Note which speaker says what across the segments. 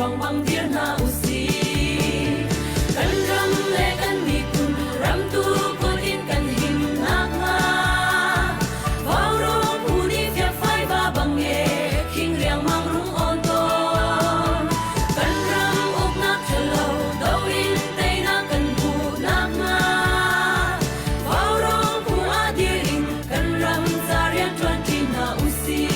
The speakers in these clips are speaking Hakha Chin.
Speaker 1: ṭhawng bang dir hna usih. Kan ram le kan miphun ramtu kut in kan him nakhnga Vaurawng phu nih fiakfai va bang e khing riangmang rung awn tawn. Kan ram uknak ṭhalo do in teinak kan hmuh nakhnga Vaurawng phu ah dir in kan ram ca rianṭuan ṭi hna usih.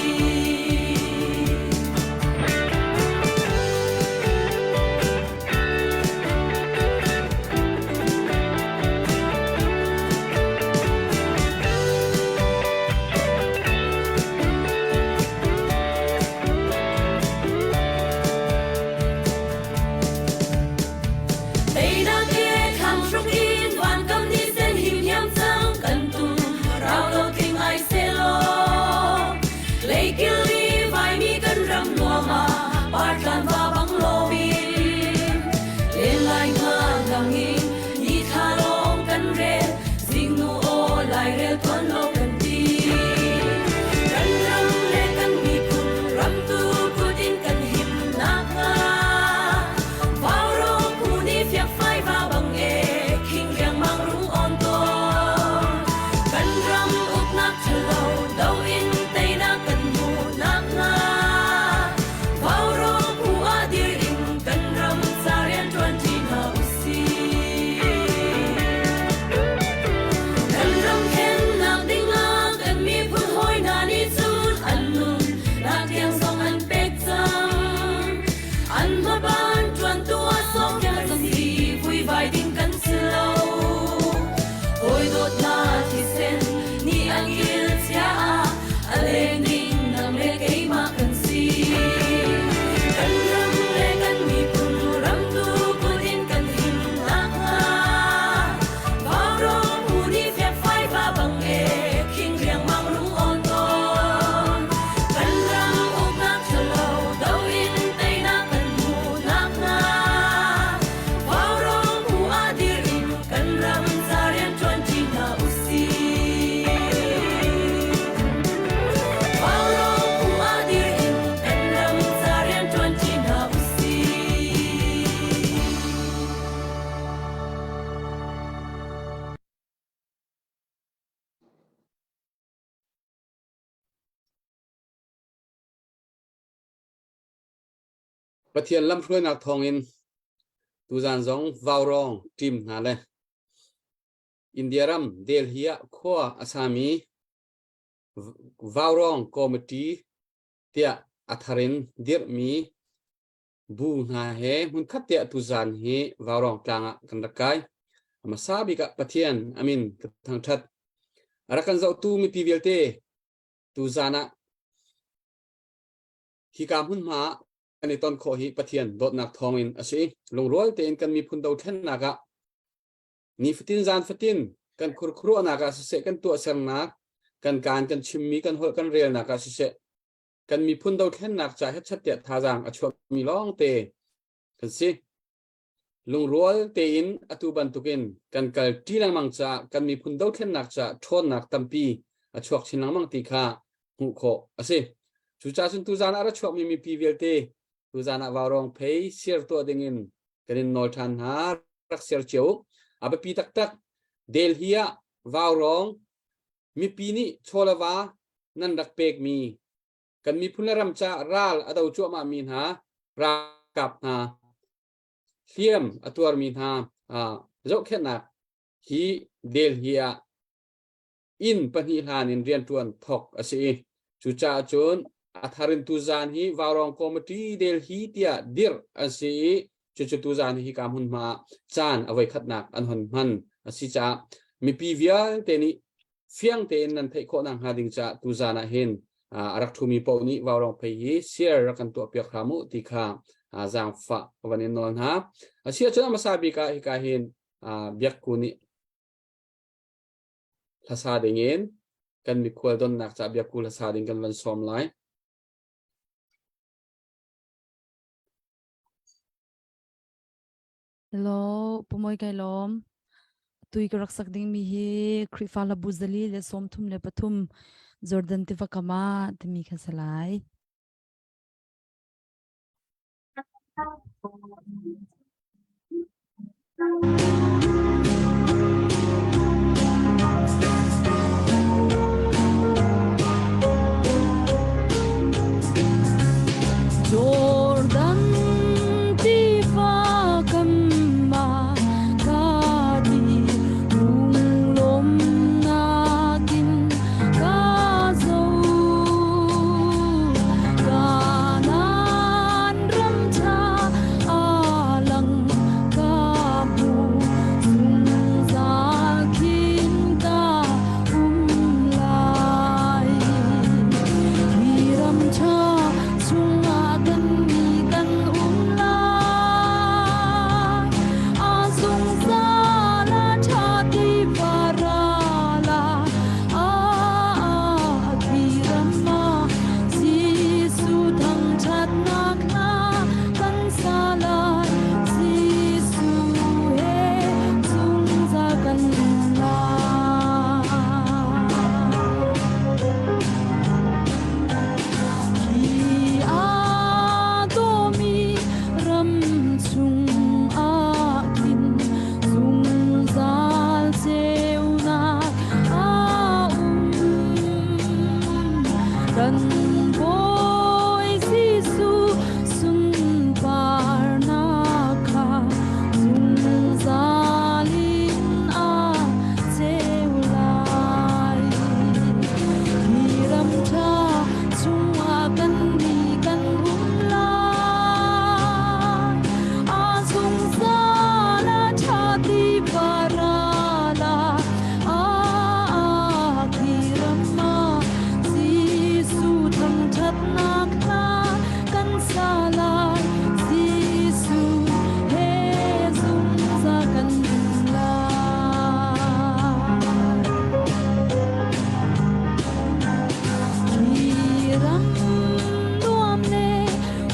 Speaker 1: Teinak he thlang hruk in vankam ni sen him hiam cang kan tum rau lo tling ai selaw Leikil i vaimi kan ram nuam ah partlan va bang loin len lai nga lang in ni thla lawng kan rel zingnu aw lairel tuan lo kan ti kan ram le kan miphun ramtu kut in kan him nakhnga Vaurawng phu nih fiakfai va bang e khing riangmang rung awn tawn kan ram uknak ṭhalo do in teinak kan hmuh nakhnga Vaurawng phu ah dir in kan ram ca rianṭuan ṭi hna usih. Kan ram khennak dingah kan miphun hawi hna nih cun an nun nak tiang zong an pek cang. An hmaban ṭuantu ah sawkya si vuivai ding kan si lo. Hawi dawtnak thisen nih an kil chia ah a leng ding nang le keimah kan si. Kan ram le kan miphun ramtu kut in kan him nakhnga Vaurawng phu nih fiakfai va bang e khing riangmang rung awn tawn. Kan ram uknak ṭhalo do in teinak kan hmuh nakhnga Vaurawng phu ah dir in kan ram ca rianṭuan ṭi hna usih. Vaurawng phu ah dir in kan ram ca rianṭuan ṭi hna usih.
Speaker 2: Pathian lamhruainak thawngin tuzan zong vaurawng team hna le India ram Delhi ah khua a sami vaurawng committee tiah a thar in dirhmi bu hna he hmunkhat te ah tuzan hi vaurawng tlang ah kan rak kai. A hmasa bik ah Pathian amin ka thangṭhat. A rak kan zohtu mipi vialte tuzan ah hika hmunhma ah kan i ton khawh hi Pathian dawtnak thawngin a si. Lungrual tein kan miphun dothlennak ah nifatin zan fatin kan khurkhuruahnak ah siseh kan tuahsernak kan kaan kan chimmi kan holh kan relnak ah siseh kan miphun dothlennak ca hetchat tiah thazaang a chuakmi lawng te kan si. Lungrual tein atu bantukin kan kal ṭi lengmang caah kan miphun dothlennak caah ṭhawnnak tampi a chuak chin lengmang ti kha hmuh khawh a si. Cucaah cun tuzaan ah a ra chuakmi mipi vialte tuzaan ah vaurawng phei share tuah dingin kan in nawl ṭhan hna rak share cio u. A biapi taktak Delhi ah vaurawng mipi nih chawlava nan rak pekmi kan miphun le ram caah ral a do cuahmahmi hna ralkap hna hliam a tuarmi hna zohkhenhnak hi Delhi ah inn pahnih hlan in rianṭuan thawk a si i cucaah cun a thar in tuzaan hi Vaurawng Committee Delhi tiah dirh an si i cucu tuzaan hi hika hmunhma ah caan a voikhatnak an hon hman a si caah mipi vialte nih fiang tein nan theih khawh nakhnga ding caah tuzaan ah hin a rak ṭhumi paoh nih vaurawng phei hi share rak kan tuahpiak hram u ti kha zaangfah ka van in nawl hna. A si ahcun a hmasa bik ah hika hin Biakku nih hlasa dingin kan mikhual donnak caah Biakku hlasa ding kan van sawm lai.
Speaker 3: Hello, Pumawi kai lawm. Tui ka rak sak ding mi hi Khrihfa hlabu 133 Jordan tiva kam ah timi kha si lai.
Speaker 1: Jordan tiva kam ah ka ti lunglawmnak in ka zo. Kanaan ram ṭha a lang ka hmu zungzal khin ka um lai. Hi ram ṭha chungah kan mi kan um lai. A zungzal a ṭha ti ral ah a khi ram ah Jesuh thangṭhatnak hla kan sa lai. Jesuh he zungzal kan um lai. Hi aa dawmi ram chung ah khin zungzal ceunak a um. Kan Bawi Jesuh sunparnak kha zungzal in a ceu lai. Hi ram ṭha chungah kan nih kan um lai. A zungzal a ṭha ti paral ah a khi ram ah Jesuh thangṭhatnak hla kan sa lai. Jesuh he zungzal kan um lai. Hi ram nuam le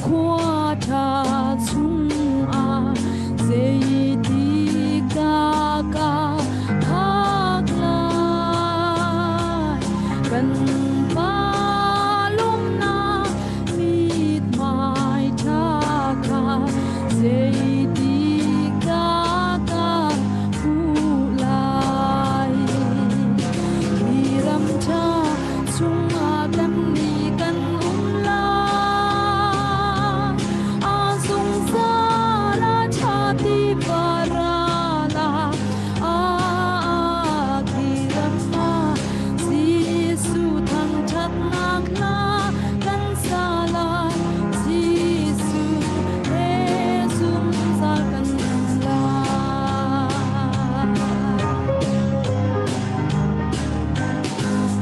Speaker 1: khua ṭha chungah zeitik dah ka phak lai? Kan Pa lawmnak mithmai ṭha kha zeitik dah ka hmuh lai? Hi ram ṭha chungah kan nih kan um lai. A zungzal a ṭha ti paral ah a khi ram ah Jesuh thangṭhatnak hla kan sa lai. Jesuh he zungzal kan um lai.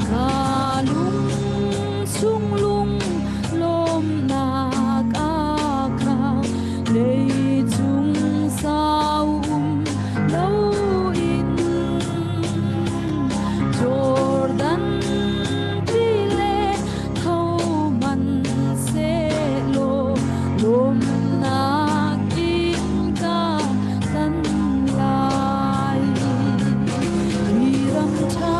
Speaker 1: Ka lung chung lung lawmnak a khang leicung sau um loin Jordan tile tho hmanhsehlaw lawmnak in ka tan lai. Hi ram ṭha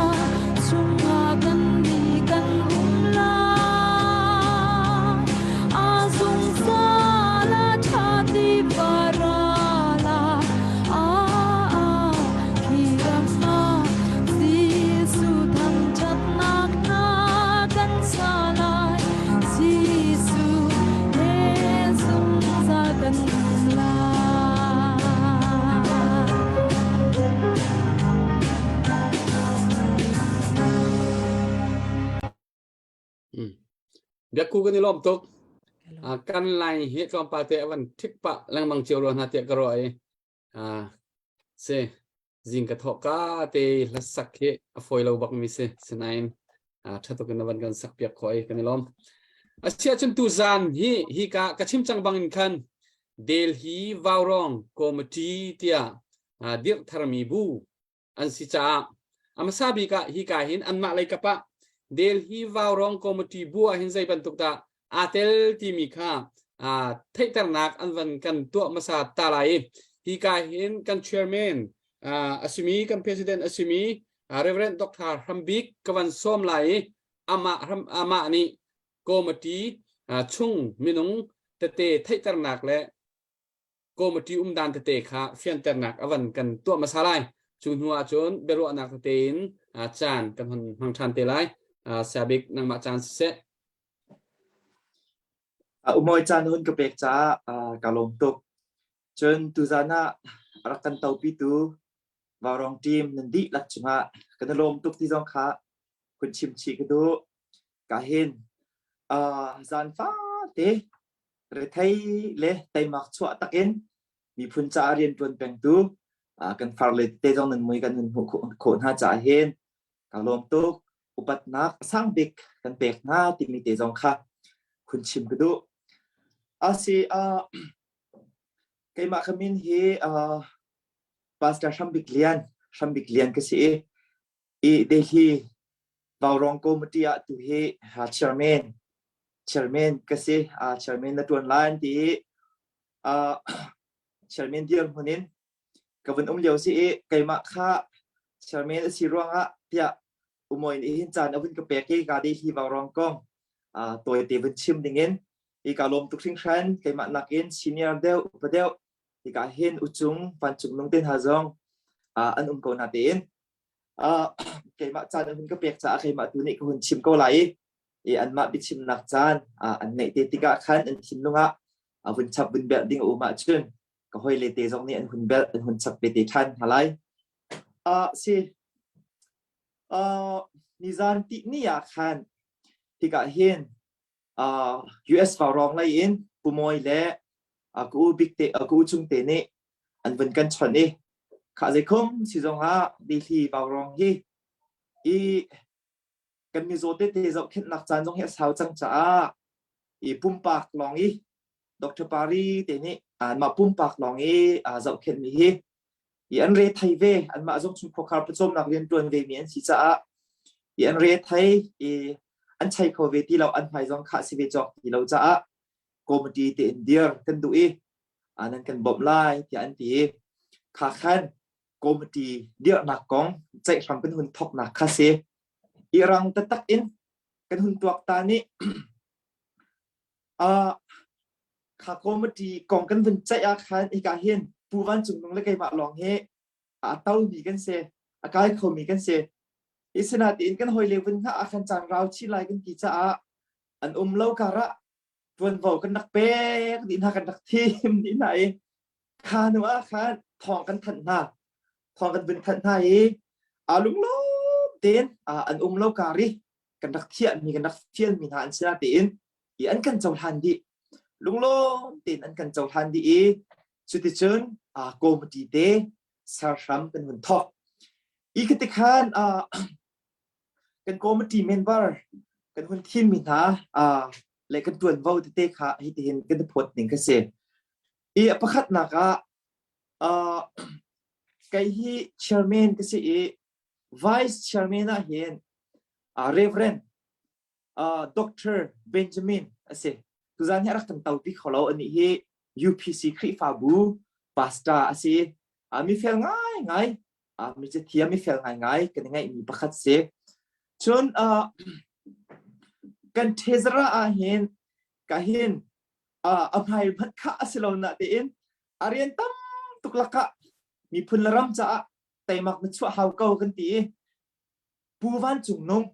Speaker 1: chungah kan nih kan um lai. A zungzal a ṭha ti paral ah a khi ram ah Jesuh thangṭhatnak hna kan sa lai. Jesuh he zungzal kan um lai.
Speaker 2: Biakku kan i lawm tuk. Kan lai hi tlawmpal te avan thik pah lengmang cio rua hna tiah ka ruah i si zing ka thawh ka te hlasak hi a fawi lo bak mi si sinain ṭha tuk in avan kan sak piak khawh i kan i lawm. Asia cun tu zan hi hi ka ka chim cang bang in khan Delhi Vaurong Committee tiah dirh tharmi bu an si caah a hmasa bik ah hika hin anmah lei kap ah Delhi Vaurong Committee bu ah hin zei bantuk dah aa tel timi kha theihternak an van kan tuah hmasa ta lai i hika hin kan chairman a simi kan president a simi Reverend Dr. Hrambik ka van sawm lai i amah amah nih committee chung minung. tete theihternak le committee umdan tete kha fianternak a van kan tuah hmasa lai. Cu hnu ah cun biaruahnak tete in caan kan hon hmang ṭhan te lai. Saya Bik nangmah caan siseh.
Speaker 4: Umawi caan hun ka pek caah ka lawm tuk. Cun tuzan ah rak kan topitu Vaurawng team nan dihlak cungah kan i lawm tuk ti zong kha hun chim chih ka duh. Ka hin zan fate rethei le teimak chuah takin miphun caah rian ṭuan pengtu kan farle te zong nan mui kan hun hmuh khawh hna caah hin ka lawm tuk. Upatnak sang bik kan pek hna timi te zong kha hun chim ka duh. Asi keimah ka min hi Pastor Hrambik Lian, Hrambik Lian ka si i, i Delhi Vaurawng Committee ah tu hi chairman chairman ka si. Chairman na ṭuan lai an ti i chairman dirhmun in ka vun um lio si i keimah kha chairman a si ruangah tiah umawi nih hin caan a vun ka pek i ka Delhi Vaurawng kong tawite vun chim dingin i ka lawm tuk hringhran. Keimah nakin senior deuh, upa deuh hika hin uchung vancung nung te hna zong an um ko na tein keimah caan an hun ka pek caah keimah tu nih ka hun chim ko lai i anmah biachimnak caan an neih te tikah khan an thinlung ah a vun chap vun belh ding a um ahcun ka hoi le te zong nih an hun belh an hun chap ve te ṭhan hna lai. Si nizan ti ni ah khan hika hin US vaurawng lei in Pu Mawi le ka u bik te ka u chung te nih an vun kan chawnh i khah zeikhum si zong ah Delhi vaurawng hi i kan mizaw tete zohkhenhnak caan zong hi a sau cang caah i pumpak lawng i Dr. Pari te nih anmah pumpak lawng i zohkhenhmi hi i an re thei ve anmah zong chung khuakhar pawcawmnak rian ṭuan ve mi an si caah i an re thei i an chei kho ve ti lo an hmai zong khah si ve cawk ti lo caah committee te in dir kan duh i nan kan bawmh lai tiah an ti i kha khan committee dirhnak kong ceihhram kan hun thoknak kha si i rang taktak in kan hun tuak ta nih Kha committee kong kan vun ceih ah khan hika hin Pu Van Cung Nung le keimah lawng hi a tomi kan si, a kai khomi kan si. Hi sinain kan hawile vun hngah ah khan caan rau chin lai kan ti caah an um lo karah ṭuanvo kan rak pek dih hna, kan rak thim dih hna i kha hnu ah khan thawng kan thanh hna. Thawng kan vun thanh hna i aa lunglawm tein an um lo kar i kan rak thiahmi, kan rak fialmi hna an si natein i an kan cohlan dih lunglawm tein an kan cohlan dih i cuticun committee te serhram kan hun thawk i khi tikhan kan committee member kan hun thimmi hna le kan tuanvo tete kha hitihin kan phawt ning kha si i a pakhatnak ah kei hi chairman ka si i vice chairman ah hin Reverend Dr. Benjamin a si. Tuzan hi a rak kan topi kho lo. Anih hi UPC Khrihfabu pastor a si. Mi fel ngaingai, mi cathiam mi fel ngaingai kan i ngeihmi pakhat si. Cun kan treasurer ah hin ka hin a hmai hmanh kha a si lo na tein a rian tam tuk lakah miphun le ram caah teimak na chuah hau ko kan ti i Pu Van Cung Nung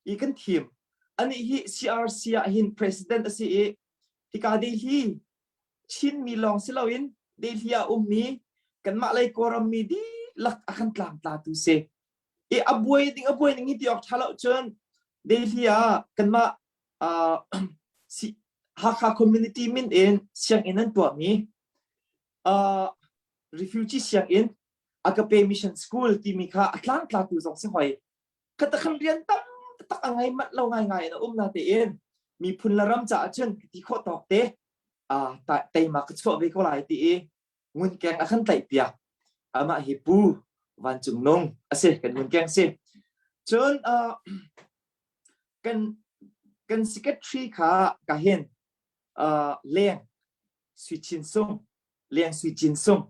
Speaker 4: i kan thim. Anih hi CRC ah hin president a si i hika Delhi Chinmi lawng si loin Delhi ah ummi kanmah lei Kawlram mi dihlak a kan tlangtlatu si. I a buai ding a buai ning hi ti awk ṭha lo cun Delhi ah kanmah uh, si, Hakha community min in sianginn an tuahmi uh, refugee sianginn Agape Mission School timi kha a tlangtlatu zong si hoi. Khatakhan rian tam tak a ngai mat lo ngai ngai in a um na tein miphun le ram caah cun ti khawh tawk te teima ka chuah ve ko lai ti i ngunkeng a kan tlaih piak. Amah hi Pu Vancung Nung a si kan ngunkeng si. Cun kan kan secretary kha ka hin leng Sui Chin Sung Liang Sui Cin Sung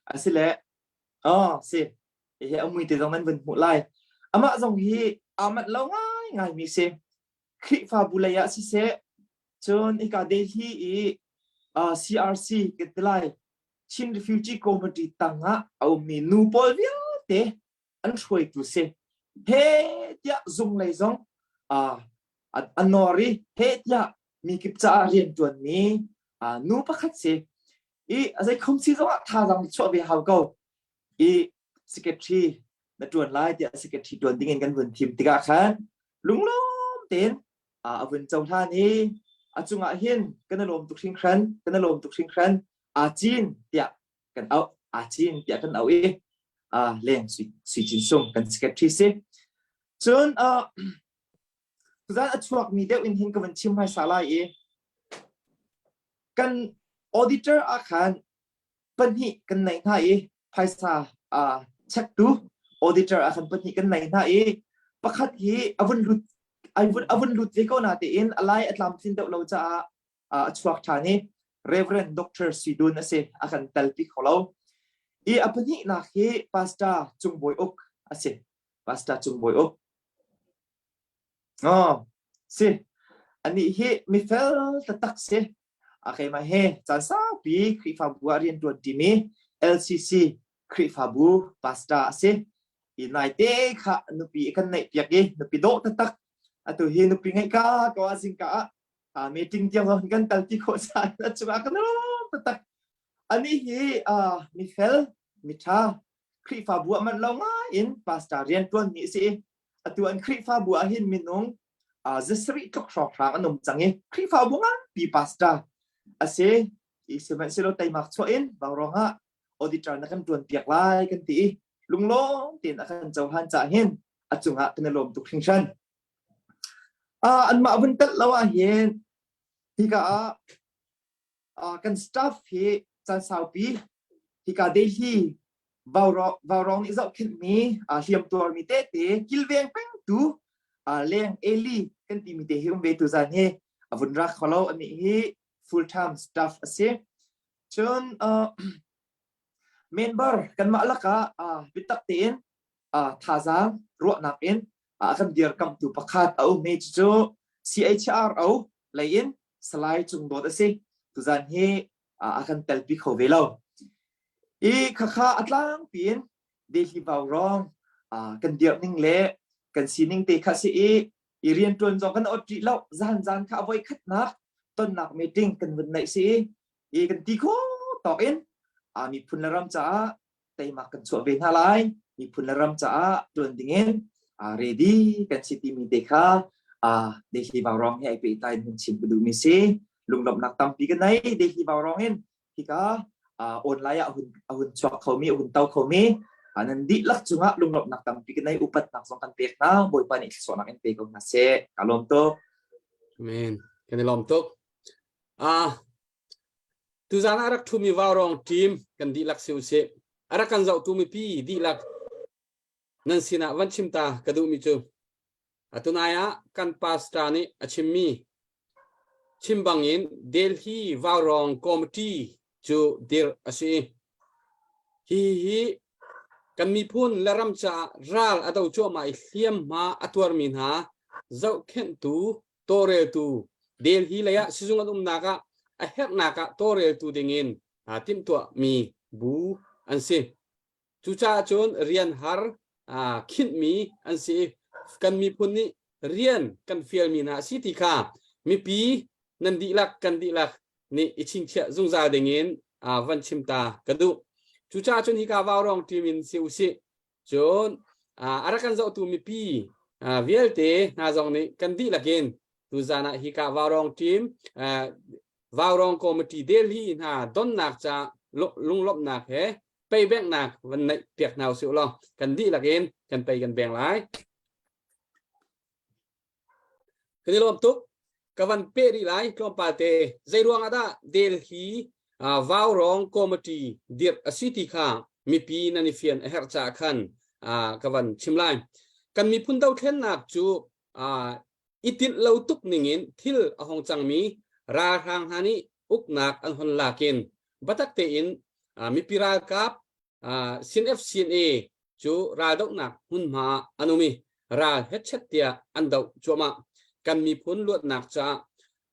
Speaker 4: a si le oh si hi a mui te zong nan vun hmuh lai amah zong hi aa manh lo ngai ngai mi si Khrihfabu lei ah siseh. Cun hika Delhi i CRC kan ti lai Chin Refugee Committee tangah a ummi nu pawl vialte an hruaitu si. He tiah zung lei zong a nawr i he tiah mi kip caah rian ṭuanmi nu pakhat si. I a zei khum si zongah thazaang chuah ve hau ko. I secretary na ṭuan lai tiah secretary ṭuan dingin kan vun thim tikah khan lunglawm tein a vun cohlan i a cungah hin kan i lawm tuk hringhran kan i lawm tuk hringhran aa cin tiah kan auh aa cin tiah kan auh i leng sui cin sung kan secretary si cun tuzan a chuakmi deuh in hin ka van chim hmaisa lai i kan auditor ah khan pahnih kan nei hna i phaisa chektu auditor ah khan pahnih kan nei hna i pakhat hi a vun lut a vun lut ve ko na tein a lai a tlamtlin deuh lo caah a chuak ṭhan i Reverend Dr. Sidun a si a kan telpi kho lo i a pahnihnak hi Pastor Cung Bawi Uk a si Pastor Cung Bawi Uk oh si anih hi mifel taktak si A keimah he caan saupi Khrihfabu ah rian ṭuan ṭimi LCC Khrihfabu pastor a si. I naite kha nupi kan neih piak i nupi dawh taktak atu hi nupi ngeih ka ko ah zingka ah a meeting tiang zong kan tal ti khawh sa a cungah kan lawm taktak. Ani hi mifel, miṭha, Khrihfabu ah manh lo ngai in pastor rian ṭuan mi a si i atu an Khrihfabu ah hin minung zasarih tluk hrawnghrang an um cang i Khrihfabu nganpi pastor a si i sihmanhsehlaw teimak chuah in vaurawng ah auditor na kan ṭuan piak lai kan ti i lunglawm tein a kan cohlan cah hin a cungah kan i lawm tuk hringhran. Anmah vun telh lo ah hin hika ah kan staff hi caan saupi hika Delhi Vaurawng nih zohkhenhmi hliamtuarmi tete kilveng pengtu leng Eli kan timi te hi um ve tu zan hi a vun ra kho lo anih hi full time staff a si. Cun member kanmah lakah biatak tein thazaang ruahnak in a kan dirkamhtu pakhat a um mi cucu CHRO lei in Salai Cung Dawt a si. Tuzan hi a kan telpi kho ve lo. I khakha a tlangpi in Delhi Vaurawng kan dirh ning le kan sining te kha si i i rianṭuan zong kan ot rih lo zan zan kha a voi khatnak tonnak meeting kan vun neih si i kan ti kho tawk in a miphun le ram caah teimak kan chuah ve hna lai miphun le ram caah ṭuan dingin ready kan si timi te kha Delhi Vaurawng he ai pehtlai in hun chim ka duhmi si lunglawmhnak tampi ka nei Delhi Vaurawng in hika online ah a hun chuak khomi a hun to khomi nan dihlak cungah lunglawmhnak tampi ka nei upatnak zong kan pek hna Bawipa nih thluachuahnak in pe ko hna seh ka lawm tuk
Speaker 2: Amen kan i lawm tuk ah Tuzaan ah a rak ṭhumi vaurawng team kan dihlak si usih. A rak kan zohtu mipi dihlak nan sinah van chim ta ka duhmi cu atunai ah kan pastor nih a chimmi chim bangin Delhi vaurawng committee cu dirh a si. Hi hi kan miphun le ram caah ral a do cuahmah i hliamhma a tuarmi hna zohkhenhtu tawlreltu Delhi lei ah sizung an umnak ah a herhnak ah tawlreltu dingin timhtuahmi bu an si. Cucaah cun rian har khinhmi an si i kan miphun nih rian kan fialmi hna a si ti kha mipi nan dihlak kan dihlak nih i chingchiah zungzal dingin van chim ta ka duh. Cucaah cun hika vaurawng team in si usih Cun a rak kan zohtu mipi vialte hna zong nih kan dihlak in tuzan ah hika Vaurawng team Vaurawng Committee Delhi hna donnak ca lunglawmhnak he peibenghnak van neih piak hna usih law kan dihlak in kan pei kan beng lai. Kan i lawm tuk. Ka van peh rih lai tlawmpal te. Zei ruang ah dah Delhi uh, Vaurawng Committee dirh a si ti kha mipi nan i fian a herh caah khan uh, ka van chim lai. Kan miphun dothlennak cu uh, i tinh lo tuk ningin thil a hong cangmi ralhrang hna nih uknak an hon lakin batak tein uh, mipi ralkap CNF-CNA cu raldohnak hmunhma an um i ral hetchet tiah an doh cuahmah. Kan miphun luatnak caah.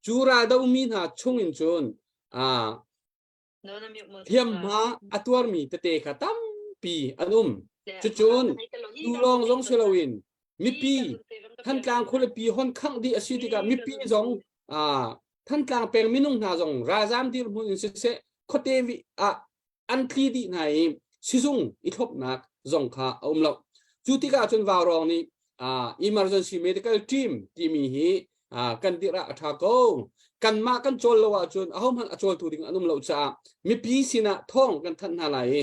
Speaker 2: Cu raldomi hna chungin cun hliamhma a tuarmi tete kha tampi an um. Cucun tu lawng zong si loin mipi Thantlang khualipi hon khangh dih a si tikah mipi zong Thantlang peng minung hna zong ralzam dirhmun in siseh khuate ah an tli dih hna i sizung i thlopnak zong kha a um lo. Cu tikah cun Vaurawng nih emergency medical team timi hi kan dirh ah a ṭha ko. Kanmah kan cawl lo ahcun ahohmanh a cawltu ding an um lo caah mipi sinah thawng kan thanh hna lai i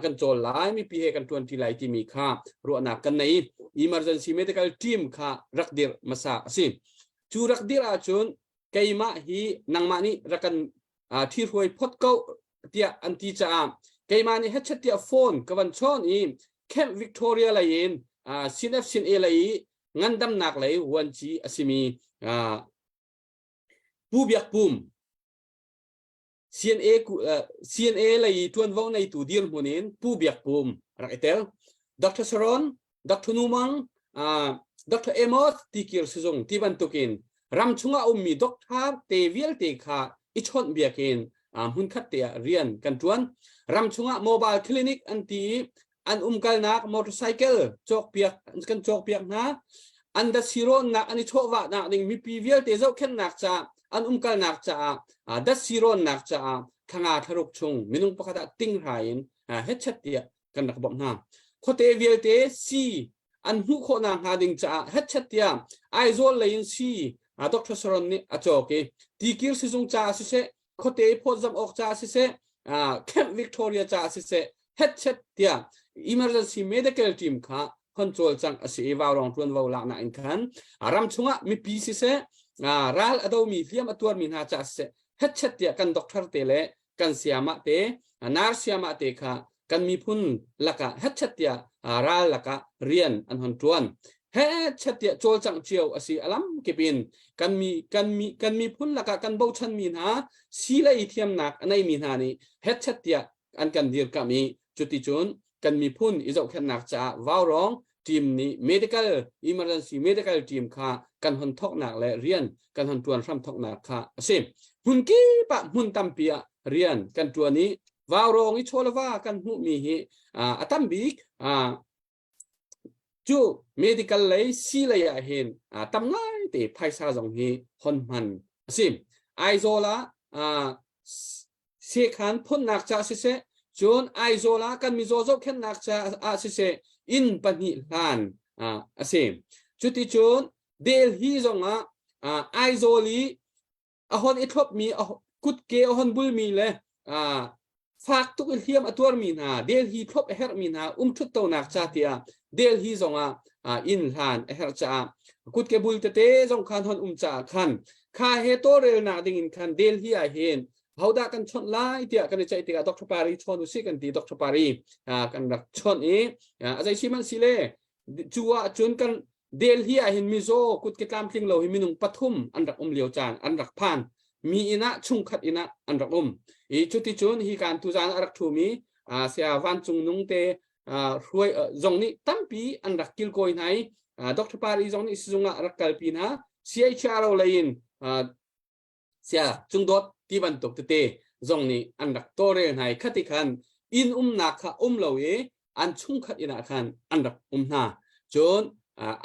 Speaker 2: kan cawl lai, mipi he kan ṭuanṭi lai timi kha ruahnak kan nei. Emergency medical team kha rak dirh hmasa a si. Cu rak dirh ahcun keimah hi nangmah nih rak kan ṭhihruai phot ko tiah an ti caah keimah nih hetchet tiah phone ka van chawn i Camp Victoria lei in CNF CNA lei i ngandamnak lei vuanci a simi Pu Biak Pum CNA CNA lei i ṭuanvo neitu dirhmun in Pu Biak Pum rak i tel. Dr. Saron Dr. Numang, Dr. Amos tikir sizung ti bantukin ram chungah ummi doctor te vialte kha i chawnh biakin hmunkhat te ah rian kan ṭuan. Ram chungah mobile clinic an ti i an umkalnak motorcycle cawkpiak kan cawkpiak hna. An datsi rawnnak an i chawhvahnak ding mipi vialte zohkhenhnak caah an umkalnak caah datsi rawnnak caah thla thlaruk chung minung pakhat ah ting hrai in hetchet tiah kan rak bawmh hna. Khuate vialte sii an hmuh khawhnak hnga ding caah hetchet tiah Aizawl lei in sii Dr. Saron nih a cawk i tikir sizung caah siseh khuate phawtzamh awk caah siseh Camp Victoria caah siseh hetchet tiah emergency medical team kha hon cawlcangh a si i vaurawng ṭuanvo laknak in khan ram chungah mipi siseh ral a domi hliam a tuarmi hna caah siseh hetchet tiah kan doctor te le kan siamah te nar siamah te kha kan miphun lakah hetchet tiah ral lakah rian an hon ṭuan hetchet tiah cawlcangh cio a si alam kip in kan mi kan mi kan miphun lakah kan bochan mi hna silei thiamnak a nei mi hna nih hetchet tiah an kan dirkamh i cuticun kan miphun i zohkhenhnak caah vaurawng team nih medical emergency medical team kha kan hon thoknak le rian kan hon tuan hram thoknak kha a si. Hmun kip ah hmun tampi ah rian kan tuan i vaurawng i chawlava kan hmuhmi hi a tam bik cu medical lei si lei ah hin tam ngai te phaisa zong hi hon hman a si. Aizawl ah sekhan phunnak ca siseh cun Aizawl ah kan mizaw zohkhenhnak caah siseh inn pahnih hlan a si. Cuticun Delhi zongah Aizawl i a hon i thlopmi kutke a hon bulmi le fak tuk i hliam a tuarmi hna Delhi thlop a herhmi hna umthut tonak ca tiah Delhi zongah inn hlan a herh caah kutke bul tete zong khan hon um caah khan kha he tawlrelnak ding in khan Delhi ah hin hodah kan chawnh lai tiah kan i ceih tikah Dr. Pari chawn usih kan ti Dr. Pari kan rak chawnh i a zei si man si le cu ah cun kan Delhi ah hin mizaw kutke tlamtling lo hi minung pathum an rak um lio caan an rak phan mi inn ah chungkhat inn ah an rak um i cuticun hi kan tuzan a rak ṭhumi saya vancung nung te hruai zong nih tampi an rak kilkawi hna i Dr. Pari zong nih sizung ah rak kalpi hna CHRO lei in sia cungdawt ti bantuk tete zong nih an rak tawlrel hna i khati khan inn umnak kha um lo i an chungkhat inn ah khan an rak um hna cun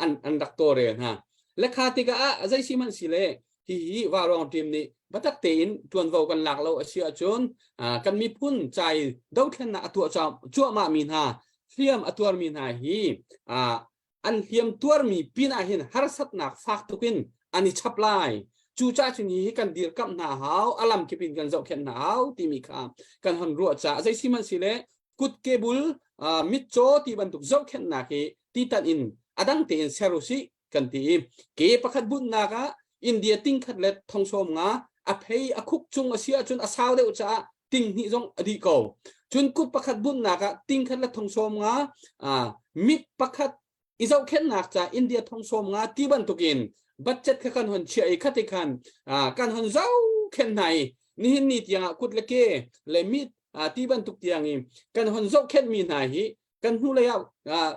Speaker 2: an an rak tawlrel hna lekha tikah ah zei si hmanh si le hihi vaurawng team nih biatak tein tuanvo kan lak lo a si ahcun kan miphun cai dothlennak a tuah cuahmah mi hna hliam a tuarmi hna hi an hliam tuarmi pin ah hin harsatnak fak tuk in an i chap lai cucaah cun hi kan dirkamh hna hau a lam kip in kan zohkhenh hna hau timi kha kan hon ruah caah zei si hmanh si le kutke bul mitcaw ti bantuk zohkhenhnak hi titan in a dang tein ser usih kan ti i ke pakhat bunhnak ah India ting khat le thong sawm nga a phei a khuk cung a si ahcun a sau deuh caah ting hnih zong a dih ko cun kut pakhat bunhnak ah ting khat le thong sawm nga mit pakhat i zohkhenhnak ca India thong sawm nga ti bantukin budget kha kan hon chiah i khati khan kan hon zohkhenh hna i nihin ni tiangah kut le ke le mit ti bantuk tiang i kan hon zohkhenh mi hna hi kan hnulei ah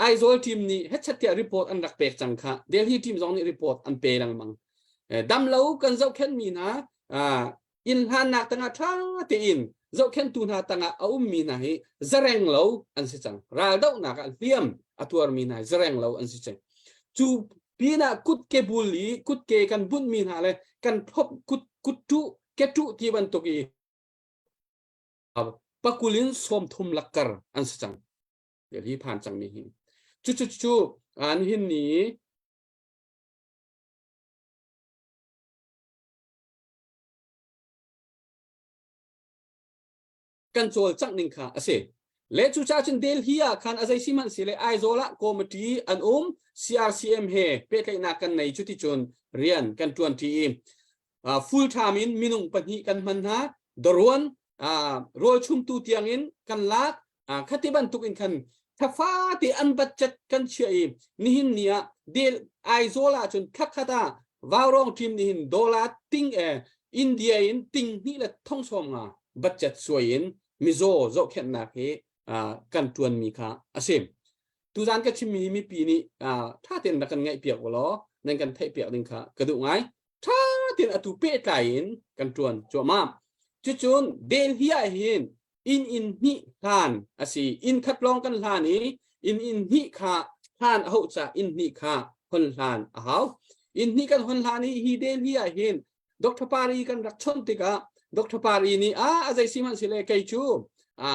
Speaker 2: Aizawl team nih hetchat tiah report an rak pek cang kha Delhi team zong nih report an pe lengmang. Damlo kan zohkhenhmi hna inn hlannak tangah ṭha tein zohkhenhtu hna tangah a ummi hna hi zareng lo an si cang. Raldohnak ah hliam a tuarmi hna hi zareng lo an si cang. Cu pinah kutke bul i kutke kan bunhmi hna le kan thlop kut kutṭuh keṭuh ti bantuk i pakul in 30 lakkar an si cang. Hi phan cangmi hi. Cucu cu nihin ni kan cawlcangh ning kha a si. Le cucaah cun Delhi ah khan a zei si hmanh si le Aizawl ah committee an um CRCM he pehtlaihnak kan nei cuticun rian kan ṭuanṭi i full time in minung pahnih kan hman hna daruan rawl chumtu tiangin kan lak Khati bantuk in khan thafate an budget kan chiah i nihin ni ah del Aizawl ah cun thlakhat ah Vaurawng team nih hin dollar ting e India in ting hnih le thong sawm nga budget suai in mizaw zohkhenhnak hi kan tuanmi kha a si. Tuzan ka chimmi hi mipi nih ṭha tein rak kan ngaih piak ulaw nan kan theih piak ding kha ka duh ngai. Ṭha tein atu pehtlai in kan ṭuan cuahmah. Cucun Delhi ah hin inn inn hnih hlan a si inn khat lawng kan hlan i inn inn hnih kha hlan a hauh ca inn hnih kha hon hlan a hau inn hnih kan hon hlan i hi Delhi ah hin Dr. Pari kan rak chawnh tikah Dr. Pari nih a a zei si hmanh sile kei cu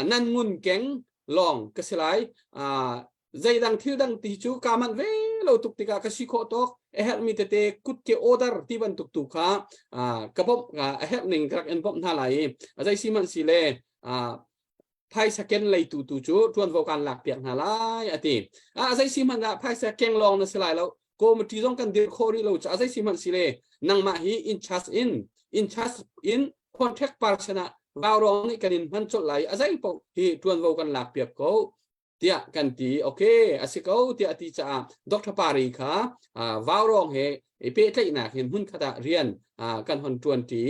Speaker 2: nan ngun keng lawng ka si lai zeidang thil dang ti cu ka manh ve lo tuk tikah ka si khawh tawk a herhmi tete kutke order ti bantuk tu kha ka bawmh a herh ning ka rak in bawmh hna lai i a zei si hmanh si le phaisa ken leitu tu cu ṭuanvo kan lak piak hna lai a ti a zei si hmanh ah phaisa keng lawng na si lai lo committee zong kan dir khawh rih lo ca zei si hmanh si le nangmah hi in charge in in charge in contract person ah vaurawng nih kan in hman colh lai a zei paoh hi ṭuanvo kan lak piak ko tiah kan ti okay a si ko tiah a ti caah Dr. Pari kha vaurawng he i pehtlaihnak hin hmun khat ah rian kan hon ṭuanṭi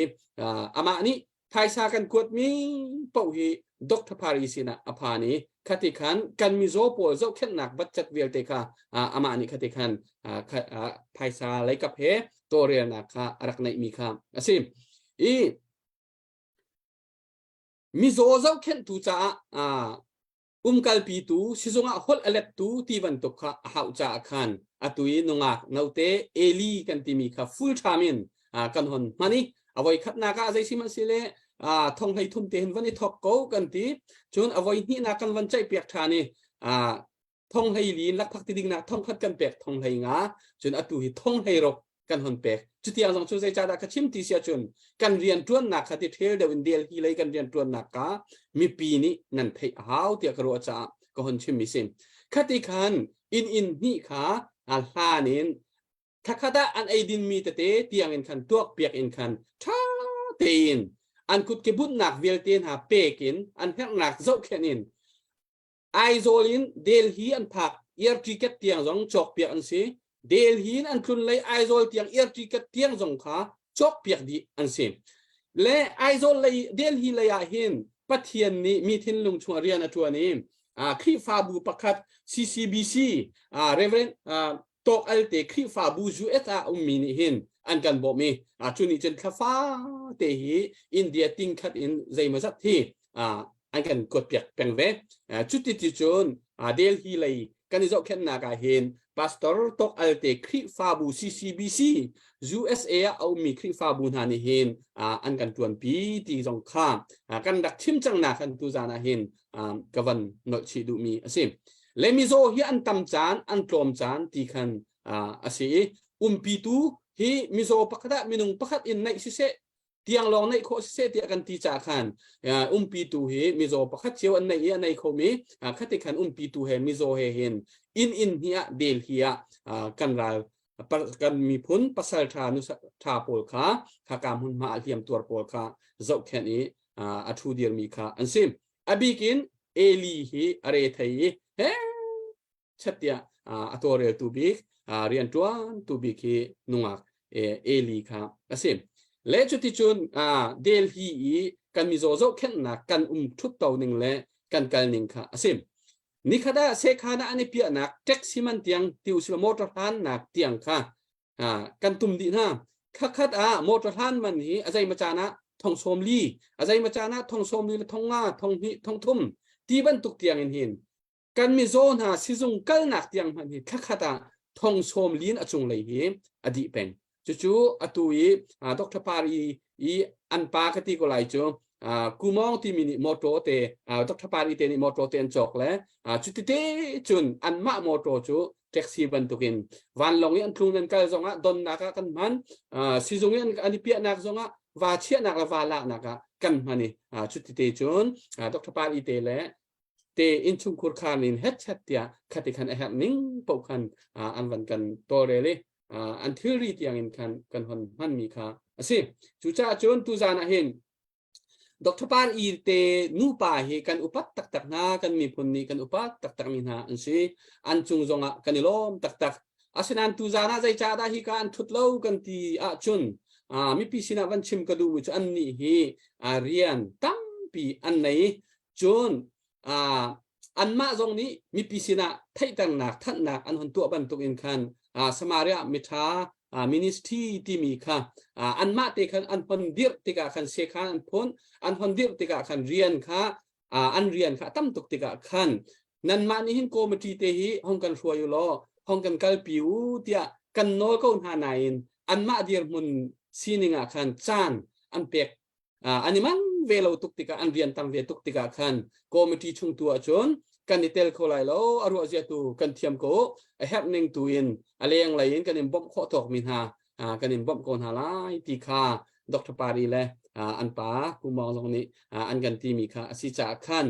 Speaker 2: amah nih phaisa kan kuatmi paoh hi Dr. Pari sinah a phan i khati khan kan mizaw pawl zohkhenhnak budget vialte kha amah nih khati khan phaisa leikap he tawlrelnak kha a rak neihmi kha a si i mizaw zohkhenhtu caah umkalpitu sizung ah holh a lettu ti bantuk kha a hauh caah khan atu i nungak note Eli kan timi kha full time in kan hon hman i a voi khatnak ah zei sihmanhsile thong hlei thum te hin van i thok ko kan ti cun a voi hnihnak kan van ceih piak ṭhan i thong hlei li in lakphak ti dingnak thong khat kan pek thong hlei nga cun atu hi thong hlei ruk kan hon pek cutiang zong cu zeicahdah ka chim ti si ahcun kan rian ṭuannak kha ti ṭhel deuh in Delhi lei kan rian ṭuannak ka mipi nih nan theih a hau tiah ka ruah caah ka hon chimmi si khati khan inn inn hnih kha a hlan in thakhat ah an eidin mi tete tiang in khan tuak piak in khan ṭha tein an kutke bunhnak vialte hna pek in an herhnak zohkhenh in Aizawl in Delhi an phak air ticket tiang zong cawkpiak an si. Delhi in an tlun lei Aizawl tiang air ticket tiang zong kha cawkpiak dih an si. Le Aizawl lei Delhi lei ah hin Pathian nih mi thinlung chungah rian a ṭuan i Khrihfabu pakhat CCBC Reverend Tawk Alte Khrihfabu US ah ummi nih hin an kan bawmh i cu nih cun thlafa te hi India ting khat in zeimawzat hi an kan kuatpiak peng ve. Cuti ti cun Delhi lei kan i zohkhenhnak ah hin Pastor Tok Alte Khrihfabu CCBC USA ah a ummi Khrihfabu hna nih hin an kan ṭuanpi ti zong kha kan rak chim cangnak kan tuzan ah hin ka van nolh chih duhmi a si. Le mizaw hi an tam caan, an tlawm caan ti khan a si i umpitu hi mizaw pakhat ah minung pakhat in neih siseh tiang lawng neih khawh siseh tiah kan ti caah khan umpitu hi mizaw pakhat cio an neih i a nei khomi khati khan umpitu he mizaw he hin inn inn hnih ah Delhi ah kan ral kan miphun pasal ṭha nu ṭha pawl kha khaka hmunhma a hliam tuar pawl kha zohkhenh i a ṭhu dirmi kha an si. A bik in Eli hi a re thei i he chet tiah a tawlreltu bik rianṭuantu bik hi nungak Eli kha a si. Le cuticun Delhi i kan mizaw zohkhenhnak kan um ṭhut to ning le kan kal ning kha a si. Nikhat ah sekhan ah an i piahnak taxi man tiang ti usila motor hlannak tiang kha kan tum dih hna. Thlakhat ah motor hlan man hi a zei ma caan ah thong sawm li, a zei ma caan ah thong sawm li le thong nga, thong hnih, thong thum ti bantuk tiang in hin kan mizaw hna sizung kalnak tiang hmanh hi thlakhat ah thong sawm lin a cunglei hi a dih peng. Cucu atu i Dr. Pari i an pa ka ti ko lai cu Kumong timi nih motor te Dr. Pari te nih motor te an cawk le cuti te cun anmah motor cu taxi bantukin vanlawng i an tlung nan kal zongah donnak ah kan hman sizung i an i piahnak zongah va chiahnak le va laknak ah kan hman i cuti te cun Dr. Pari te le te innchungkhur khan in hetchet tiah khati khan a herh ning paoh khan an van kan tawlrel i an thilri tiang in khan kan hon hmanmi kha a si. Cucaah cun tuzan ah hin Dr. Par I te nupa hi kan upat taktak hna, kan miphun nih kan upat taktak mi hna an si. An cung zongah kan i lawm taktak. Asinain tuzan ah zeicah dah hika an thut lo kan ti ahcun mipi sinah van chim ka duhmi cu annih hi rian tampi an nei. Cun anmah zong nih mipi sinah theihternak thanhnak an hun tuah bantuk in khan Samaria miṭha ministry timi kha anmah te khan an hon dirh tikah khan sekhan an phun an hon dirh tikah khan rian kha an rian kha tam tuk tikah khan nanmah nih hin committee te hi hong kan hruai u law hong kan kalpi u tiah kan nawl ko hna nain anmah dirhmun sining ah khan caan an pek an i mang ve lo tuk tikah an rian tam ve tuk tikah khan committee chung tu ahcun kan i tel kho lai lo a ruah zia tu kan thiam ko a herh ning tu in a leng lei in kan in bawmh khawh tawk mi hna kan in bawmh ko hna lai ti kha Dr. Pari le an pa Kumawng zong nih an kan ti mi kha a si caah khan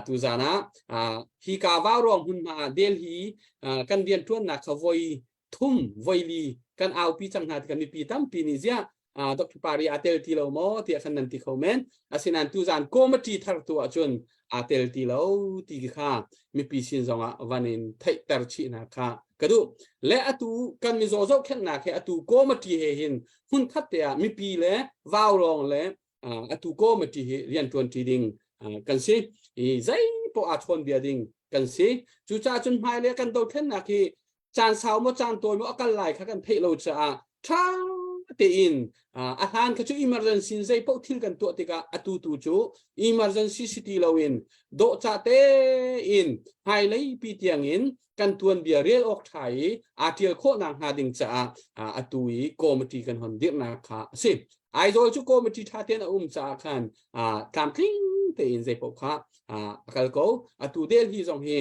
Speaker 2: tu zan ah hi ka vau ruang hmunhma ah Delhi kan rian ṭuannak kha voi thum voi li kan aupi cang hna tikah mipi tampi nih ziah Dr. Pari aa tel ti lo maw tiah khan nan ti kho men asinain tuzan committee thar tu ahcun aa tel ti lo ti kha mipi sin zongah van in theihter chih hna kha ka duh le atu kan mizaw zohkhenhnak he atu committee he hin hmun khat te ah mipi le vaurawng le atu committee hi rian ṭuan ṭi ding kan si i zei poah aa chawn bia ding kan si cucaah cun hmailei kan dothlennak hi caan sau maw caan tawi maw a kal lai kha kan theih lo caah ṭha tein a hlan kha cu emergency in zei paoh thil kan tuah tikah atu tu cu emergency si ti loin dawhcah tein hmailei pi tiangin kan tuanbia rel awk ṭha i aa ṭial khawhnak hnga ding caah atu i committee kan hon dirhnak kha a si. Aizawl cu committee ṭha tein a um caah khan tlamtling tein zei paoh kha a kal ko. Atu Delhi zong hi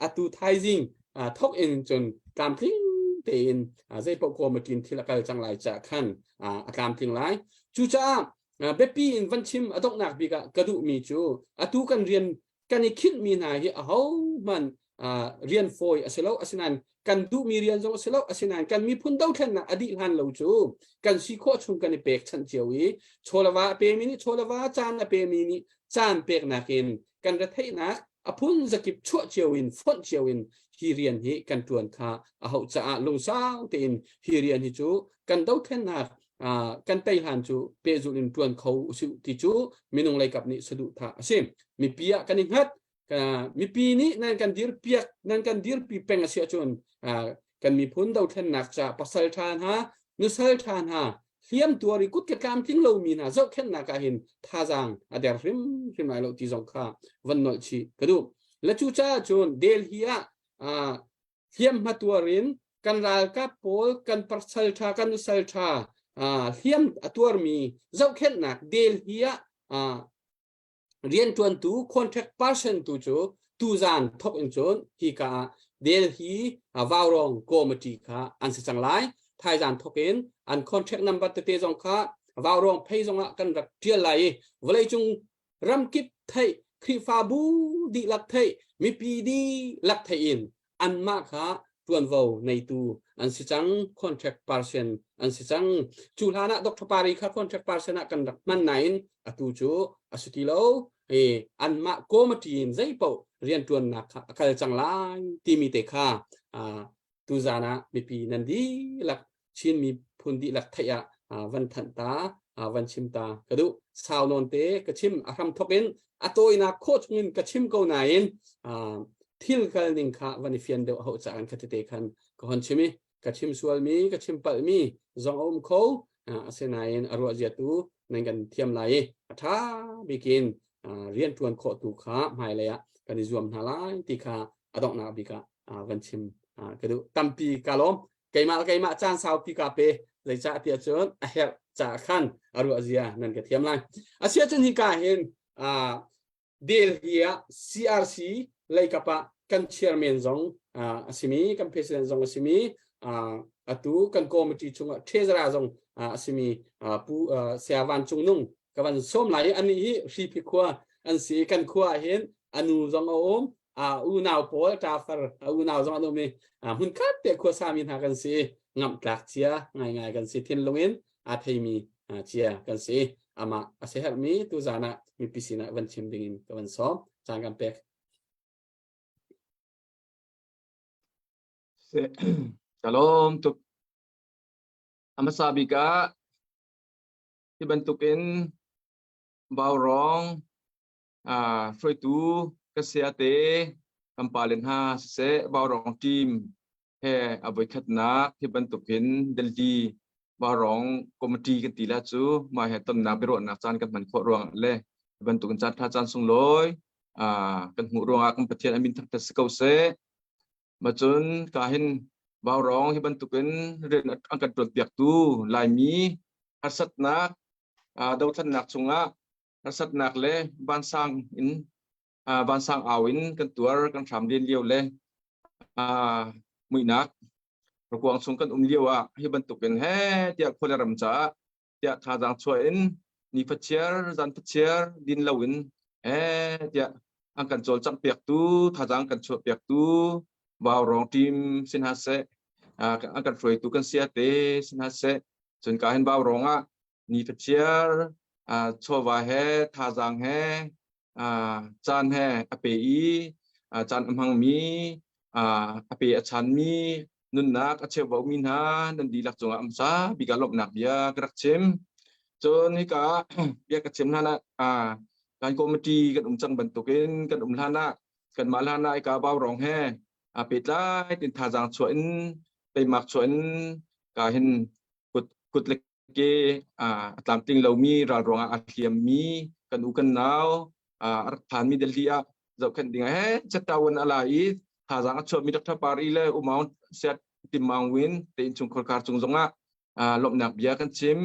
Speaker 2: atu thaizing thok in cun tlamtling tein zei paoh committee in thil a kal cang lai caah khan a tlamtling lai. Cucaah biapi in van chim a donghnak bik ah ka duhmi cu atu kan rian kan i khinhmi hna hi ahohmanh rian fawi a si lo asinain kan duhmi rian zong a si lo asinain kan miphun dothlennak a dih hlan lo cu kan si khawh chung kan i pekchanh cio i chawlava a pemi nih chawlava caan a pemi nih caan peknak in kan retheihnak a phun zakip chuah cio in fonh cio in hi rian hi kan tuan kha a hauh caah lungsau tein hi rian hi cu kan dothlennak kan tei hlan cu pehzulh in ṭuan kho usih ti cu minung leikap nih saduhthah a si. Mipi ah kan i hngat. Mipi nih nan kan dirpiak, nan kan dirpi peng a si ahcun kan miphun dothlennak ca pasal ṭha hna, nusal ṭha hna, hliam tuar i kut ke tlamtling lomi hna zohkhenhnak ah hin thazaang a der hrimhrim lai lo ti zong kha van nolh chih ka duh. Le cucaah cun Delhi ah hliamhma tuar in kan ralkap pawl kan pasal ṭha kan nusal ṭha hliam a tuarmi zohkhenhnak Delhi ah rianṭuantu contract person tu cu tuzan thok in cun hika ah Delhi Vaurawng committee kha an si cang lai thaizan thok in an contract number tete zong kha Vaurawng phei zong ah kan rak ṭial lai i vawleicung ramkip theih Khrihfabu dihlak theih mipi dihlak theih in anmah kha tuanvo neitu an si cang contract person an si cang cu hlan ah Dr. Pari kha contract person ah kan rak hman nain atu cu a si ti lo e anmah committee in zeipaoh riantuannak kha a kal cang lai timi te kha tuzan ah mipi nan dihlak Chin miphun dihlak theih ah van thanh ta van chim ta ka duh sau nawn te ka chim a hram thok in a tawinak khawh chungin ka chim ko nain thil kal ning kha van i fian deuh ho caan kha tete khan ka hon chim i. Ka chim sualmi, ka chim palhmi zong a um kho. Asinain a ruah zia tu nan kan thiam lai i a ṭha bikin rian ṭuan khawh tu kha hmailei ah kan i zuam hna lai ti kha a donghnak bik ah van chim ka duh. Tampi ka lawm. Keimah keimah caan saupi ka pe. Zeicah tiah cun a herh caah khan a ruah zia nan ka thiam lai. Asiahcun hika hin Delhi ah CRC leikap ah kan chairman zong a simi kan president zong a simi atu kan committee chungah treasurer zong a simi Pu Saya Van Cung Nung ka van sawm lai i anih hi Hriphi khua an si kan khua ah hin anu zong a um unau pawl ṭafar unau zong an um i hmunkhat te khua sami hna kan si ngamh tlak cia ngaingai kan si thinlung in aa theimi cia kan si amah a si herhmi tuzan ah mipi sinah van chim dingin ka van sawm caan kan pek.
Speaker 5: Ka lawm tuk. A hmasa bik ah hi bantukin Vaurawng hruaitu ka saya te kan pale hna siseh Vaurawng team he a voikhatnak hi bantukin Delhi Vaurawng committee kan ti la cu mah he tonnak biaruahnak caan kan hman khawh ruang le hi bantukin caan tha caan sunglawi kan hmuh ruangah kan Pathian amin thangthat si ko seh. Macun ka hin Vaurawng hi bantukin rian an kan tuanpiaktu Laimi harsatnak dothlannak chungah harsatnak le vansang in vansang au in kan tuar kan hram len lio le muihnak rukuang chung kan um lio ah hi bantukin he tiah khual ram caah tiah thazaang chuah in ni fachiar zan fachiar din lo in he tiah an kan cawlcangh piaktu thazaang kan chuah piaktu Vaurawng team sin ha seh an kan hruaitu kan sia te sin ha seh cun ka hin Vaurawng ah ni fachiar chawva he thazaang he caan he a pe i caan a hmangmi a pe a chanmi nunnak a cheubaumi hna nan dihlak cungah amsa bik ah lawmhnak bia ka rak chim. Cun hika bia ka chim hlan ah kan committee kan um cang bantukin kan um hlan ah kanmah hlan ah ika Vaurawng he pehtlai tin thazaang chuah in teimak chuah in ka hin kut kut le ke a tlamtling lomi ral ruangah a hliammi kan u kan nau a rak phanmi Delhi ah zohkhenh ding he chatawan a la i thazaang a chuahmi Dr. Pari le Umaung Set Tim Maung Win te innchungkhar kar cung zongah lawmhnak bia kan chim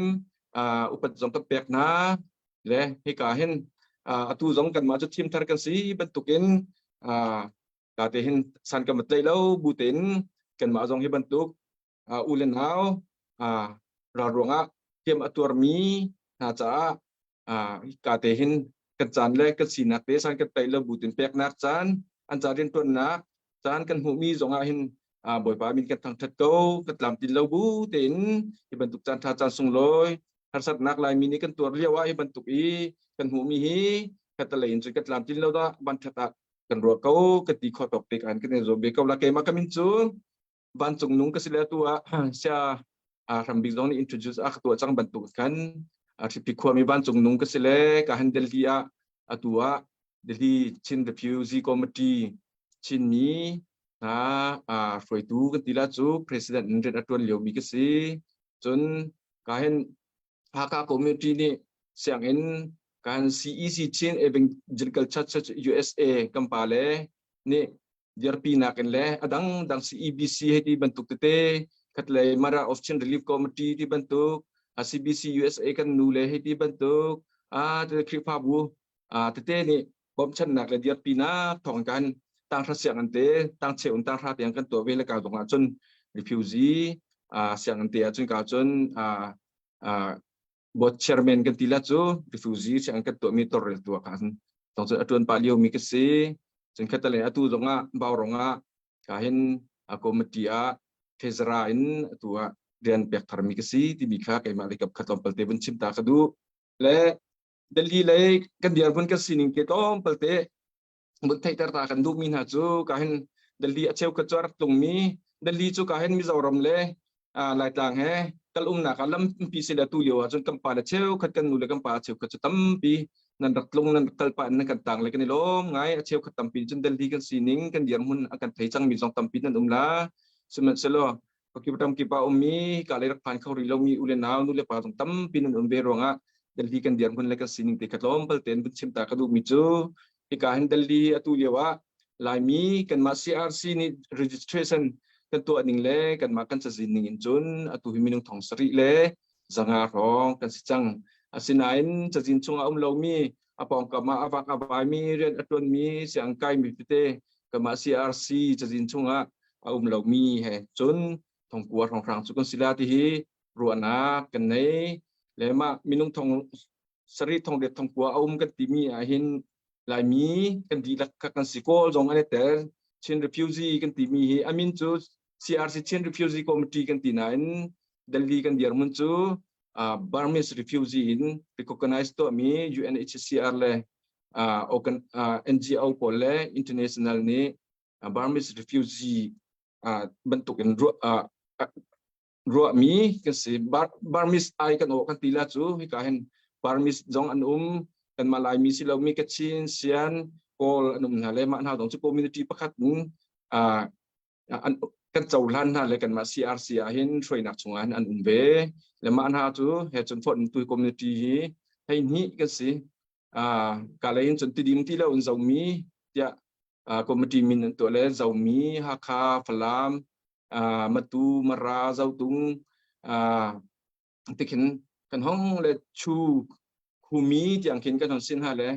Speaker 5: upat zong kan pek hna le hika hin atu zong kanmah cu thim thar kan si bantukin ka te hin san kan tlai lo bu tein kanmah zong hi bantuk u le nau ral ruangah hliam a tuarmi hna caah ka te hin kan caan le kan sinak te san kan taih lo butin peknak caan an ca riantuannak caan kan hmuhmi zongah hin Bawipa min kan thangthat ko kan tlamtlin lo bu tein hi bantuk caan tha caan sunglawi harsatnak Laimi nih kan tuar lio ah hi bantuk i kan hmuhmi hi khatalei in cun kan tlamtlin lo dah van that ah kan ruah ko ka ti khawh tawk te kan kan i zuam ve ko la keimah ka min cu vancung nung ka si le atu ah sia hrambik zong nih introduce a ka tuah cang bantuk khan Hripi khuami vancung nung ka si le ka han Delhi ah atu ah Delhi Chin Refugee Committee Chinmi hna hruaitu kan ti la cu president in rian a tuan liomi ka si cun ka hin Hakha community nih sianginn kan CEC Chin Evangelical Church USA kan pa le nih dirpinak in le a dangdang CEBC hei ti bantuk tete khatlei Mara of Chin Relief Committee ti bantuk CBC USA kan nu le hei ti bantuk a te Khrihfabu a tete nih bawmchannak le dirpinak thawng kan tanghra sianginn te tangcheu in tanghra tiang kan tuah ve le ka zong ah cun refugee sianginn te ah cun ka cun board chairman kan ti la cu refugee sianginn kan tuahmi torrel tu ah khan tong cun a tuan pah lio mi ka si cun khatale atu zong ah Baurong ah ka hin a committee ah treasurer in atu ah rian pek tharmi ka si timi kha keimah le kap khat tlawmpal te vun chim ta ka duh le Delhi lei kan dirhmun kan sining te tlawmpal te mun theihter ta kan duhmi hna cu ka hin Delhi a cheukhat cu a rak tlungmi Delhi cu ka hin Mizoram le Laitlang he kal umnak ah lampi si le tu lio ah cun kan pa le cheukhat kan nu le kan pa cheukhat cu tampi nan rak tlung nan rak kal pah nan kan tang le kan i lawm ngai a cheukhat tampi cun Delhi kan sining kan dirhmun a kan thei cangmi zong tampi nan um la sihmanhsehlaw. Khuakip kip ah ummi ka lei rak phan kho rih lomi u le nau nu le pa zong tampi nan um ve ruangah Delhi kan dirhmun le kan sining te kha tlawmpal tein vun chim ta ka duhmi cu hika hin Delhi atu lio ah Laimi kanmah CRC nih registration kan tuah ning le kanmah kan cazin ning in cun atu hi minung thong sarih le zanga hrawng kan si cang. Asinain cazin chungah um lomi a pawngkam ah a vak a vaimi rian a ṭuanmi siang kaimi tete kanmah CRC cazin chungah a um lomi he cun thongkua hrawnghrang cu kan si la ti hi ruahnak kan nei le mah minung thong sarih thong riat thongkua a um kan timi ah hin Laimi kan dihlak kha kan si kawl zong an i tel Chin refugee kan timi hi amin cu CRC Chin Refugee Committee kan ti nain Delhi kan dirhmun cu Burmese refugee in recognize tuahmi UNHCR le NGO pawl le international nih Burmese refugee bantuk in ruahmi kan si. Burmese ai kan aw kan ti la cu hika hin Burmese zong an um kanmah Laimi si lomi Kachin, Sian, Kawl an um hna le mah hna zong cu community pakhat in an kan cohlan hna le kanmah CRC ah hin hruainak chungah hin an um ve le mah hna cu he cun fonh tu community hi hei hnih kan si ka lei in cun tidim ti lo in zomi tiah committee min an tuah le zomi Hakha Falam Matu Mara Zotung tikhin kan hong le chu khumi tiang khin kan hon sin ha le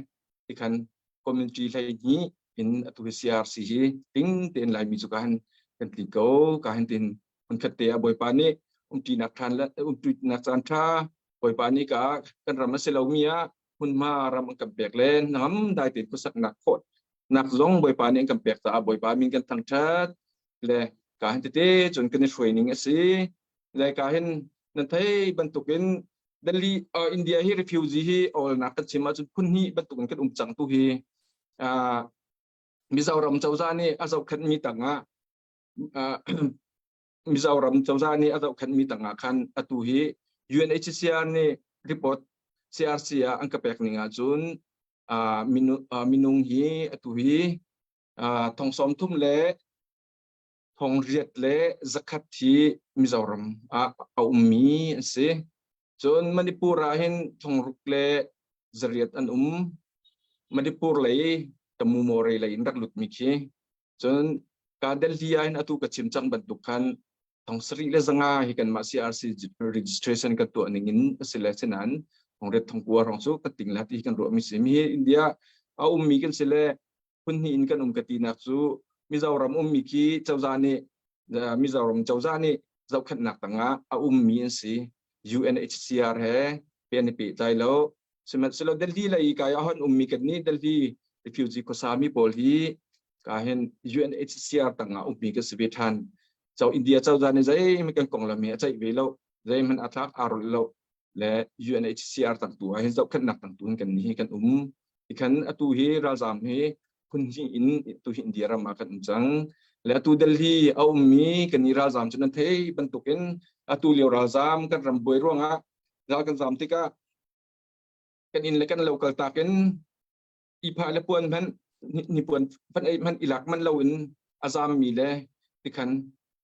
Speaker 5: tikhan community hlei hni in atu hi CRC hi ting tein laimi cu ka han kan tli ko ka han tin hun khat te a bawipa nih umṭinak ṭhan le umṭinak caan ṭha bawipa nih ka kan ram a si lomi ah hmunhma ram an kan pek le ngam dai tein khuasaknak khawh nak zong bawipa nih an kan pek caah bawipa min kan thangṭhat le ka han tete cun kan i hruai ning a si le ka hin nan thei bantukin Delhi India hi refugee hi awlnak kan chim ahcun phun hnih bantukin kan um cang tu hi Mizoram cozah nih a zohkhenhmi tangah Mizoram cozah nih a zohkhenhmi tangah khan atu hi UNHCR nih report CRC ah an ka pek ning ahcun minung hi atu hi thong sawm thum le thong riat le zakhat hi Mizoram ah a ummi an si. Cun Manipur ah hin thongruk le zariat an um. Manipur lei Tamu More lei in rak lutmi khi. Cun ka Delhi ah hin atu ka chim cang bantuk khan thong sarih le zanga hi kanmah CRC registration kan tuah ning in a si le sinan thongriat thongkua hrawng cu kan ting la ti kan ruahmi si. Mi hi India a ummi kan si le phun hnih in kan um ka tinak cu Mizoram ummi khi cozah nih Mizoram cozah nih zohkhenhnak tangah a ummi an si. UNHCR he pe an i pehtlai lo. Sihmanhsehlaw Delhi lei kai ah hon ummi kan nih Delhi refugee khuasami pawl hi ka hin UNHCR tangah ummi kan si ve than. So India cozah nih zeihmanh kan konglam hi a ceih ve lo, zeihmanh a thlak aa rolh lo. Le UNHCR tangtu ah hin zohkhenhnak tangtu in kan nih hi kan um. Ikhan atu hi ralzam hi phun hnih in tu hi India ram ah kan um cang. Le atu Delhi a ummi kan i ralzam cu nan thei bantukin atu lio ralzam kan ram buai ruangah ral kan zam tikah kan inn le kan lo kal tak in ihphah le puan hmanh hnipuan van ei hmanh ilak man lo in a zammi le tikhan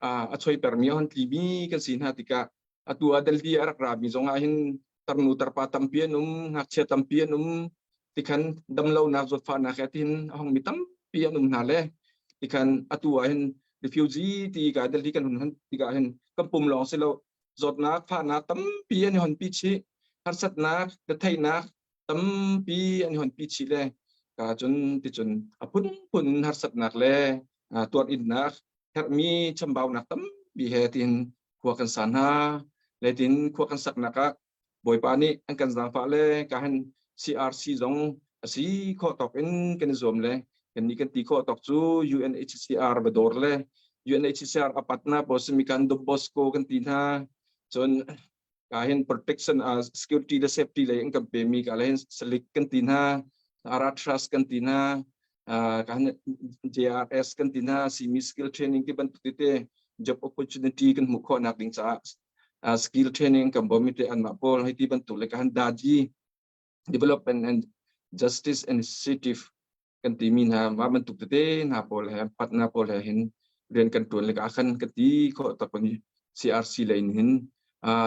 Speaker 5: a choipermi a hon tlimi kan si hna tikah atu ah Delhi a rak rami zong ah hin tarnu tarpa tampi an um ngakchia tampi an um tikhan damlonak zawtfahnak he tin a hongmi tampi an um hna le tikhan atu ah hin refugee ti ka Delhi kan hun han tikah hin kan pum lawng si lo zawtnak fahnak tampi an i honpi chih harsatnak retheihnak tampi an i honpi chih le ka cun ticun a phunphun in harsatnak le tuar innak herhmi chambaunak tampi he tin khua kan sa hna le tin khua kan saknak ah Bawipa nih an kan zaangfah le ka han CRC zong a si khawh tawk in kan i zuam le kan nih kan ti khawh tawk cu UNHCR va dawr le UNHCR apat na Bosmikan Don Bosco kan ti hna cun ka hin protection security le safety lei an kan pe mi ka le hin salik kan ti hna Ara Trust kan ti hna ka hin JRS kan ti hna simi skill training ti bantuk tete job opportunity kan hmuh khawh nak ding caah skill training kan bawm mi te anmah pawl hei ti bantuk le ka han daji development and justice initiative kan timi hna mah bantuk tete hna pawl he partner pawl he hin rian kan tuan le ka khan ka ti khawh tak ni. CRC lei in hin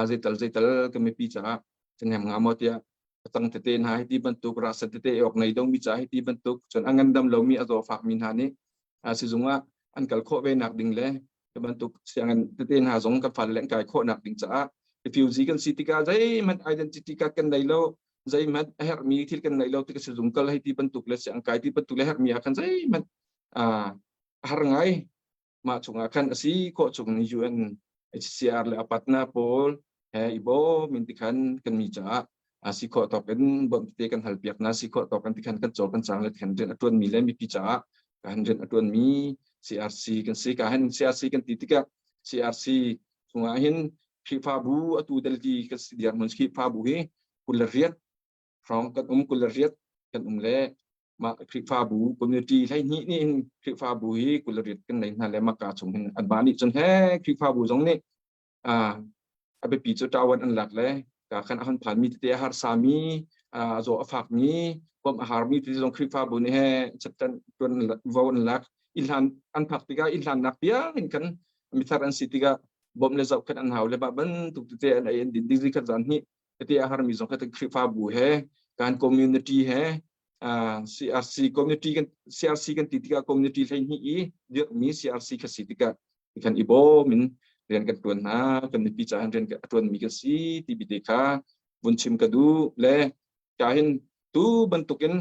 Speaker 5: zeital zeital kan mipi caah kan hem hnga maw tiah cang tete hna hi ti bantuk rasa tete awk nei domi ca hi ti bantuk cun a ngandam lomi a zawfak mi hna nih sizung ah an kal khawh ve nak ding le bantuk sianginn tete hna zong kan fale le an kai khawh nak ding caah refugee kan si tikah zeihmanh identity card kan nei lo zeihmanh a herhmi thil kan nei lo tikah sizung kal hei ti bantuk le siang kai ti bantuk le herhmi ah khan zeihmanh a har ngai. Mah chungah khan a si khawh chung ni UNHCR le a partner pawl he i bawm in tikhan kan mi caah a si khawh tawk in bawmh tete kan hal piak hna. Si khawh tawk in tikhan kan cawl kan cang le tikhan rian a tuan mi le mipi caah kan rian a tuan mi CRC kan si. Ka hin CRC kan ti tikah CRC chungah hin Khrihfabu atu Delhi kan si dirhmun Khrihfabu hi 28 hrawng kan um, 28 kan um le mah Khrihfabu community 12 nih hin Khrihfabu hi 28 kan nei hna le maka chung hin anmah nih cun he Khrihfabu zong nih a biapi cu ṭawan an lak le ka khan a hon phanmi tete a harsami a zaw a fakmi bawmh a harmi tete zong Khrihfabu nih he chattan tuan vo an lak. Inn hlan an phak tikah inn hlannak tiang in kan mithar an si tikah bawmh le zohkhenh an hau le mah bantuk tete an ei an din ding khat zan hnih tete a harmi zong kha Khrihfabu he kan community he CRC community kan CRC kan ti tikah community 12 i dirhmi CRC kha si tikah kan i bawm in rian kan tuan hna. Kan mipi caah rian a tuanmi kan si ti bi te kha vun chim ka duh le ka hin tu bantukin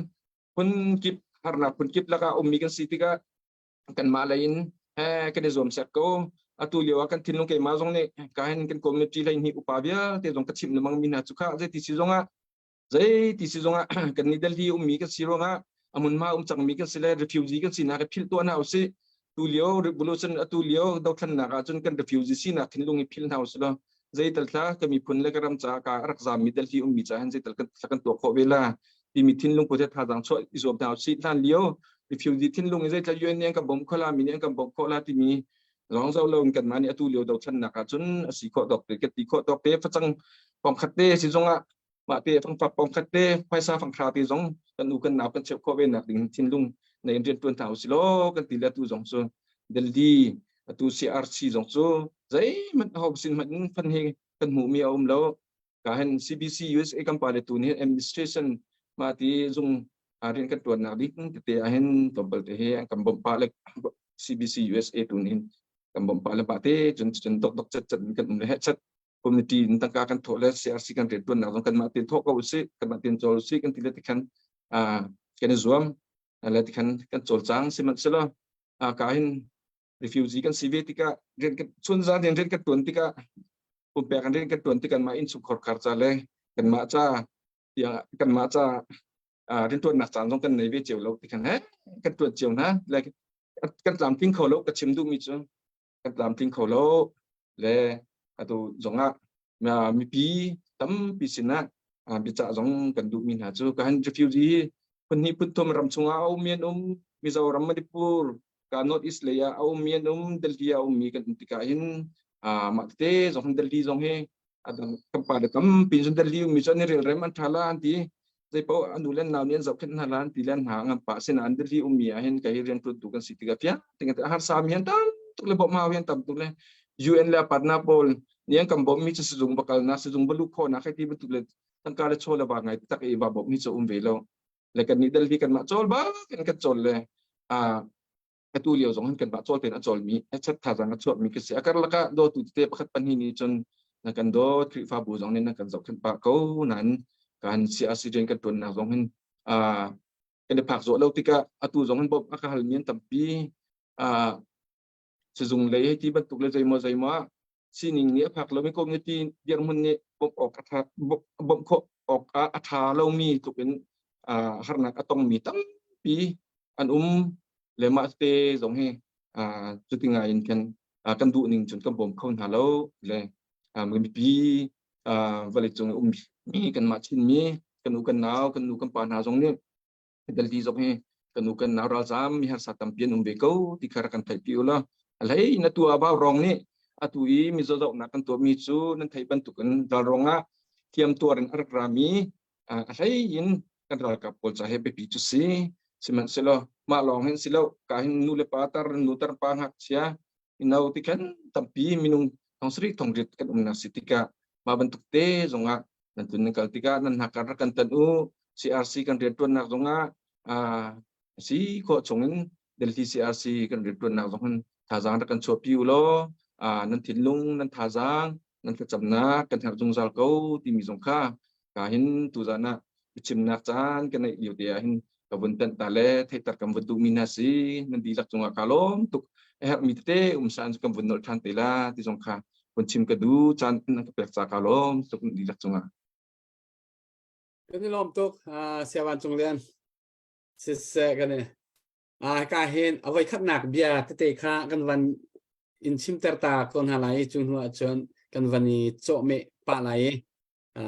Speaker 5: phun kip harnak phun kip lakah ummi kan si tikah kanmah lei in he kan i zuam sek ko. Atu lio ah kan thinlung keimah zong nih ka hin kan community 12 upa vialte zong ka chimh lengmang mi hna cu kha zeiti si zongah zeiti si zongah kan nih Delhi ummi kan si ruangah a hmunhma um cangmi kan si le refugee kan sinak hi philh tuah hna usih. Tu lio revolution, atu lio dothlennak ah cun kan refugee sinak thinlung i philh hna usih law zeital thla ka miphun le ka ram caah ka rak zammi Delhi ummi caah hin zeital kan kan tuah khawh ve la timi thinlung put he thazaang chuah i zuam hna usih. Hlan lio refugee thinlung i zeitlai UN nih an kan bawmh kho la, mi nih an kan bawmh khawh la timi lawng zo lo in kanmah nih atu lio dothlennak ah cun a si khawh tawk te kan ti khawh tawk te facang pong khat te si zongah mah te fangfak pong khat te phaisa fanghra te zong kan u kan nau kan cheuh khawh ve nak ding thinlung nei in rian tuan hna usih law kan ti le atu zong cu Delhi atu CRC zong cu zeihmanh ho sin hmanh in fan hi kan hmuh mi a um lo. Ka hen CBC USA kan pa le tu nih administration mah ti zung rian kan tuan nak ding tete ah hin tlawmpal te he an kan bawmh pah le CBC USA tu nih kan bawmh pah le pah te cun cun dok dok chat chat kan um le he chat community in tangka kan thawh le CRC kan rian tuannak zong kanmah tein thawh ko usih, kanmah tein cawl usih kan ti le tikhan kan i zuam le tikhan kan cawlcang. Sihmanhsehlaw ka hin refugee kan si ve tikah rian kan chun zan rian rian kan tuan tikah pumpek kan rian kan tuan tikah mah innchungkhar khar ca le kanmah ca tiang kanmah ca riantuannak caan zong kan nei ve cio lo tikhan he kan tuan cio hna le kan tlamtling kho lo. Ka chim duhmi cu kan tlamtling kho lo le atu zongah mipi tampi sinah biacah zong kan duhmi hna cu kan refugee phun hnih phun thum ram chungah a ummi an um, Mizoram, Manipur ka North East lei ah a ummi an um, Delhi ah a ummi kan um tikah hin mah tete zong Delhi zong hi adang kan pa le tampi cun Delhi ummi cu an i relrem an ṭha la an ti, zeipaoh an u le an nau nih an zohkhenh hna la an ti le an hna ngam pah. Asinain Delhi ummi ah hin ka hi rian ṭuantu kan si tikah fiang ting a harsa mi an tam tuk le bawmh hau hi an tam tuk le UN le partner pawl nih an kan bawmhmi cu sizung va kalnak, sizung va luh khawhnak hei ti bantuk le tangka le chaw le va ngai tak i va bawmhmi cu um ve lo le kan nih Delhi kanmah cawl bak in kan cawl le atu lio zong hin kanmah cawl tein a cawlmi a chat thazaang a chuahmi ka si. A karlak ah dawtu tete pakhat pahnih nih cun na kan dawt, Khrihfabu zong nih na kan zohkhenh pah ko nain kan CRC rian kan ṭuannak zong hin kan i phak zawh lo tikah atu zong hin bawmh a ka halmi an tampi. Sizung lei hei ti bantuk le zeimaw zeimaw sining nih a phak lomi community dirhmun nih bawmh awk a ṭha bawmh khawh awk ah a ṭha lomi tluk in harnak a tongmi tampi an um le mah te zong hi cuti ngai in kan kan duh ning cun kan bawm kho hna lo le mipi vawleicung i ummi kanmah Chinmi kan u kan nau kan nu kan pa hna zong nih Delhi zong hi kan u kan nau ralzaam mi harsa tampi an um ve ko ti kha rak kan theihpi u law. A hlei in atu ah Vaurawng nih atu i mizaw zohnak kan tuahmi cu nan theih bantukin ralrawng ah thiam tuar in a rak rami a hlei in kan ralkap pawl ca he biapi cu si. Sihmanhsehlaw mah lawng hin si lo ka hin nu le pa tar nu tar pa ngakchia ino ti khan tampi minung. Thongsarih thongrit kan umnak si tikah mah bantuk te zongah nan tun nan kal tikah nan hnakar rak kan tan u. CRC kan riantuannak zongah si khawh chungin Delhi CRC kan riantuannak zong hin thazaang rak kan chuahpi u law nan thinlung nan thazaang nan thlacamnak kan herh zungzal ko timi zong kha ka hin tuzan ah biachimnak caan ka neih lio te ah hin ka vun tanh ta le theihter kan vun duhmi hna si. Nan dihlak cungah ka lawm tuk. A herhmi tete um san kan vun nolh ṭhan te la ti zong kha vun chim ka du. Caan nan ka pek ca ka lawm tuk nan dihlak cungah.
Speaker 2: Kan i lawm tuk Siavan Cung Lian. Siseh kan i ka hin a voikhatnak bia tete kha kan van in chimter ta ko hna lai. Cu hnu ah cun kan van i cawhmeh pah lai i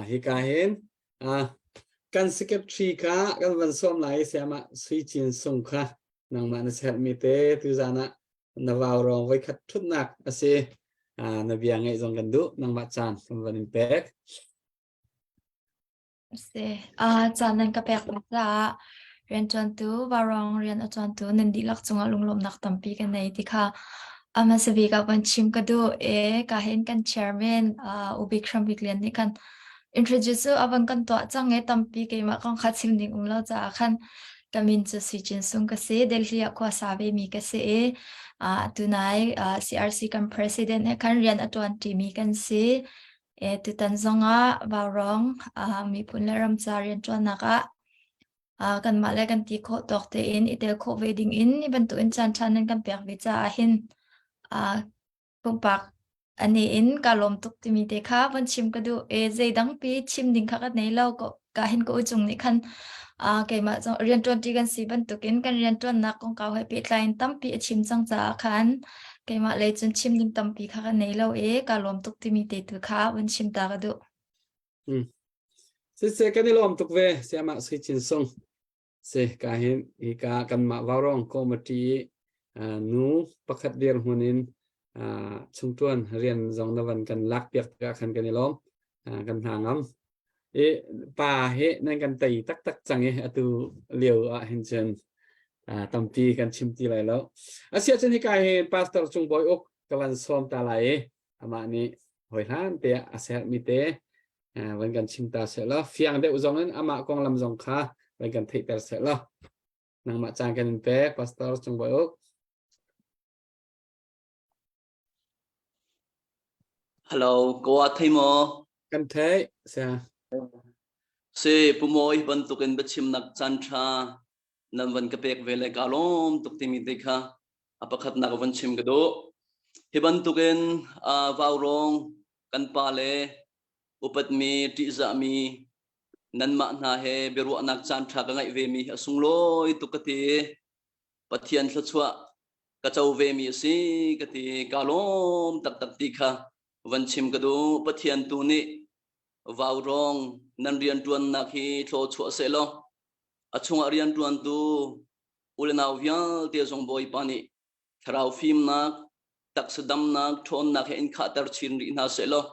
Speaker 2: hika hin kan secretary kha kan van sawm lai. Siama Sui Cin Sung kha nangmah na sermi te tuzan ah na vau rong voikhat thutnak a si. Na bia ngaih zong kan duh. Nangmah caan kan van in pek.
Speaker 6: Si. Caan nan ka pek caah rianṭuantu, vaurawng rian a ṭuantu nan dihlak cungah lunglawmhnak tampi ka nei ti kha a hmasa bik ah van chim ka duh. I ka hin kan chairman U Bik Hram Bik Lian nih khan introduce cu a van kan tuah cang i tampi keimah kong kha chim ding um lo caah khan ka min cu Sui Cin Sung ka si. Delhi ah khua sa ve mi ka si i tunai CRC kan president he khan rian a ṭuan ṭimi kan si. Tutan zongah vaurawng miphun le ramca rianṭuannak ah kanmah le kan ti khawh tawk tein i tel khawh ve dingin hi bantukin caanṭha nan kan pek ve caah hin pumpak ani in kaa lawm tuk timi te kha von chim ka duh. Zeidangpi chim ding kha ka nei lo. Ka hin ka u cung nih khan keimah zong rianṭuanṭi kan si bantukin kan rianṭuannak kongkau he pehtlai in tampi a chim cang caah khan keimah lei cun chim ding tampi kha ka nei lo i kaa lawm tuk timi te tu kha vun chim ta ka duh.
Speaker 2: Siseh kan i lawm tuk ve siamah Sui Cin Sung. Si ka hin hi ka kanmah Vaurawng committee nu pakhat dirhmun in chungtuan rian zong na van kan lak piak tikah khan kan i lawm. Kan hna ngam. I pa hi nan kan tei taktak cang i atu lio ah hin cun tampi kan chim ti lai lo. Asiah cun hika hi Pastor Cung Bawi Uk ka van sawm ta lai i amah nih hawi hlan te a sermi te van kan chim ta seh law fiang deuh zong in amah konglam zong kha van kan theihter seh law nangmah caan kan in pek Pastor Cung Bawi Uk.
Speaker 7: Hello, ka wa thei maw?
Speaker 2: Kan theih, sia.
Speaker 7: Si, Pu Mawi bantukin biachimnak caan ṭha nan van ka pek ve le ka lawm tuk timi te kha a pakhatnak van chim ka duh. Hi bantukin uh, vaurawng kan pa le upatmi, ṭihzahmi nanmah hna he biaruahnak caan ṭha ka ngeih ve mi hi a sunglawi tuk ka ti. Pathian thluachuah ka co vemi a si ka ti. Ka lawm taktak ti kha van chim ka duh. Pathian tu nih vaurawng nan rianṭuannak hi thlaw chuah sehlaw a chungah rianṭuantu u le nau vialte zong Bawipa nih thlarau fimnak, taksa damnak, ṭhawnnak he in khahter chin rih hna sehlaw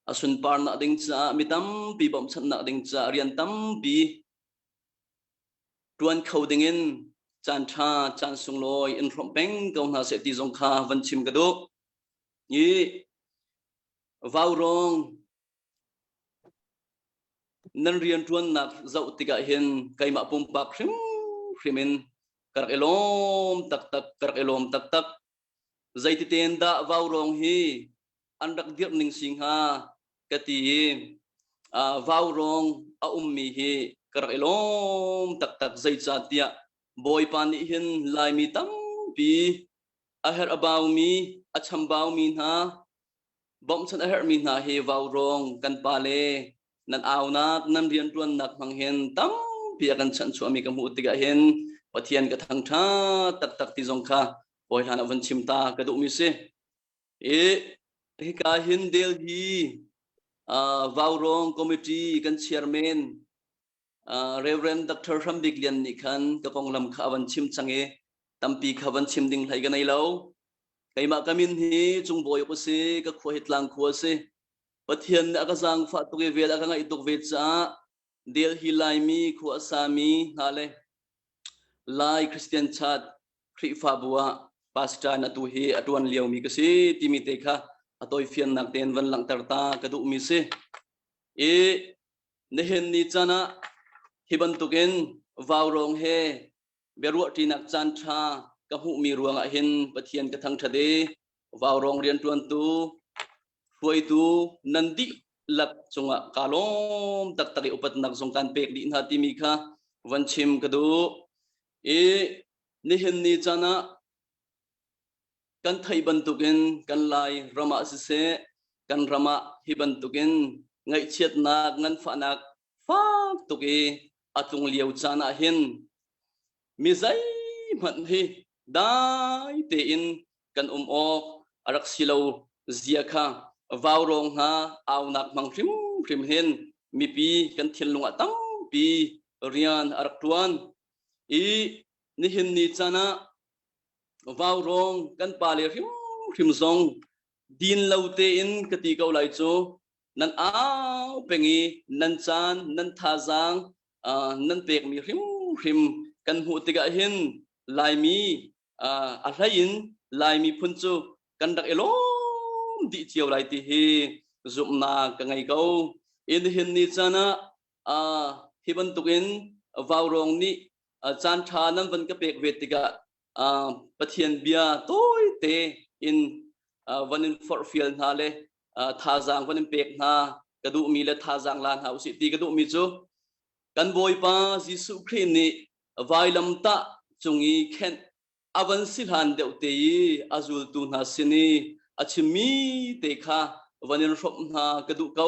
Speaker 7: a sunparnak ding caah mi tampi bawmhchanhnak ding caah rian tampi ṭuan kho dingin caan ṭha caan sunglawi in hrawmh peng ko hna seh ti zong kha van chim ka duh. I vaurawng nan rianṭuannak zoh tikah hin keimah pumpak hrimhrim in ka rak i lawm taktak, ka rak i lawm taktak. Zeititein dah vaurawng hi an rak dirh ning si hnga ka ti i vaurawng a ummi hi ka rak i lawm taktak. Zeicahtiah Bawipa nih hin Laimi tampi a herh a baumi a chambaumi hna bawmhchanh a herhmi hna hi vaurawng kan pale nan aunak nan rianṭuannak hmang hin tampi a kan chanhchuahmi ka hmuh tikah hin Pathian ka thangṭhat taktak ti zong kha hawi hlan ah van chim ta ka duhmi si. I hika hin Delhi Vaurawng Committee kan chairman Reverend Dr. Hram Bik Lian nih khan ka konglam kha a van chim cang i tampi kha van chim ding hlei ka nei lo. Keimah ka min hi Cungbawi ka si, ka khua hi tlang khua si. Pathian nih a ka zaangfah tuk i vel a ka ngaih tuk ve caah Delhi Laimi khua a sami hna le Lai Christian Church Khrihfabu ah pastor in atu hi a ṭuan liomi ka si timi te kha. a tawifiannak tein van langhter ta ka duhmi si. I nihin ni caan ah hi bantukin vaurawng he biaruahṭinak caan ṭha ka hmuhmi ruangah hin Pathian ka thangṭhat i vaurawng rianṭuantu hruaitu nan dihlak cungah kaa lawm taktak i upatnak zong kan pek dih hna timi kha van chim ka duh. I nihin ni caan ah kan theih bantukin kan Lai ram ah siseh kan ram ah hi bantukin ngaihchiatnak nganfahnak fak tuk i a tlung lio caan ah hin mi zeihmanh hi dai tein kan um awk a rak si lo zia kha vaurawng hna aunak hmang hrimhrim hin mipi kan thinlung ah tampi rian a rak ṭuan i nihin ni caan ah vaurawng kan pale hrimhrim zong din lo tein ka ti ko lai cu nan au peng i nan caan nan thazaang nan pekmi hrimhrim kan hmuh tikah hin Laimi a hlei in Laimi phun cu kan rak i lawm dih cio lai ti hi zumhnak ka ngei ko. In hin ni caan ah hi bantukin vaurawng nih caan ṭha nan van ka pek ve tikah Pathian bia tawite in van in forhfial hna le thazaang van in pek hna ka duhmi le thazaang la hna usih ti ka duhmi cu kan Bawipa Jesuh Khrih nih vailamtah cung i khenh a van si hlan deuh te i a zultu hna sin i a chimmi te kha van in hrawmh hna ka duh ko.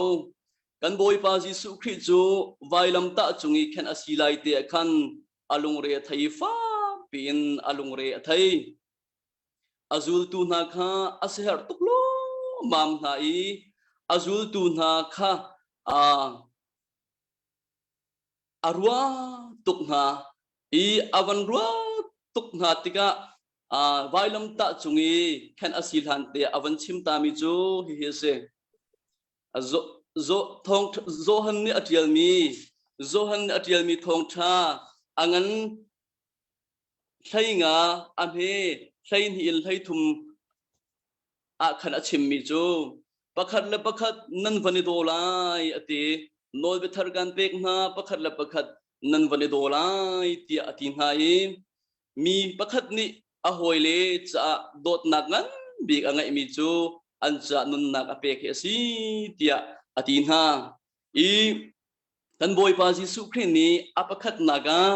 Speaker 7: Kan Bawipa Jesuh Khrih cu vailamtah cung i khenh a si lai te ah khan a lungre a thei fak piin a lungre a thei. A zultu hna kha a siaherh tuk lawmmam hna i a zultu hna kha a ruah tuk hna i a van ruah tuk hna tikah vailamtah cung i khen a si hlan te a van chim tami cu hihi a si. Johan nih a ṭialmi Johan nih a ṭialmi thawngṭha a ngan 15 a hme 12 in 13 ah khan a chimmi cu pakhat le pakhat nan van i daw lai a ti. Nawlbia thar kan pek hna pakhat le pakhat nan van i daw lai tiah a ti hna i mi pakhat nih a hawile caah dawtnak ngan bik a ngeihmi cu an caah nunnak a pek hi a si tiah a ti hna. I kan Bawipa Jesuh Khrih nih a pakhatnak ah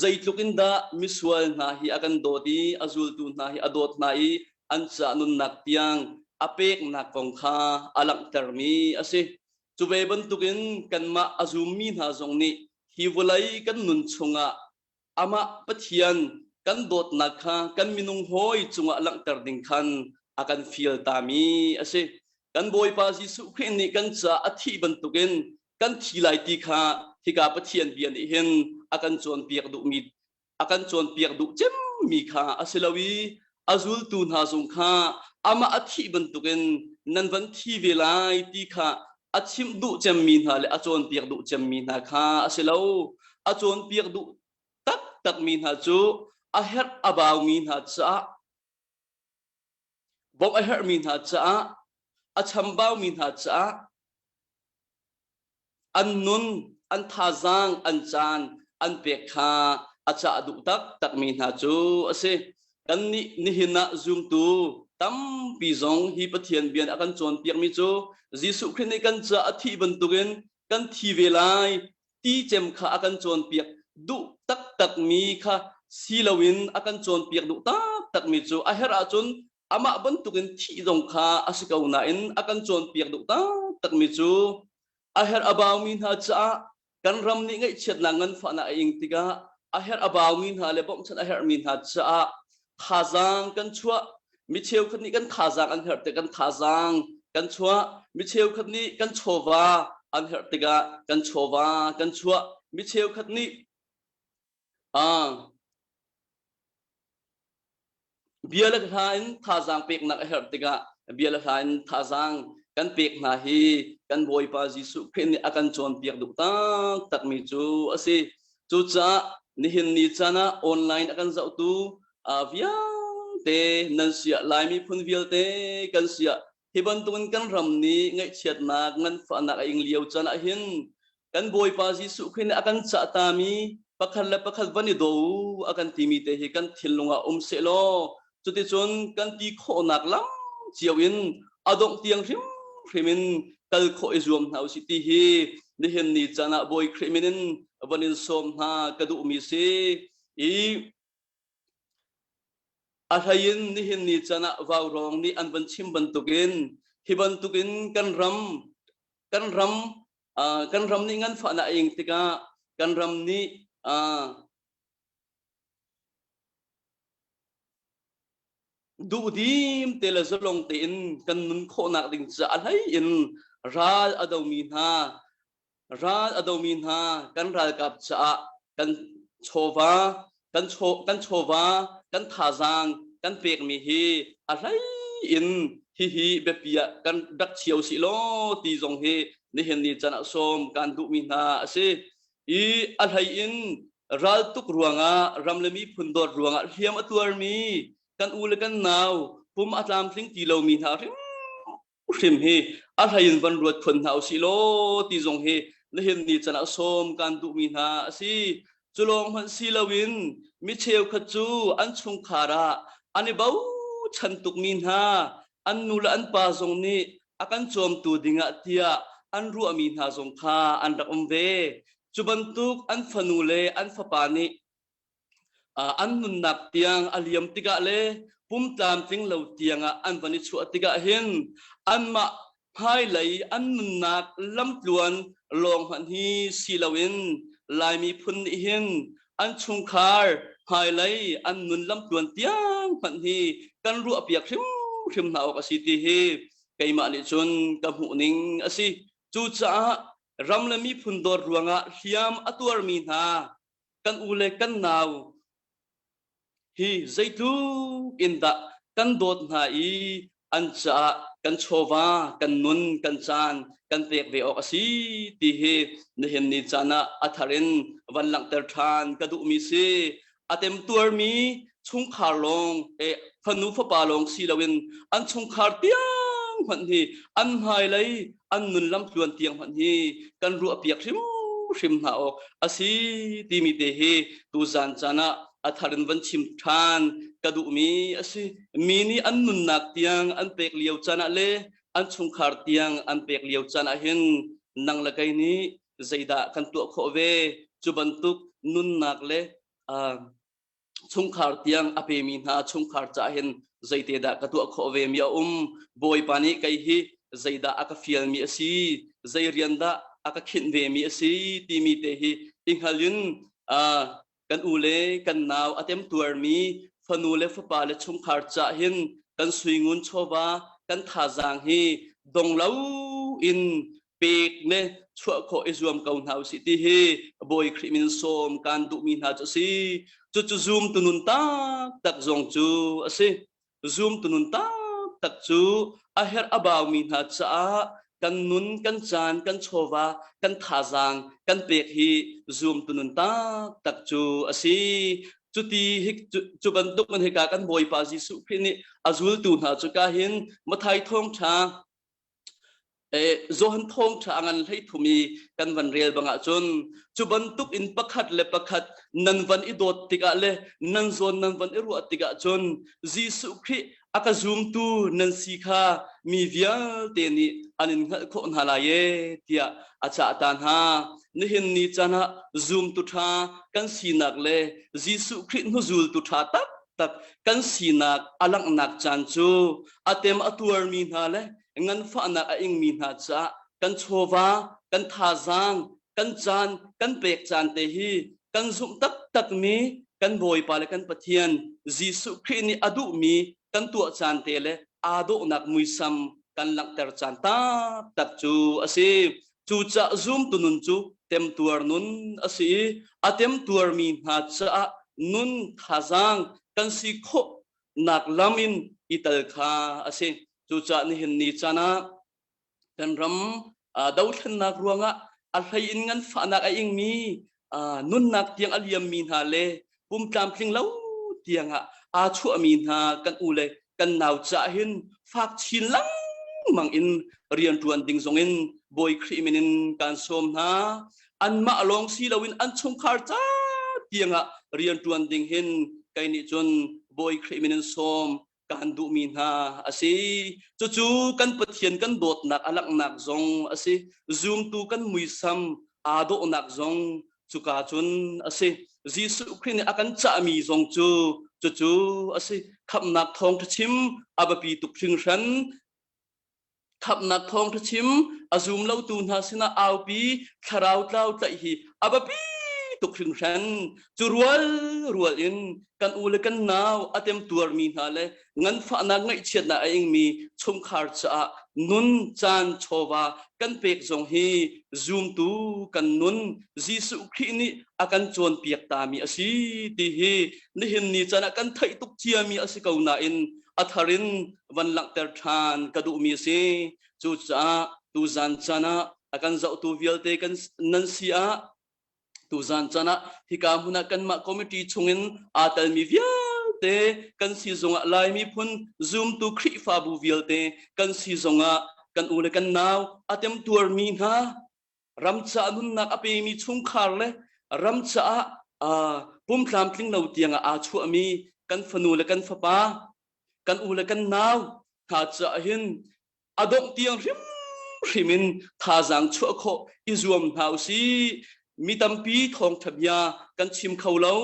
Speaker 7: zeitluk in dah misual hna hi a kan dawt i a zultu hna hi a dawt hna i an caah nunnak tiang a peknak kong kha a langhtermi a si. Cu ve bantukin kanmah a zummi hna zong nih hi vawlei kan nun chungah amah Pathian kan dawtnak kha kan minung hawi cungah langhter ding khan a kan fial tami a si. Kan Bawipa Jesuh Khrih nih kan caah a thih bantukin kan thi lai ti kha hika Pathian bia nih hin a kan cawnpiak duhmi a kan cawnpiak duh cemmi kha a si lo i a zultu hna zong kha amah a thih bantukin nan van thi ve lai ti kha a chimh duh cemmi hna le a cawnpiak duh cemmi hna kha a si lo. A cawnpiak duh taktakmi hna cu a herh a baumi hna caah bawmh a herhmi hna caah a chambaumi hna caah an nun, an thazaang, an caan an pek kha a cah duh taktakmi hna cu a si. Kannih nihin ah zumtu tampi zong hi Pathian bia a kan cawnpiakmi cu Jesuh Khrih nih kan caah a thih bantukin kan thi ve lai ti cem kha a kan cawnpiak duh taktakmi kha si loin a kan cawnpiak duh taktakmi cu a herh ahcun amah bantukin thih zong kha a si ko nain a kan cawnpiak duh taktakmi cu a herh a baumi hna caah kan ram nih ngaihchiatnak nganfahnak a ing tikah a herh a baumi hna le bawmhchanh a herhmi hna caah thazaang kan chuah mi cheukhat nih kan thazaang an herh tik kan thazaang kan chuah mi cheukhat nih kan chawva an herh tikah kan chawva kan chuah mi cheukhat nih Bia le hla in thazaang peknak a herh tikah bia le hla in thazaang kan pek hna hi kan Bawipa Jesuh Khrih nih a kan cawnpiak duh taktakmi cu a si. Cucaah nihin ni caan ah online a kan zohtu vialte nan siah Lai miphun vialte kan siah. Hi bantukin kan ram nih ngaihchiatnak nganfahnak a ing lio caan ah hin kan Bawipa Jesuh Khrih nih a kan cahtami pakhat le pakhat van i daw u a kan timi te hi kan thinlung ah um sehlaw cuticun kan ti khawhnak lam cio in a dongh tiang hrimhrim in kal khawh i zuam hna usih ti hi nihin ni caan ah Bawi Khrih min in van in sawm hna ka duhmi si i A hlei in nihin ni caan ah vaurawng nih an van chim bantukin hi bantukin kan ram kan ram uh, kan ram nih nganfahnak a ing tikah kan ram nih uh, duhdim te le zalong tein kan nun khawhnak ding caah a hlei in ral a domi hna Ral a domi hna kan ralkap caah kan chawva kan chaw kan chawva kan thazaang kan pekmi hi a hlei in hihi biapi ah kan rak chio sih law ti zong hi nihin ni caan ah sawm kan duhmi hna a si. I a hlei in raltuk ruangah ram le miphun dawt ruangah hliam a tuarmi kan u le kan nau pum a tlamtling ti lomi hna hrim hrim hi a hlei in van ruat khon hna usih law ti zong hi nihin ni can ah sawm kan duhmi hna a si. Cu lawng hmanh si loin mi cheukhat cu an chungkhar ah an i bochan tukmi hna an nu le an pa zong nih a kan cawmtu dingah tiah an ruahmi hna zong kha an rak um ve. Cu bantuk an fanu le an fapa nih an nunnak tiang a liam tikah le pum tlamtling lo tiangah an van i chuah tikah hin anmah hmailei an nunnak lamtluan lawng hmanh hi si loin Laimi phun nih hin an chungkhar hmailei an nun lamtluan tiang hmanh hi kan ruahpiak hrimhrim hna awk a si ti hi keimah nih cun ka hmuh ning a si. Cucaah ram le miphun dawt ruangah hliam a tuarmi hna kan u le kan nau hi zeitluk in dah kan dawt hna i an caah kan chawva kan nun kan caan kan pek ve awk a si ti hi nihin ni caan ah a thar in van langhter ṭhan ka duhmi si. A temtuarmi chungkhar lawng e fanu fapa lawng si loin an chungkhar tiang hmanh hi an hmailei an nun lamtluan tiang hmanh hi kan ruahpiak hrimhrim hna awk a si timi te hi tuzan caan ah a thar in van chim ṭhan ka duhmi a si. Mi nih an nunnak tiang an pek lio caan ah le an chungkhar tiang an pek lio caan ah hin nang le kei nih zeidah kan tuah khawh ve? Cu bantuk nunnak le uh, chungkhar tiang a pemi hna chungkhar caah hin zeite dah ka tuah khawh ve mi a um? Bawipa nih kei hi zeidah a ka fialmi a si? Zei rian dah a ka khinh ve mi a si? Timi te hi i hngal in uh, kan u le kan nau a temtuarmi fanu le fapa le chungkhar caah hin kan suingun chawva kan thazaang hi dong lo in pek ne chuah khawh i zuam ko hna usih ti hi Bawi Khrih min sawm kan duhmi hna cu a si. Cucu zum tu nun taktak zong cu a si. Zum tu nun taktak cu a herh a baumi hna caah kan nun, kan caan, kan chawva, kan thazaang kan pek hi zum tu nun taktak cu a si. Cuti hi cu bantuk man hika kan Bawipa Jesuh Khrih nih a zultu hna cu ka hin Mathai thawngṭha Johan thawngṭha a ngan 13 i kan van rel bang ahcun cu bantuk in pakhat le pakhat nan van i dawt tikah le nan zawn nan van i ruah tikah cun Jesuh Khrih a ka zumtu nan si kha mi vialte nih an in hngalh khawh hna lai e tiah a cah ta hna. Nihin ni caan ah zumtu ṭha kan sinak le Jesuh Khrih hnuzultu ṭha taktak kan sinak a langhnak caan cu a tem a tuarmi hna le nganfahnak a ingmi hna caah kan chawva, kan thazaang, kan caan, kan pek caan te hi kan zumh taktakmi kan Bawipa le kan Pathian Jesuh Khrih nih a duhmi kan tuah caan te le aa dawhnak muisam kan langhter caan taktak cu a si. Cucaah zumtu nun cu temtuar nun a si i a temtuarmi hna caah nun thazaang kan si khawh nak lam in i tal kha a si. Cucaah nihin ni caan ah kan ram dothlennak ruangah a hlei in nganfahnak a ingmi nunnak tiang a liammi hna le pum tlamtling lo tiangah aa chuahmi hna kan u le kan nau caah hin fak chin lengmang. lengmang in rian ṭuan ding zongin Bawi Khrih min in kaan sawm hna. Anmah lawng si loin an chungkhar ca tiangah rian ṭuan ding hin kei nih cun Bawi Khrih min in sawm kaan duhmi hna a si. Cucu kan Pathian kan dawtnak a langhnak zong a si. Zumtu kan muisam aa dawhnak zong cuka cun a si. Jesuh Khrih nih a kan cahmi zong cu cucu a si. Khamhnak thawngṭha chim a biapi tuk hringhran. Khamhnak thawngṭha chim a zum lotu hna sinah aupi thlarau tlau tlaih hi a biapi tuk hringhran. Cu rual rual in kan u le kan nau a temtuarmi hna le nganfahnak ngaihchiatnak a ingmi chungkhar caah nun caan chawva kan pek zong hi zumtu kan nun Jesuh Khrih nih a kan cawnpiak tami a si ti hi nihin ni caan ah kan theih tuk ciami a si ko nain a thar in van langhter ṭhan ka duhmi a si. Cucaah tuzan caan ah a kan zohtu vialte kan nan si ah tuzan caan ah hika hmun ah kanmah committee chungin aa telmi vialte kan si zongah Lai miphun zumtu Khrihfabu vialte kan si zongah kan u le kan nau a temtuarmi hna ram caah nunnak a pemi chungkhar le ram caah pum tlamtling lo tiangah aa chuahmi kan fanu le kan fapa kan u le kan nau hna caah hin a dongh tiang hrimhrim in thazaang chuah khawh i zuam hna u sih. Mi tampi thawngṭha bia kan chim kho lo,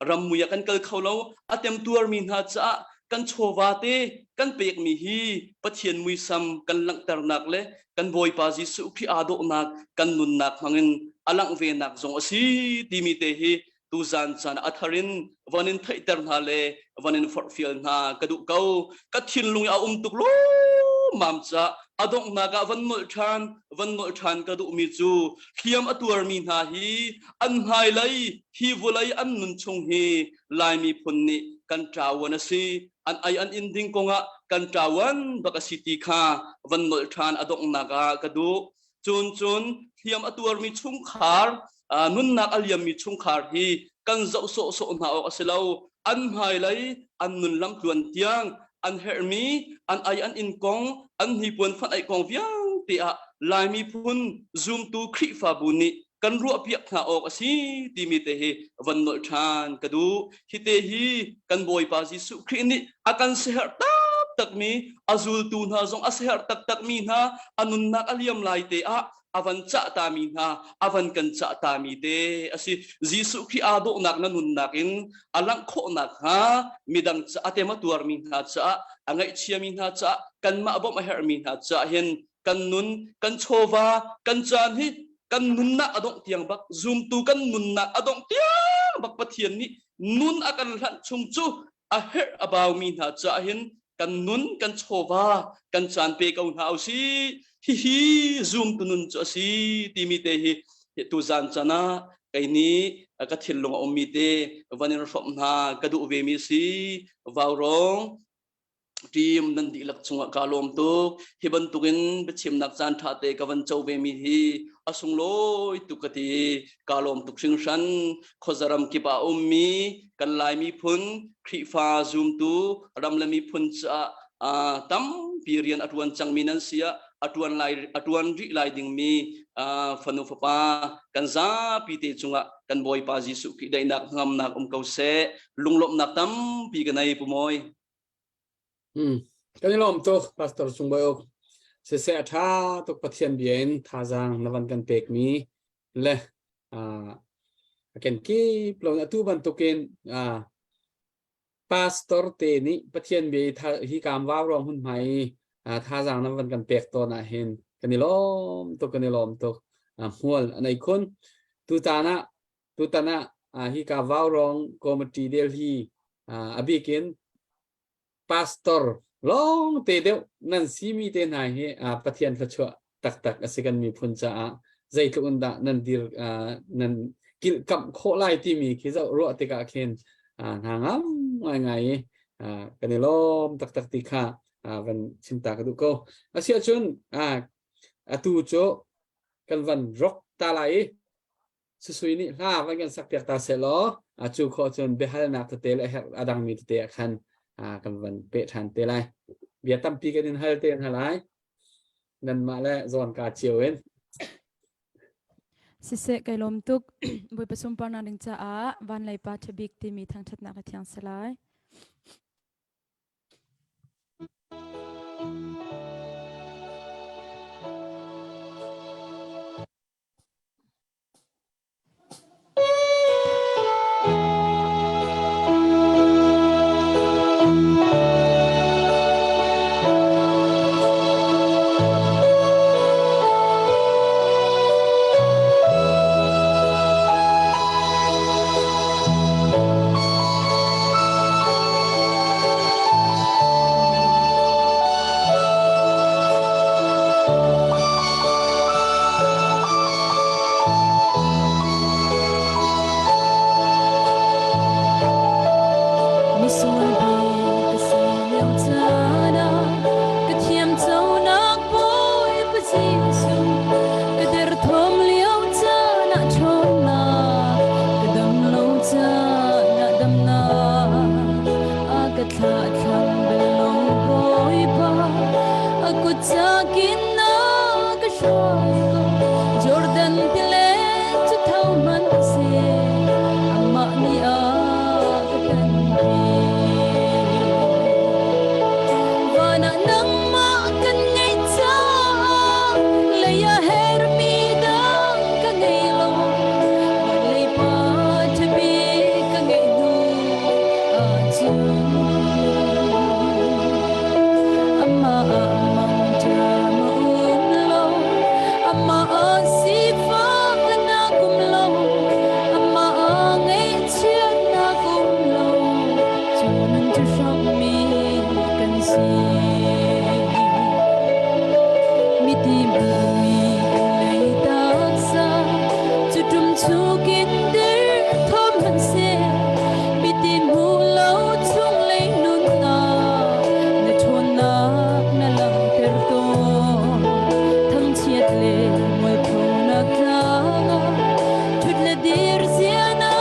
Speaker 7: rammui ah kan kal kho lo, a temtuarmi hna caah kan chawva te kan pekmi hi Pathian muisam kan langhternak le kan Bawipa Jesuh Khrih aa dawhnak kan nunnak hmangin a langh venak zong a si timi te hi tuzan caan a thar in van in theihter hna le van in forhfial hna ka duh ko. Ka thinlung i a um tuk lawmmam ca a donghnak ah van nolh ṭhan van nolh ṭhan ka duhmi cu hliam a tuarmi hna hi an hmailei hi vawlei an nun chung hi Lai miphun nih kan ṭawan a si. An ai an inn ding kongah kan ṭawan bak a si ti kha van nolh ṭhan a donghnak ah ka duh. Cun cun hliam a tuarmi chungkhar nunnak a liammi chungkhar hi kan zoh sawhsawh hna awk a si lo. An hmailei an nun lamtluan tiang an herhmi an ai an inn kong an hnipuan fanh aih kong vialte ah Lai miphun zumtu Khrihfabu nih kan ruahpiak hna awk a si timi te hi van nolh ṭhan ka duh. Hi te hi kan Bawipa Jesuh Khrih nih a kan siaherh taktakmi a zultu hna zong a siaherh taktakmi hna a nunnak a liam lai te ah a van cah tami hna a van kan cah tami te a si. Jesuh Khrih aa dawhnak na nunnak in a langh khawh nakhnga midang ca a tem a tuarmi hna caah a ngaihchiami hna caah kanmah bawmh a herhmi hna caah hin kan nun kan chawva kan caan hi kan nunnak a dongh tiang bak zumtu kan nunnak a dongh tiang bak Pathian nih nun a kan hlanh chung cu a herh a baumi hna caah hin kan nun kan chawva kan caan pe ko hna usih hihi zumtu nun cu a si timi te hi tuzan caan ah kei nih ka thinlung a ummi te van in hrawmh hna ka duh ve mi si vaurawng Team nan dihlak cungah kaa lawm tuk. Hi bantukin biachimnak caan ṭha te ka van co vemi hi a sunglawi tuk ka ti. Kaa lawm tuk hringhran. Khuazaram kip ah a ummi kan Lai miphun, Khrihfa zumtu, ram le miphun caah uh, tampi rian a ṭuan cangmi nan si ah a ṭuan lai a ṭuan rih lai dingmi uh, fanu fapa kan zapi te cungah kan Bawipa Jesuh Khrih daihnak hngamnak um ko seh. Lunglawmhnak tampi ka nei Pu Mawi.
Speaker 2: Hmm. Kan i lawm tuk Pastor Sung Bawi Uk. Siseh a ṭha tuk Pathian bia in thazaang na van kan pekmi le uh, a kenkip lo atu bantukin uh, pastor te nih Pathian bia i hi kaam vau ruang hun hmai i thazaang na van kan pek tawn ah hin kan i lawm tuk kan i lawm tuk hmual a nei khun tutan ah tutan ah hi ka vaurawng committee Delhi a bikin pastor lawng te deuh nan simi te hna hi Pathian thluachuah taktak a si kan miphun caah zeitluk in dah nan dir nan kilhkamh khawh lai timi khi zoh ruah tikah khin hna ngam ngaingai i kan i lawm taktak ti kha van chim ta ka duh ko. Asiahcun atu cu kan van rok ta lai i Susui nih hla van kan sakpiak ta seh law cu khawh cun biahalnak tete le herh a dangmi tete ah khan kan van peh ṭhan te lai. Bia tampi kan in hal te hna lai. Nanmah le zawnka cio in.
Speaker 3: Siseh kai lawm tuk. Bawipa sunparnak ding caah van lei pa ṭhabik timi thangṭhatnak a thiang salai. Misual bik ka si lio caan ah ka thiamconak Bawipa Jesuh ka derthawm lio caan ah ṭhawnnak ka dam lo caan ah damnak a ka thlahthlam bal lo Bawipa a kut chakin na ka hruai ko Jordan tilet cu tho hmanh seh amah nih a ka tanpi. Van ah nangmah kan ngeih caah lei ah hermi dang ka ngei lo. Van lei pa ṭhabi ka ngeih hnu ahcun amah ah mangṭam a um lo. Amah ah sifak nak um lo. Amah ah ngaihchiatnak um lo. Cu nun cu hrammi kan si. Miti hmuhmi kan lei taksa cu ṭum chukin derthawm hmanhseh miti hmuh lo chunglei nunnak na ṭhawnnak na langhter tawn. Thangchiat le mualphonak tlang ah ṭhut le dir zia na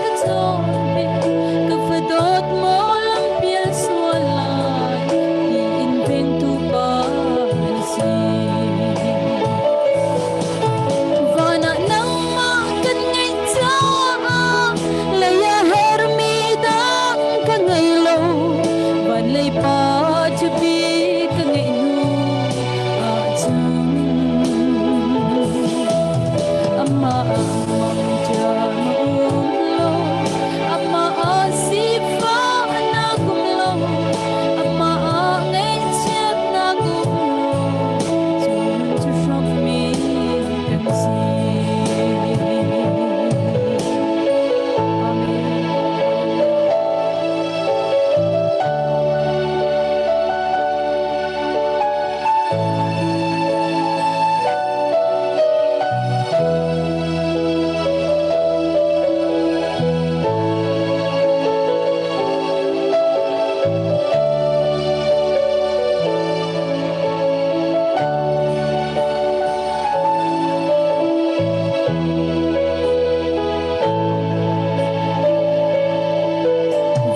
Speaker 3: ka cawnpiak. Ka fadawt maw lampial sual lai tiin vengtu pa na si. Van ah nangmah kan ngeih caah lei a hermi dang ka ngei lo. Van lei pa ṭhapi ka ngeih hnu ahcun amah mangṭam a um lo. Amah ah sifahnak um lo. Amah ah ngaihchiatnak um lo. Cu nun cu hrawkmi kan si. Amen.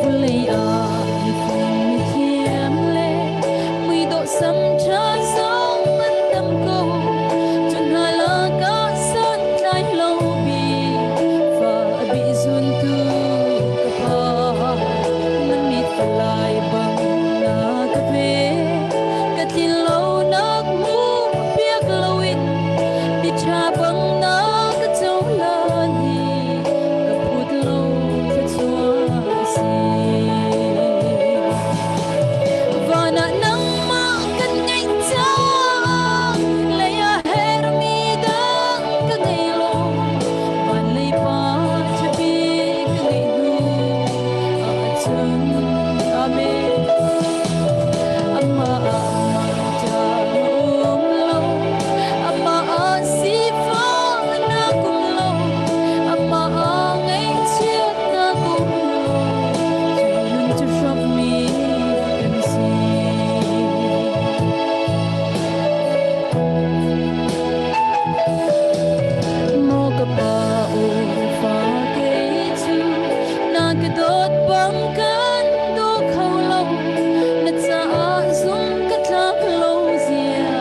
Speaker 3: Vawlei ah mifim mithiam le muidawh sam ṭha zong an tam ko. Cu hna lakah santlai lo bik fa a bih zuntu ka pa. Na mit falai bang na ka pe. Ka tlin lonak hmuh piak loin miṭha bang na ka cohlan hi ka phut lo thluachuah a si. Van ah nangmah kan ngeih caah lei ah hermi dang ka ngei lo. Van lei pa ṭhabi ka ngeih hnu ahcun Amen. Amah ah mangṭam a um lo. Amah ah sifahnak um lo. Amah ah ngaihchiatnak um lo. Cu nun cu hrawkmi kan si. Maw ka pa aw fa kei cu na ka dawt bang kan daw kho lo. Na caah zung ka tlak lo zia.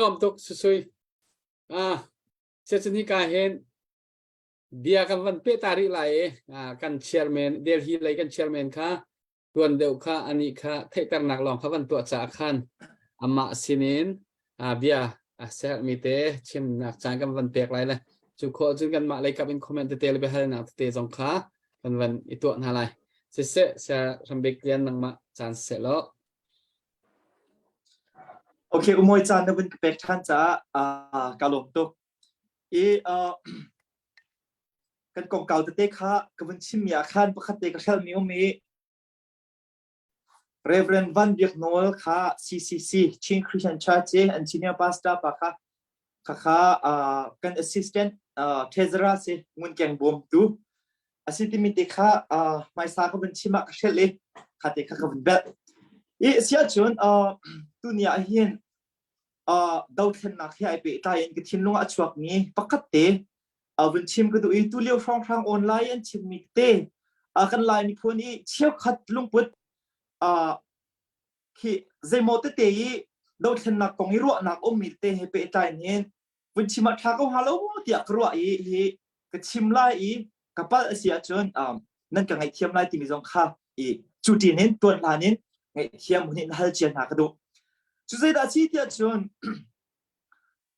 Speaker 2: lawm tuk Susui. Ah, se hi ka hin bia kan van pe ta rih lai i kan chairman Delhi lei kan chairman kha tuan deuh kha ani kha theihternak lawng kha van tuah caah khan amah sinin bia a sermi te chimnak caan kan van pek lai le cu khawh cun kanmah lei kap in comment tete le biahalnak tete zong kha kan van i tuah hna lai. Siseh, Sir Hrambik Lian nangmah caan seh law.
Speaker 4: Okay, umawi caan na vun ka pek ṭhan caah uh, ka lawm tuk. I uh, kan kongkau tete kha ka vun chimmi ah khan pakhat te ka hrelmi um i Reverend Van Biak Nawl kha CCC Chin Christian Church i an senior pastor pa kha khakha uh, kan assistant uh, treasurer si ngunkeng bawmtu a si timi te kha uh, hmaisa ka vun chim ah ka hrelh i kha te kha ka vun belh. I siahcun uh, tuni ah hin uh, dothlennak he ai pehtlai in ka thinlung ah a chuakmi pakhat te uh, vun chim ka duh i tu lio hrawnghrang online an chimmi te uh, kan Lai miphun i cheukhat lungput uh, khi zeimaw tete i dothlennak kong i ruahnak ummi te he pehtlai in hin vun chim ah ṭha ko hnga lo tiah ka ruah i hi ka chim lai i ka palh a si ahcun um, nan ka ngaihthiam lai timi zong kha i cu ṭin in tuan hlan in ngaihthiam hun in hal cia hna ka duh. Cu zeidah si tiah cun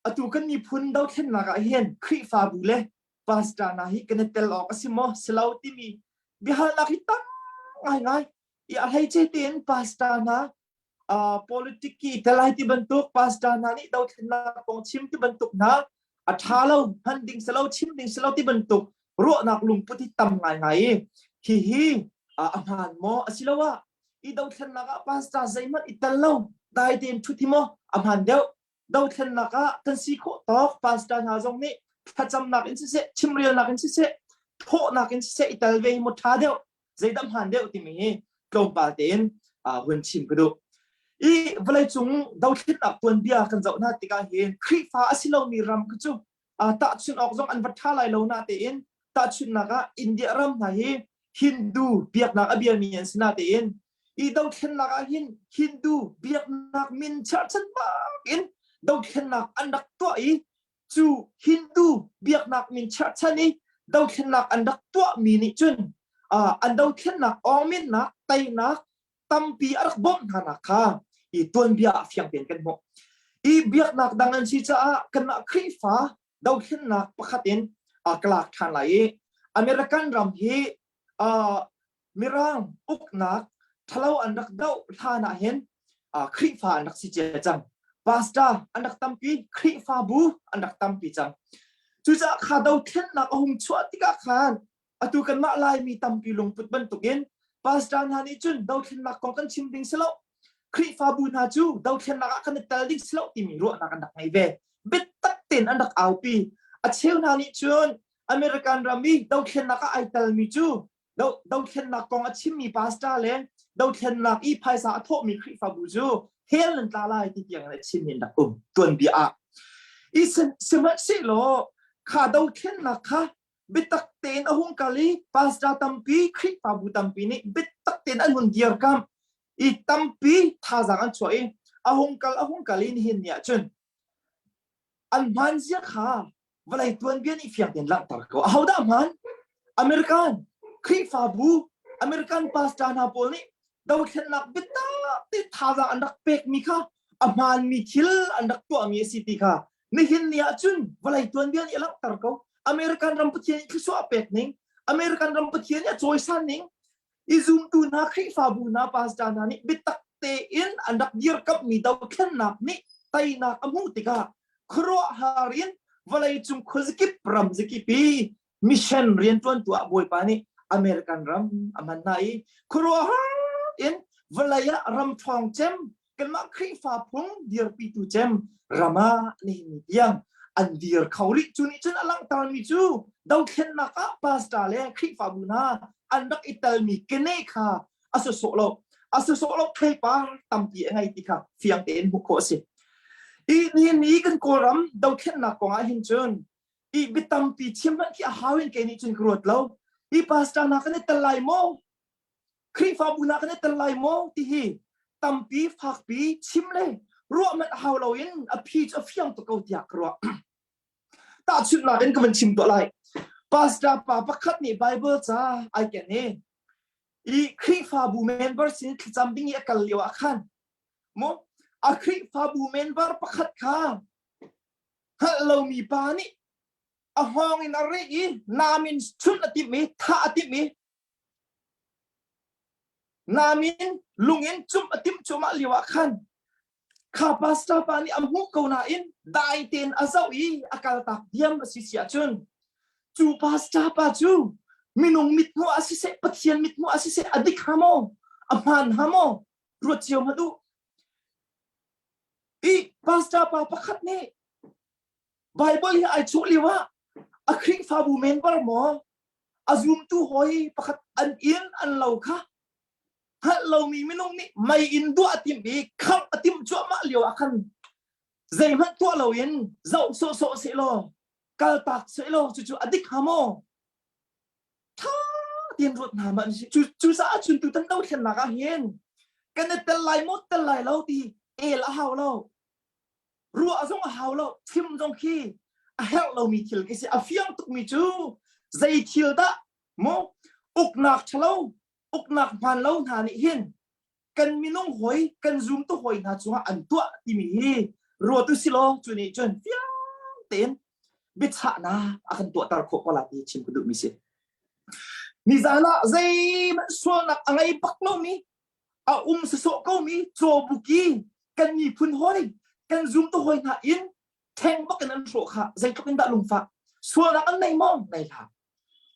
Speaker 4: atu kan miphun dothlennak ah hin Khrihfabu le pastor hna hi kan i tel awk a si maw si lo timi biahalnak hi tam ngaingai i a hleice tein pastor hna uh, politic ki tel ai ti bantuk pastor hna nih dothlennak kong chim ti bantuk hna a ṭha lo hman ding silo chim ding silo ti bantuk ruahnak lungput hi tam ngaingai i hi hi a hmaan maw asiloah i dothlennak ah pastor zeihmanh i tel lo dai tein ṭhut hi maw a hmaan deuh dothlennak ah kan si khawh tawk pastor hna zong nih thlacamnak in siseh chimrelnak in siseh thawhnak in siseh i tel ve hi maw ṭha deuh zeidah hmaan deuh timi hi tlawmpal tein hun chim ka duh. I vawleicung dothlennak tuanbia kan zoh hna tikah hin Khrihfa a si lomi ram kha cu tahchunh awk zong an va ṭha lai lo na tein tahchunhnak ah India ram hna hi Hindu biaknak a biami an si na tein i dothlennak ah hin Hindu biaknak min cherhchan bak in dothlennak an rak tuah i cu Hindu biaknak min cherhchan i dothlennak an rak tuahmi nih cun an dothlennak awngminnak teinak tampi a rak bawmh hna nak kha i tuanbia ah fiang tein kan hmuh. I biaknak dang an si caah kanmah Khrihfa dothlennak pakhat in ka lak ṭhan lai i American ram hi Mirang uknak ṭhalo an rak doh hlan ah hin Khrihfa an rak si cia cang. Pastor an rak tampi, Khrihfabu an rak tampi cang. Cucaah kha dothlennak a hung chuah tikah khan atu kanmah Laimi tampi lungput bantukin pastor hna nih cun dothlennak kong kan chim ding si lo. Khrihfabu hna cu dothlennak ah kan i tel ding si lo timi ruahnak an rak ngei ve. Biatak tein an rak aupi. A cheu hna nih cun American ram i dothlennak ah ai telmi cu dothlennak kong a chimmi pastor le dothlennak i phaisa a thawhmi Khrihfabu cu hell nan tla lai ti tiang in a chimmi an rak um tuanbia ah. I sihmanhsehlaw kha dothlennak kha biatak tein a hung kal i pastor tampi Khrihfabu tampi nih biatak tein an hun dirkamh i tampi thazaang an chuah i a hung kal a hung kal i nihin ni ah cun an hmaan zia kha vawlei tuanbia nih fiang tein langhter ko. Ahodah hmaan? American Khrihfabu, American pastor hna pawl nih dothlennak biatak te thazaang an rak pekmi kha a hmaanmi thil an rak tuahmi a si ti kha nihin ni ah cun vawlei tuanbia nih a langhter ko. American ram Pathian nih thluachuah a pek ning, American ram Pathian nih a cawisan ning, i zumtu hna Khrihfabu hna pastor hna nih biatak tein an rak dirkamhmi dothlennak nih teinak a hmuh tikah khuaruahhar in vawleicung khuazakip ram zakip i mission rianṭuantu ah Bawipa nih American ram a hman hna i khuaruahhar in vawlei ah ram ṭhawng cem kanmah Khrihfa phung dirpitu cem ram ah nihin ni tiang an dir kho rih cu nih cun a langhtermi cu dothlennak ah pastor le Khrihfabu hna an rak i telmi kene kha a sawsawh lo a sawsawh lo theipar tampi a ngei ti kha fiang tein hmuh khawh a si i nihin ni kan kawlram dothlennak kong ah hin cun i biatampi chim hmanh khi a hau in kei nih cun ka ruat lo i pastor hna kan i tel lai maw Khrihfabu hna kan i tel lai maw ti hi tampi fakpi chim le Ruah manh hau loin a phi cu a fiang tuk ko tiah ka ruah. Tahchunhnak in ka van chim tuah lai. Pastor pa pakhat nih Bible ca ai ken i i Khrihfabu member sin thlacam ding i a kal lio ah khan mu a Khrihfabu member pakhat kha hngalh lomi pa nih a hngawng in a reh i nam in chunh a timh i thah a timh i nam in lung in cumh a timh cuahmah lio ah khan kha pastor pa nih a hmuh ko nain dai tein a zoh i a kaltak diam a si si ahcun cu pastor pa cu minung mithmuh ah siseh Pathian mithmuh ah siseh a dik ha maw a hmaan ha maw ruat cio hmanh u i pastor pa pakhat nih Bible hi ai chuah lio ah a Khrihfabu member maw a zumtu hawi pakhat an inn an lo kha hngalh lomi minung nih mei in duah a timh i khangh a timh cuahmah lio ah khan zeihmanh tuah loin zoh sawhsawh sehlaw kaltak sehlaw cucu a dik hnga maw? Ṭha tein ruat hna ma an si. Cu cucaah cun tutan dothlennak ah hin kan i tel lai maw tel lai lo ti el a hau lo. Ruah zong a hau lo. Chim zong khi a herh lomi thil khi si. A fiang tukmi cu zei thil dah maw uknak ṭhalo uknak hmaan lo hna nih hin kan minung hawi kan zumtu hawi hna cungah an tuah timi hi ruat u silaw cu nih cun fiang tein biachahnak a kan tuahter khawh ko la ti chim ka duhmi si. Nizan ah zeihmanh sualnak a ngei bak lomi a um sasawh komi cawbuki kan miphun hawi kan zumtu hawi hna in theng bak in an hrawh kha zeitluk in dah lungfah sualnak an nei maw nei hlah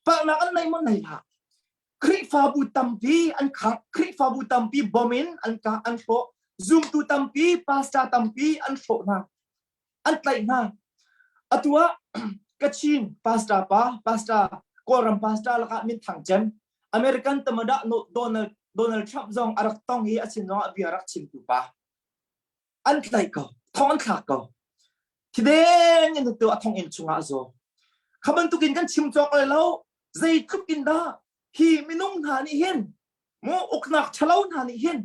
Speaker 4: palhnak an nei maw nei hlah Khrihfabu tampi an khangh, Khrihfabu tampi bom in an kah, an hrawh. Zumtu tampi, pastor tampi an hrawh hna, an tlaih hna. Atu ah Kachin pastor pa, pastor Kawlram pastor lakah minthang cem, American tamada Donald Donald Trump zong a rak tong i a sin zong ah bia rak chimtu pa. An tlaih ko, thong an thlak ko. Thideng in tu a thonginn chungah a zaw. Kha bantukin kan chim cawk lai lo, zeitluk in dah hi minung hna nih hin mu uknak ṭhalo hna nih hin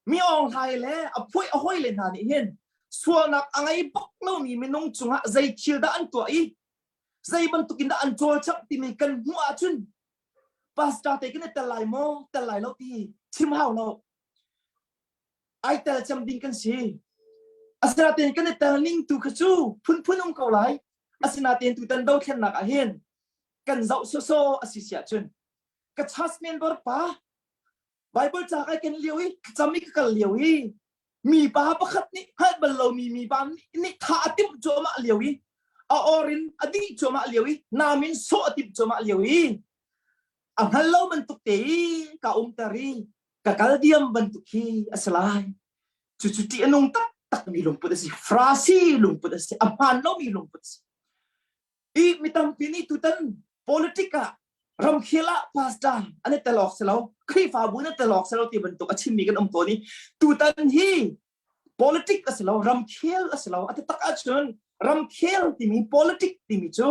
Speaker 4: mi Aung Hlaing le a phuai a hoi le hna nih hin sualnak a ngei bak lomi minung cungah zei thil dah an tuah i zei bantuk in dah an cawlcangh timi kan hmuh ahcun pastor te kan i tel lai maw tel lai lo ti chim hau lo ai tel cem ding kan si asinain kan i tel ning tu kha cu phunphun um ko lai asinain tutan dothlennak ah hin kan zoh soso a si siah cun ka church member pa Bible ca kai ken lio i cam i ka kal lio i mi pa pakhat nih hngalh bal lomi mi pa nih tha a timh cuahmah lio i a or in a dih cuahmah lio i nam in sawh a timh cuahmah lio i a hngal lo bantuk te i ka umter i ka kal diam bantuk hi a si lai cucu ṭih a nung taktak mi lungput a si frasi lungput a si a hmaan lomi lungput a si i mi tampi nih tutan politic ah ramkhel ah pastor an i tel awk si lo Khrihfabu na tel awk si lo ti bantuk a chimmi kan um tawn i tutan hi politic a si lo ramkhel a si lo a taktak ahcun ramkhel timi politic timi cu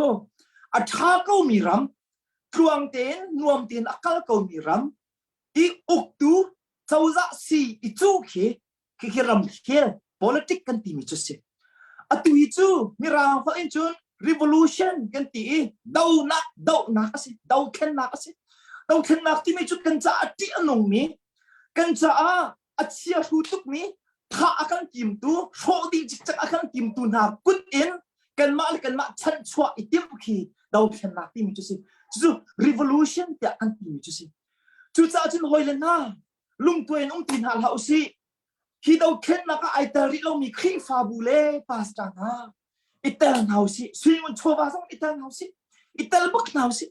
Speaker 4: a ṭha komi ram tluang tein nuam tein a kal komi ram i uktu cozah si i cu khi khi ramkhel politic kan timi cu si atu hi cu mirang holh in cun revolution kan ti i donak dohnak a si dothlennak a si dothlennak timi cu kan caah ṭih a nungmi kan caah a chia hru tukmi thah a kan timtu hrawh dih cikcek a kan timtu hna kut in kanmah le kanmah chanhchuah i timh khi dothlennak timi cu si cucu revolution tiah kan timi cu si cucaah cun hawi le hna lungtuai in um ti hna hlah usih hi dothlennak ah ai tel rih lomi Khrihfabu le pastor hna i tel hna usih suingun chawva zong i tel hna usih i tel bak hna usih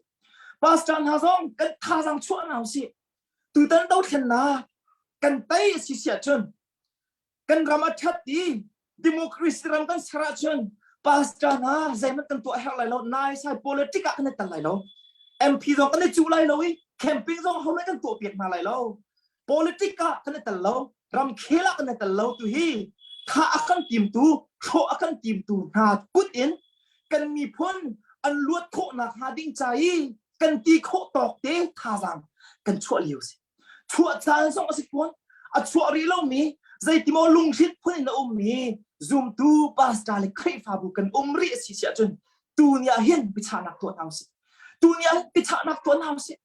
Speaker 4: pastor hna zong kan thazaang chuah hna usih tutan dothlennak kan tei a si siah cun kan ram a ṭhat i democracy ram kan ser ahcun pastor hna zeihmanh kan tuah herh lai lo nai sai politic ah kan i tel lai lo MP zong kan i cuh lai lo i camping zong ho kan tuah piak hna lai lo politic ah kan i tel lo ramkhel ah kan i tel lo tu hi tha a kan timtu hrawh a kan timtu hna kut in kan miphun an luat khawhnak hnga ding ca i kan ti khawh tawk te thazaang kan chuah lio si chuah caan zong a si fawn a chuah rih lomi. Zeitimaw lunghrinh phun in a ummi zumtu pastor le Khrihfabu kan um rih a si si ahcun tu ni ah hin biachahnak tuah hna usih. Tu ni ah hin biachahnak tuah hna usih.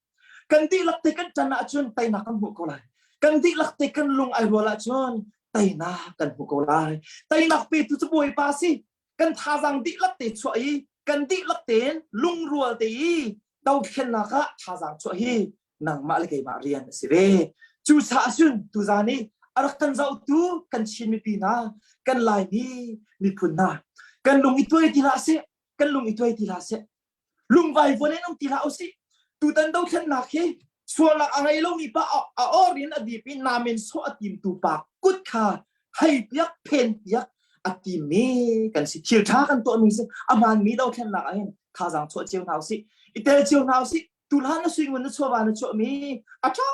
Speaker 4: Kan dihlak te kan ṭan ahcun teinak kan hmuh ko lai. Kan dihlak te kan lung ai rual ahcun teinak kan hmu ko lai. Teinak petu cu Bawipa si. Kan thazaang dihlak te chuah i kan dihlak tein lungrual te i dothlennak ah thazaang chuah hi nangmah le keimah rian a si ve. Cucaah cun tuzaan i a rak kan zohtu kan Chin mipi hna, kan Laimi miphun hna, kan lung i tuai ti hlah seh, kan lung i tuai ti hlah seh. Lungvai vuan in um ti hlah usih. Tutan dothlennak hi sualnak a ngei lomi pa a or in a dip in namen sawh a timtu pa kut kha hei piak phen piak a timmi kan si. Thil ṭha kan tuahmi si a hmaanmi dothlennak ah hin thazaang chuah cio hna usih. I tel cio hna usih. Tulan na suingun na chuahva na chuahmi a ṭha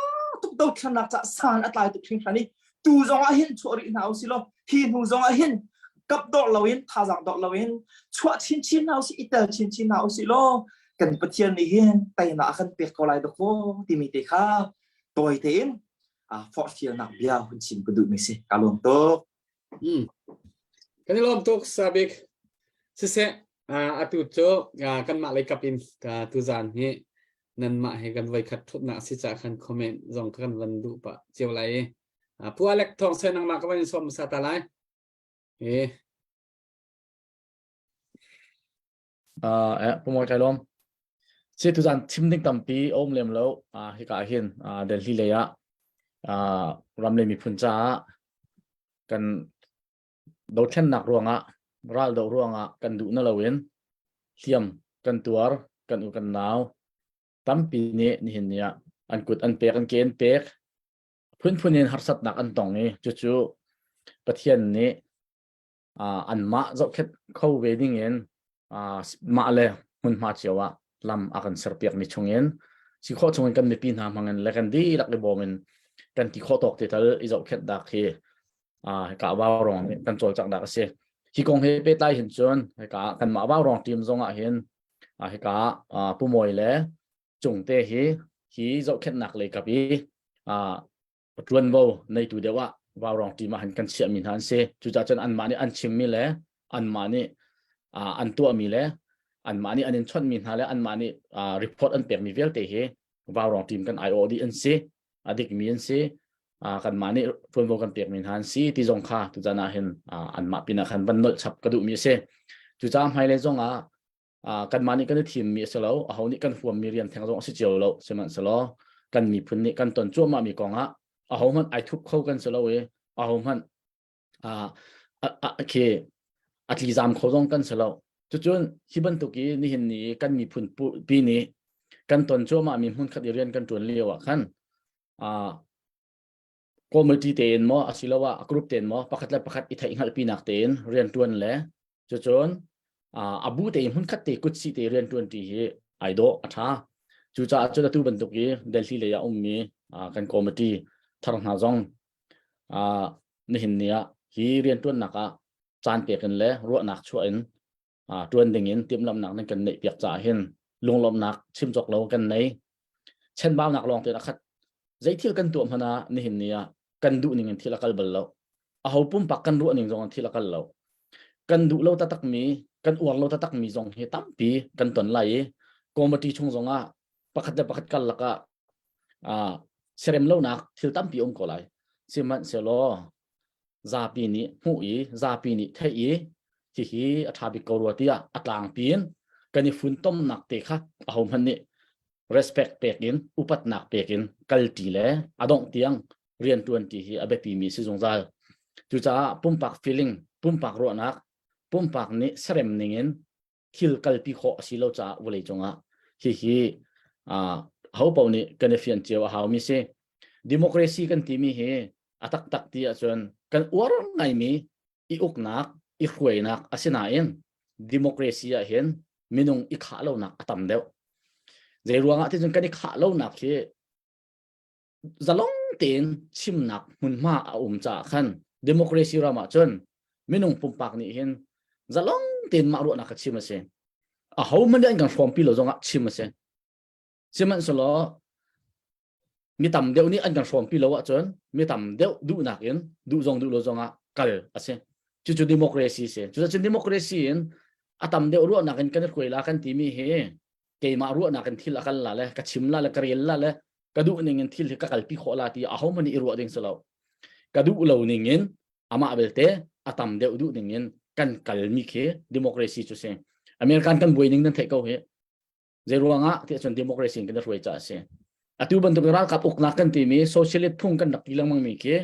Speaker 4: tuk dothlennak ca san a tlai tuk hringhran i tu zong ah hin chuah rih hna usih law hi hnu zong ah hin kap dawr loin thazaang dawr loin chuah chinchin hna usih i tel chinchin hna usih law kan Pathian nih hin teinak a kan pek ko lai dakaw timi te kha tawi tein forhfialnak bia hun chim ka duhmi si ka lawm tuk.
Speaker 2: Hmm. Kan i lawm tuk Sabik. Siseh atu cu kanmah lei kap in tuzaan hi nanmah he kan voikhat thutnak si ca khan comment zong kan van duh pah cio lai i Pu Alec Thawng Sen nangmah ka van in sawm hmasa ta lai. Eh.
Speaker 8: Uh, eh, Pu Mawi kai lawm. Si tuzaan chim ding tampi a um lem lo. Uh, hika ah hin uh, Delhi lei ah uh, ram le miphun caah kan dothlennak ruangah ral do ruangah kan duh na loin hliam kan tuar kan u kan nau tampi nih nihin ni ah an kut an pek an ke an pek phunphun in harsatnak an tong i cucu Pathian nih anmah zohkhenh kho ve ding in mah le hmunhma cio ah lam a kan serpiakmi chungin si khawh chungin kan mipi hna hmangin le kan dihlak i bawm in kan ti khawh tawk te tal i zohkhenh dak hi hika vaurawng nih kan cawlcangh dak a si. Hi kong he pehtlai hin cun hika kanmah vaurawng team zong ah hin hika Pu Mawi le Cungte hi hi zohkhenhnak lei kap i ṭuanvo neitu deuh ah vaurawng team ah han kan chiahmi hna an si. Cucaah cun anmah nih an chimmi le anmah nih an tuahmi le anmah nih an in chawnhmi hna le anmah nih report an pekmi vialte hi vaurawng team kan aiawh dih an si. A dikmi an si. Kanmah nih ṭuanvo kan pekmi hna an si ti zong kha tuzan ah hin anmah pinah khan van nolh chap ka duhmi a si. Cucaah hmailei zong ah kanmah nih kan i thimmi a si lo aho nih kan huammi rian theng zong a si cio lo sihmanhsehlaw kan miphun nih kan ton cuahmah mi kong ah aho hmanh ai thup kho kan si lo i aho hmanh khi a tlizam kho zong kan si lo cucun hi bantuk i nihin ni kan miphun pi nih kan ton cuahmah mi hmun khat i rian kan ṭuan lio ah khan committee tein maw asiloah group tein maw pakhat le pakhat i theih hngalhpinak tein rianṭuan le cucun a bu tein hmunkhat te kutsi te rianṭuan ṭi hi ai dawh a ṭha. Cucaah cun atu bantuk i Delhi lei ah ummi kan committee thar hna zong nihin ni ah hi rianṭuannak ah caan pek in le ruahnak chuah in ṭuan ding in timhlamhnak nan kan neih piak caah hin lunglawmhnak chim cawk lo kan nei. Chenbaunak lawng tein a khat. Zei thil kan tuah hmanh ah nihin ni ah kan duh ning in thil a kal bal lo. Aho pumpak kan ruah ning zong in thil a kal lo. Kan duh lo taktakmi, kan uar lo taktakmi zong hi tampi kan ton lai i committee chung zong ah pakhat le pakhat kar lakah uh, serem lonak thil tampi um ko lai. Sihmanhsehlaw zapi nih hmuh i zapi nih theih i hihi a ṭha bik ko rua tiah a tlangpi in kan i funtomnak te kha ahohmanh nih respect pek in upatnak pek in kalṭi le a dongh tiang rianṭuanṭi hi a biapimi si zungzal. Cucaah pumpak feeling, pumpak ruahnak, pumpak nih serem ning in thil kalpi khawh a si lo caah vawlei cungah hihi ho paoh nih kan i fian cio a haumi si. Democracy kan timi hi a taktak ti ahcun kan uar ngaimi i uknak, i hruainak asinain democracy ah hin minung i khah lonak a tam deuh. Zei ruangah ti cun kan i khah lonak hi zalong tein chimnak hmunhma a um caah khan democracy ram ah cun minung pumpak nih hin zalong tein mah ruahnak kha chim a si. Aho hmanh nih an kan hrawmpi lo zongah chim a si. Sihmanhsehlaw. Mi tam deuh nih an kan hrawmpi lo ahcun mi tam deuh duhnak in duh zong duh lo zong ah kal a si. Cucu democracy si. Cucun democracy in a tam deuh ruahnak in kan i hruai la kan timi hi keimah ruahnak in thil a kal la le ka chim la le ka rel la le ka duh ning in thil hi ka kalpi khawh la ti ahohmanh nih i ruah ding si lo. Ka duh lo ning in amah belte a tam deuh duh ning in kan kalmi khi democracy cu si. American kan buai ning nan theih ko hi. Zei ruangah tiah cun democracy in kan i hruai caah a si. Atu bantuk ralkap uknak kan timi socialist phung kan rak ti lengmang mi khi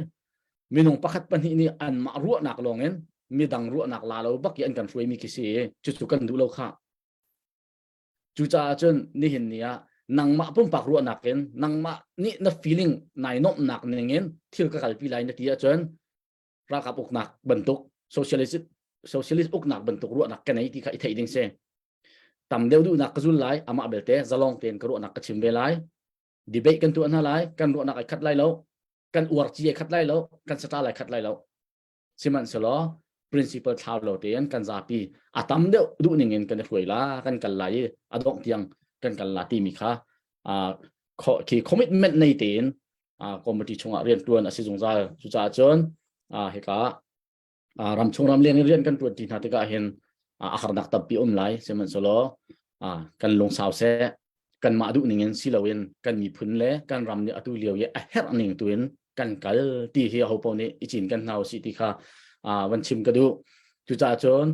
Speaker 8: minung pakhat pahnih nih anmah ruahnak lawngin midang ruahnak la lo bak i an kan hruaimi khi si i cucu kan duh lo khah. Cucaah cun nihin ni ah nangmah pumpak ruahnak in nangmah nih na feeling nai nuamhnak ning in thil ka kalpi lai na ti ahcun ralkap uknak bantuk socialist socialist uknak bantuk ruahnak ka nei ti kha i theih ding si. Tam deuh duhnak ka zul lai, amah belte zalong tein ka ruahnak ka chim ve lai. Debate kan tuah hna lai, kan ruahnak ai khat lai lo, kan uarci ai khat lai lo, kan saṭal ai khat lai lo. Sihmanhsehlaw principle thlau lo tein kan zapi a tam deuh duh ning in kan i hruai la, kan kal lai i a dongh tiang kan kal la timi kha khi commitment nei tein committee chungah riantuan a si zungzal. Cucaah cun hika ramchung ramleng in rian kan ṭuan ṭi hna tikah hin a harnak tampi um lai sihmanhsehlaw kan lungsau seh kanmah duh ning in si loin kan miphun le kan ram nih atu lio i a herh ning tu in kan kal ti hi aho paoh nih i cin kan hna usih ti kha van chim ka duh. Cucaah cun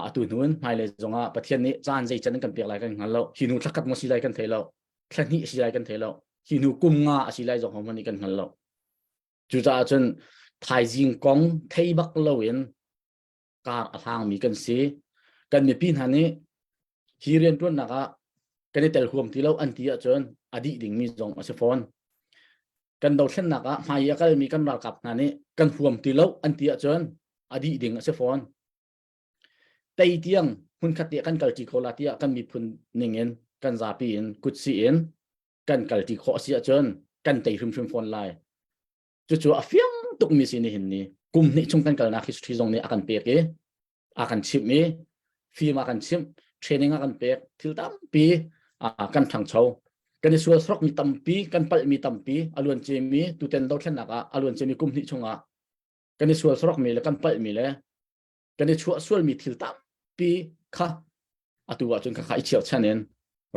Speaker 8: atu hnu in hmailei zongah Pathian nih caan zei can kan pek lai kan hngal lo. Hi hnu thla khat maw si lai kan thei lo. Thla hnih a si lai kan thei lo. Hi hnu kum nga a si lai zong hohmanh nih kan hngal lo. Cucaah cun thaizing kong thei bak loin kar a hlangmi kan si. Kan mipi hna nih hi rianṭuannak ah kan i tel huam ti lo an ti ahcun a dih dingmi zong a si fawn. Kan dothlennak ah hmai i a kalmi kan ralkap hna nih kan huam ti lo an ti ahcun a dih ding a si fawn. Tei tiang hmunkhat te kan kalṭi kho la tiah kan miphun ningin kan zapi in kutsih in kan kalṭi khawh a si ahcun kan tei hrimhrim fawn lai. Cucu a fiang tukmi si nihin ni kum hnih chung kan kalnak history zong nih a kan pek i a kan chimh i fim a kan chimh training a kan pek thil tampi kan ṭhangcho kan i sual mi tampi kan palhmi tampi a luan ciami tuten dothlennak ah a luan ciami kum hnih chungah kan i sual mi le kan palhmi le kan i chuah sualmi thil tampi kha atu ahcun kha kha i chirchan in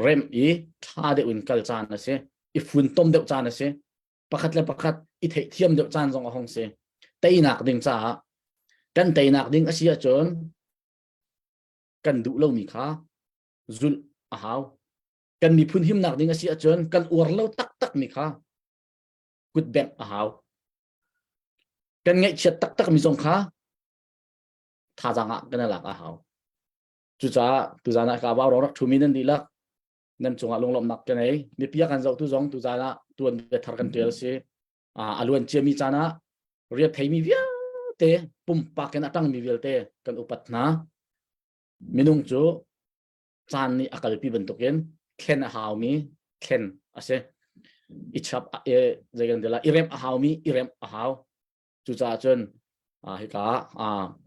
Speaker 8: remh i ṭha deuh in kal caan a si i funtom deuh caan a si pakhat le pakhat i theihthiam deuh caan zong a hung si teinak ding caah kan teinak ding a si ahcun kan duh lomi kha zulh a hau kan miphun himnak ding a si ahcun kan uar lo taktak mi kha kutbengh a hau kan ngaihchiat taktak mi zong kha thazaang ah kan i lak a hau cucaah tuzaan ah ka vau rak ṭhumi nan dihlak nan cungah lunglawmhnak ka ngei mipi a kan zohtu zong tuzaan ah tuan bia thar kan ṭial si a luan ciami caan ah rian theimi vialte pumpak in a ṭangmi vialte kan upat hna minung cu caan nih a kalpi bantukin thlen a haumi thlen a si i chap zei kan ti la i remh a haumi i remh a hau Cucaah cun hika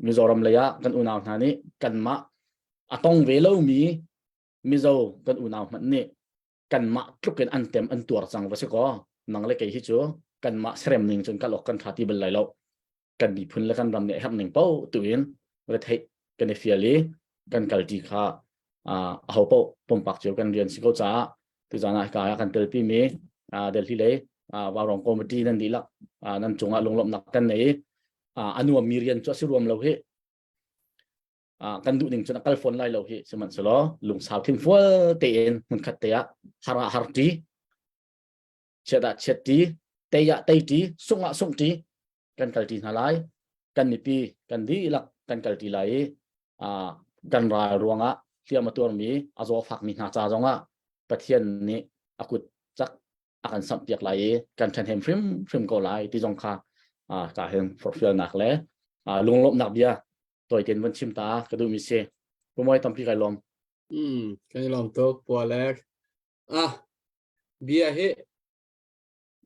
Speaker 8: Mizoram lei ah kan unau hna nih kanmah a tong ve lomi Mizo kan unau hmanh nih kanmah tluk in an tem an tuar cang va si kaw nang le kei hi cu kanmah serem ning cun kal awk kan tha ti bal lai lo kan miphun le kan ram nih a herh ning paoh tu in retheih kan i fial i kan kalṭi kha aho paoh pumpak cio kan rian si ko caah tuzaan ah hika ah kan telpi mi Delhi lei Vaurawng committee nan dihlak nan cungah lunglawmhnak kan nei a nuam mi rian cu a si ruam lo hi kan duh ning cun a kal fawn lai lo hi sihmanhsehlaw lungsau thinfual tein hmunkhat te ah har ah har ṭi chiat ah chiat ṭi tei ah tei ṭi sungh ah sungh ṭi kan kalṭi hna lai kan mipi kan dihlak kan kalṭi lai i kan ral ruangah hliam a tuarmi a zawfakmi hna ca zongah Pathian nih a kut cak a kan samhpiak lai i kan ṭhahnem hrimhrim ko lai ti zong kha ka hin forhfialnak le lunglawmhnak bia tawitein von chim ta ka duhmi si. Pumawi tampi kai lawm.
Speaker 2: Mm, kan i lawm tuk Pualek. Ah, bia hi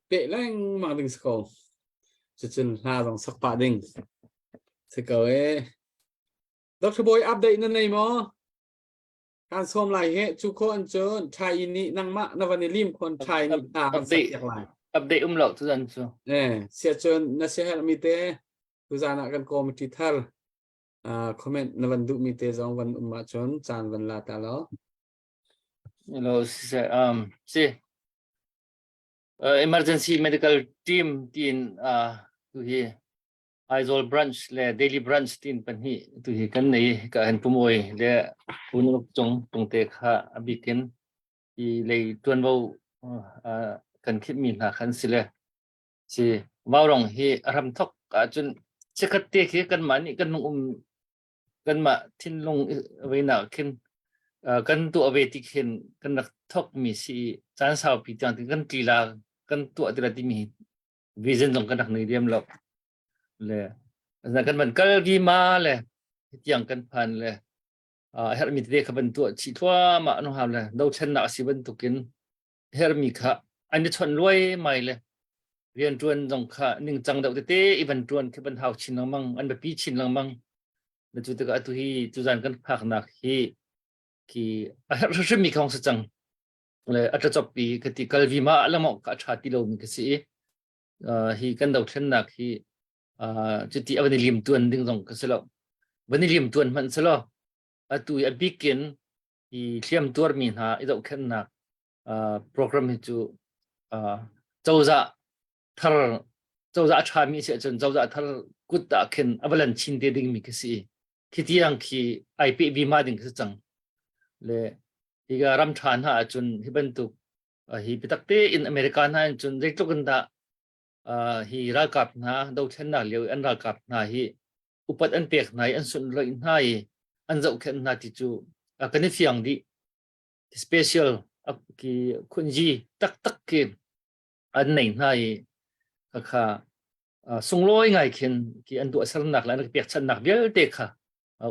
Speaker 2: peh lengmang ding si ko. Cucun hla zong sak pah ding. Si ko e. Dr. Boy update na nei maw? Kan sawm lai he cu kho an cun thai nih nangmah na van i lim khon thai nih hna kan sak piak lai.
Speaker 9: Update um lo tuzan cu.
Speaker 2: Eh, sia cun na siaherhmi te tuzan ah kan committee thar uh, comment na van duhmi te zong van um ahcun caan van la ta lo.
Speaker 9: Hello, siseh, um, si. Uh, emergency medical team tiin uh, tu hi Aizawl branch le Delhi branch tiin pahnih tu hi kan nei ka hen pumoi le punuk cung tungte kha abikin i lei tuanvo uh, kan khitmi hna khan si le si vaurong hi a ram thok ahcun chikkhat te khi kanmah nih kan um kanmah thinlung venak khin kan tuah ve ti khin kan rak thok mi si caan saupi tiang kan tli la kan tuah ti la timi vision zong kan rak nei diam lo le kan van kal vi ma le tiang kan phan le a herhmi tete kha van tuah chih thluahmah nu ham le dothlennak a si bantukin herhmi kha an i chawnh luai mai le rianṭuan zong kha ningcang deuh tete i van ṭuan khi van hau chin lengmang an biapi chin lengmang na cu tikah atu hi tuzan kan phaknak hi khi a herh hrimhrimmi kha hong si cang le a tlacop i ka ti kal vi ma lengmang ka ṭha ti lomi ka si i hi kan dothlennak hi cuti a van i lim tuan ding zong ka si lo van i lim tuan hmanh si lo atu i a bikin hi hliam tuarmi hna i zohkhenhnak program hi cu cozah thar cozah a ṭhami si ahcun cozah thar kut ah khin a va lan chin te dingmi khi si khi tiang khi ai peh vima ding khi si cang le higa ram ṭha hna ahcun hi bantuk hi biatak tein America hna in cun zeitluk in dah hi ralkap hna dothlennak lio i an ralkap hna hi upat an pek hna i an sunhlawih hna i an zohkhenh hna ti cu kan i fiang dih special ki khunji taktak khi an nei hna i kha sunglawi ngai khin ki an tuahsernak le an pekchanhnak vialte kha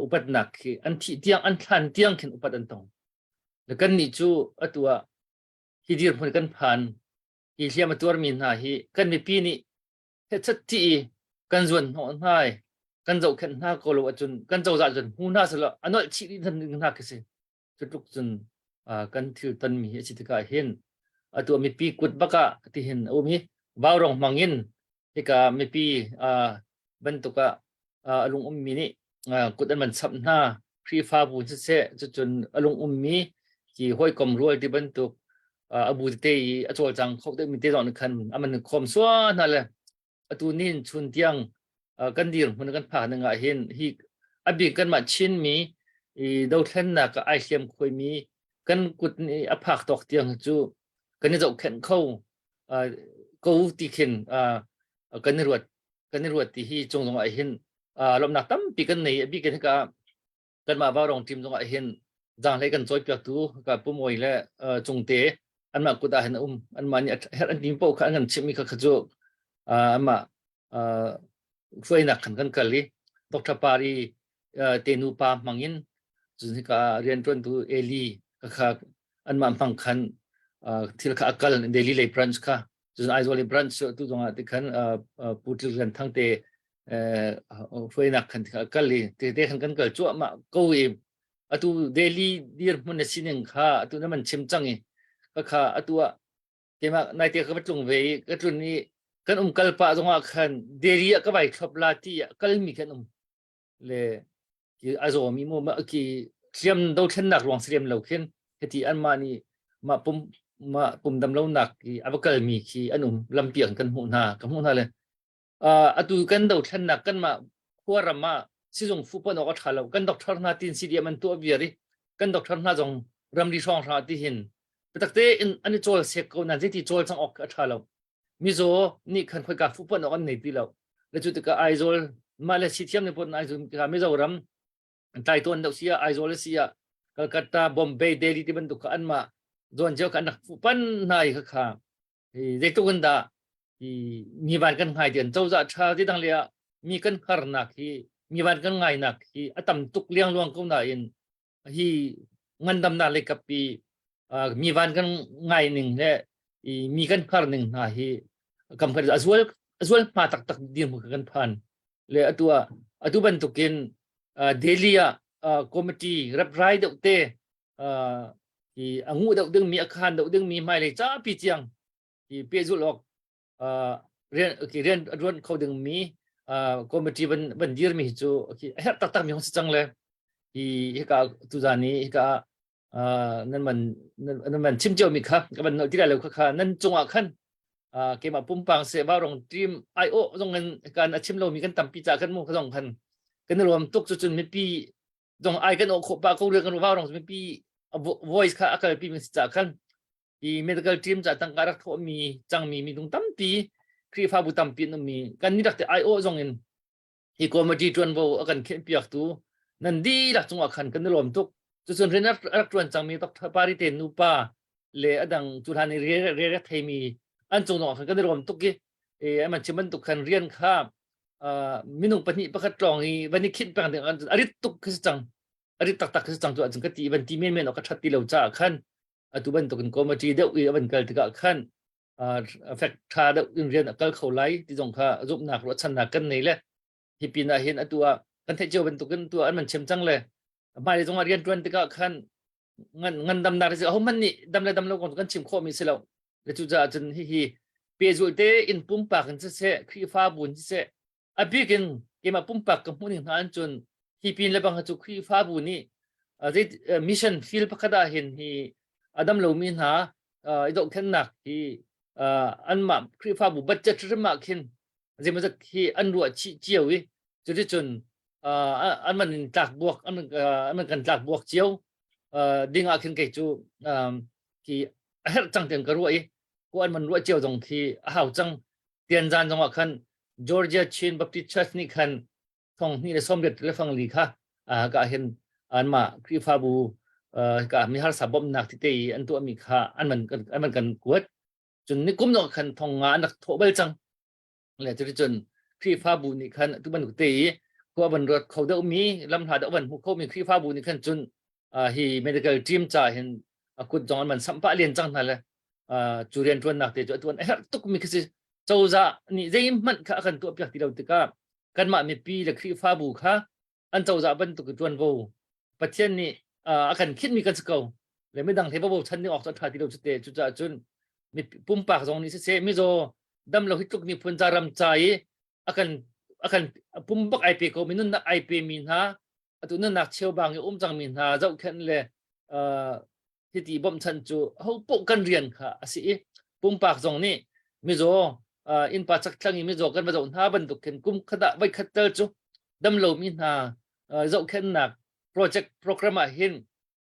Speaker 9: upatnak khi an thih tiang an thlan tiang khin upat an tong le kan nih cu atu ah hi dirhmun kan phan hi hliam a tuarmi hna hi kan mipi nih hechat ti i kan zuan hnawh hna i kan zohkhenh hna ko lo ahcun kan cozah cun hmu hna selaw a nolh chih dih ding hna khi si cu tluk cun kan thil tonmi hi a si tikah hin atu mipi kut bak ah tihin a um i vaurong hmang in hika mipi bantuk ah a lung ummi nih kut an van chap hna Khrihfabu siseh cucun a lung ummi ki hawikom rual ti bantuk a bu tete i a cawlcang kho deuhmi te zong nih khan a man khawm sua hna le atu nin chun tiang kan dirhmun kan phak ning ah hin hi a bik kanmah Chinmi i dothlennak ah ai hliam khuaimi kan kut nih a phak tawk tiang cu kan i zohkhenh kho ko ti khin kan i ruat kan i ruat ti hi cung zong ah hin lawmhnak tampi kan nei a bik in hika kanmah vaurong team zong ah hin zaanghlei kan cawipiaktu ka pumawi le cungte anmah kut ah hin a um anmah nih herh an tim paoh kha an kan chimhmi kha kha cu anmah hruainak khan kan kal i Dr. Pari te nupa hmang in cun hika rianṭuantu Eli kha anmah hmang khan thil kha a kal Delhi lei branch kha cun Aizawl i branch tu zongah ti khan Pu Tlil Lian Thang te hruainak khan a kal i te te khan kan kal cuahmah ko i atu Delhi dirhmun na sining kha atu na man chim cang i ka kha atu ah keimah naite ka va tlung ve i ka tlun i kan um kal pah zongah khan Delhi ah ka vai thlop la ti ah kalmi kan um le ki a zawmi mu ma ki hliam dothlennak ruang si lem lo khin hiti anmah nih mah pum mah pum dam lonak i a va kalmi khi an um lampi an kan hmuh hna ka hmuh hna le atu kan dothlennak kanmah khuaram ah sizung fuhpon awk a ṭha lo kan doctor hna tin CDM an tuah viar i kan doctor hna zong ramri hrawng hra ti hin biatak in an i cawl sek ko nan zeiti cawl cang awk a ṭha lo mizaw nih khan khoika fuhpon awk an nei ti lo le cu tikah Aizawl mah le si thiam ne pon Aizawl tikah Mizoram tlai tawn deuh si ah Aizawl si ah Calcutta Bombay Delhi ti bantuk kha anmah zawn cio kha an rak fuhpan hna i kha zeitluk in dah i mi van kan ngai tian cozah ṭha ti dang le ah mi kan harnak hi mi van kan ngainak hi a tam tuk liangluang ko nain hi ngandamnak lei kap i mi van kan ngai ning le i mi kan hngar ning hna hi kam khat a zual a zual hma taktak dirhmun kan phan le atu ah atu bantukin Delhi ah committee reprai deuh te i a ngu deuh ding mi a khan deuh ding mi hmailei capi tiang i pehzulh awk. Rian okay rian a ṭuan kho dingmi committee van van dirmi hi cu okay a herh taktak mi hong si cang le hi hika tuzan i hika nan man nan man chim cio mi kha ka van nolh ti lai lo kha kha nan cungah khan keimah pumpang se vaurong team ai o zong in kan a chim lomi kan tampi ca kan mu kha zong khan kan i lawm tuk cu cun mipi zong ai kan o khawh pa ko rian kan vaurong mipi voice kha a kalpi mi si ca khan hi medical team ca tangka rak thawhmi cangmi minung tampi Khrihfabu tampi an ummi kan ni rak te ai o zong in hi committee ṭuanvo a kan khenhpiaktu nan dihlak cungah khan kan i lawm tuk. Cucun rian a rak ṭuan cangmi Dr. Pari te nupa le a dang cu hlan i re re theimi an cung zongah khan kan i lawm tuk i e, man chim bantuk khan rian kha minung pahnih pakhat tlawng i van i khinh peng ding a rit tuk khi si cang a rit taktak khi si cang cu ahcun ka ti van ti menmen awk ka ṭhat ti lo caah khan atu bantukin committee deuh i a van kal tikah khan fek ṭha deuh in rian a kal kho lai ti zong kha zumhnak ruahchannak kan nei le hi pin ah hin atu ah kan theih cio bantukin tu an man chim cang le hmailei zongah rian ṭuan tikah khan ngan ngandamnak si ahohmanh nih dam le dam lo kong kan chim khawh mi si lo le cucaah cun hihi pehzulh te in pumpak in siseh Khrihfabu in siseh a bik in keimah pumpak ka hmuh ning hna an cun hi pin le bang cu Khrihfabu nih mission field pakhat ah hin hi a dam lomi hna i dohkhennak hi anmah Khrihfabu budget hrim ah khin zeimawzat hi an ruah chih cio i cuticun an man in tlak buak an man kan tlak buak cio ding ah khin kei cu khi a herh cang tiang ka ruah i ko an man ruah cio zong khi a hau cang tian zan zong ah khan Georgia Chin Baptist Church nih khan thong hnih le sawmriat le fangli kha ka hin anmah Khrihfabu ka mi harsa bawmhnak tete i an tuahmi kha an man an man kan kuat cun nikum zong khan thong nga an rak thawh bal cang le cuticun Khrihfabu nih khan tu bantuk te i khua van ruat kho deuh mi lamhla deuh van hmu kho mi Khrihfabu nih khan cun hi medical team ca hin a kut zong an man samh pah len cang hna le cu rian ṭuannak te cu a tuan a herh tuk mi khi si cozah nih zeihmanh kha a kan tuahpiak ti lo tikah kanmah mipi le Khrihfabu kha an cozah bantuk i ṭuanvo Pathian nih a kan khinhmi kan si ko le midang he bochan ding awk cu a ṭha ti lo cu te cucaah cun mi pumpak zong nih siseh mizaw dam lo hi tluk miphun ca ram ca i a kan a kan pum bak ai pe ko mi nunnak ai pe mi hna atu nunnak cheubang i um cang mi hna zohkhenh le hiti bawmhchanh cu ho poh kan rian kha a si i pumpak zong nih mizaw innpa chakthlang i mizaw kan va zoh hna bantuk khin kum khat ah voi khat tal cu damlomi hna zohkhenhnak project program ah hin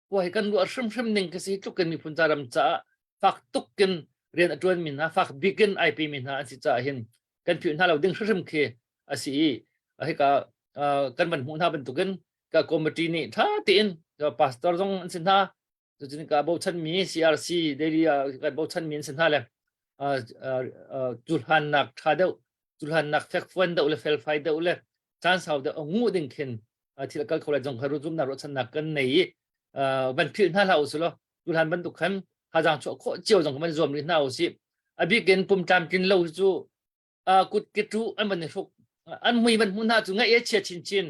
Speaker 9: khua hi kan ruah hrimhrim ning khi si tluk in miphun ca ram caah fak tuk in rian a ṭuanmi hna fak bik in ai pemi hna an si caah hin kan philh hna lo ding hrimhrim khi a si i hika kan van hmuh hna bantukin ka committee nih ṭha tein pastor zong an si hna cucun ka bochanmi CRC daily kan bochanmi an si hna le cuhlannak ṭha deuh cuhlannak fekfuan deuh le felfai deuh le caan sau deuh a nguh ding khin thil a kal kho lai zong kha zumnak ruahchannak kan nei i van philh hna hlah usih law tuhlan bantuk khan thazaang chuah khawh cio zong kan zuam rih hna usih a bik in pum tlamtlin lo cu kut ke tu an van i hruk an mui van hmuh hna cu ngaih a chia chinchin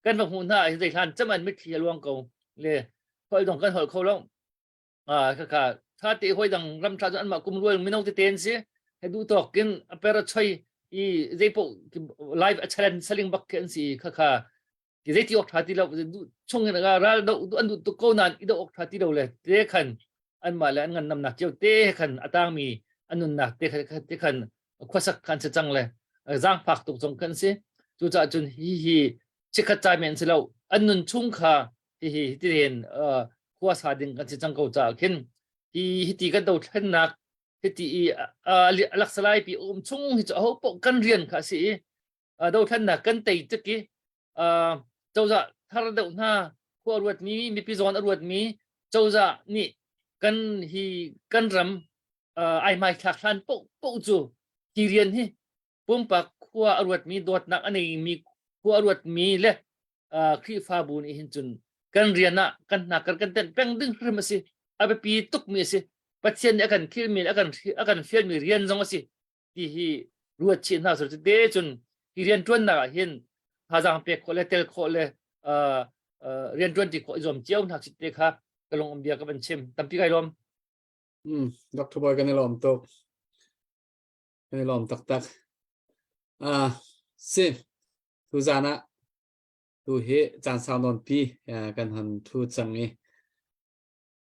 Speaker 9: kan va hmuh hna hi zei hlan cam an mitthli a luang ko le holh dong kan holh kho lo ah khakha tha te hoi dang ram tha cu anmah kum rual mino te ten si he du tawk in a per a choi i zeipo live a challenge saling bak khi an si khakha ki zeiti ok tha ti lo chung in ral do an du tuk ko nan i do ok tha ti lo le te khan an mah le an ngan nam nak cio te khan atang mi an nunnak te khan te khan khuasak khan se chang le zang phak tuk zong kan si cu ca cun hi hi chikhat chai men si lo an nun chung kha hi hi ti hin khua sa ding kan si cang ko ca khin hi hi ti kan do thlennak hi ti i alaksalai pi um chung hi chu ho po kan rian kha si i dothlennak kan tei tik i cozah thar deuh hna khua ruatmi mipi zawn a ruatmi cozah nih kan hi kan ram ai hmai thlak hlan poh poh cu hi rian hi pumpak khua a ruatmi dawtnak a neimi khua a ruatmi le Khrihfabu nih hin cun kan rian ah kan hna kan kan tenh peng ding hrim a si a biapi tukmi a si Pathian nih a kan khilmi a kan a kan fialmi rian zong a si ti hi ruat chih hna sur te cun hi rian ṭuannak ah hin thazaang pek khawh le tel khawh le rian ṭuan ti khawh i zuam cio hna te kha ka lung um bia ka van chim tampi kai lawm
Speaker 2: Dr. Boy kan i lawm tuk. Kan i lawm taktak. Ah, si, tuzan ah tu hi caan sau nawn pi kan han thu cang i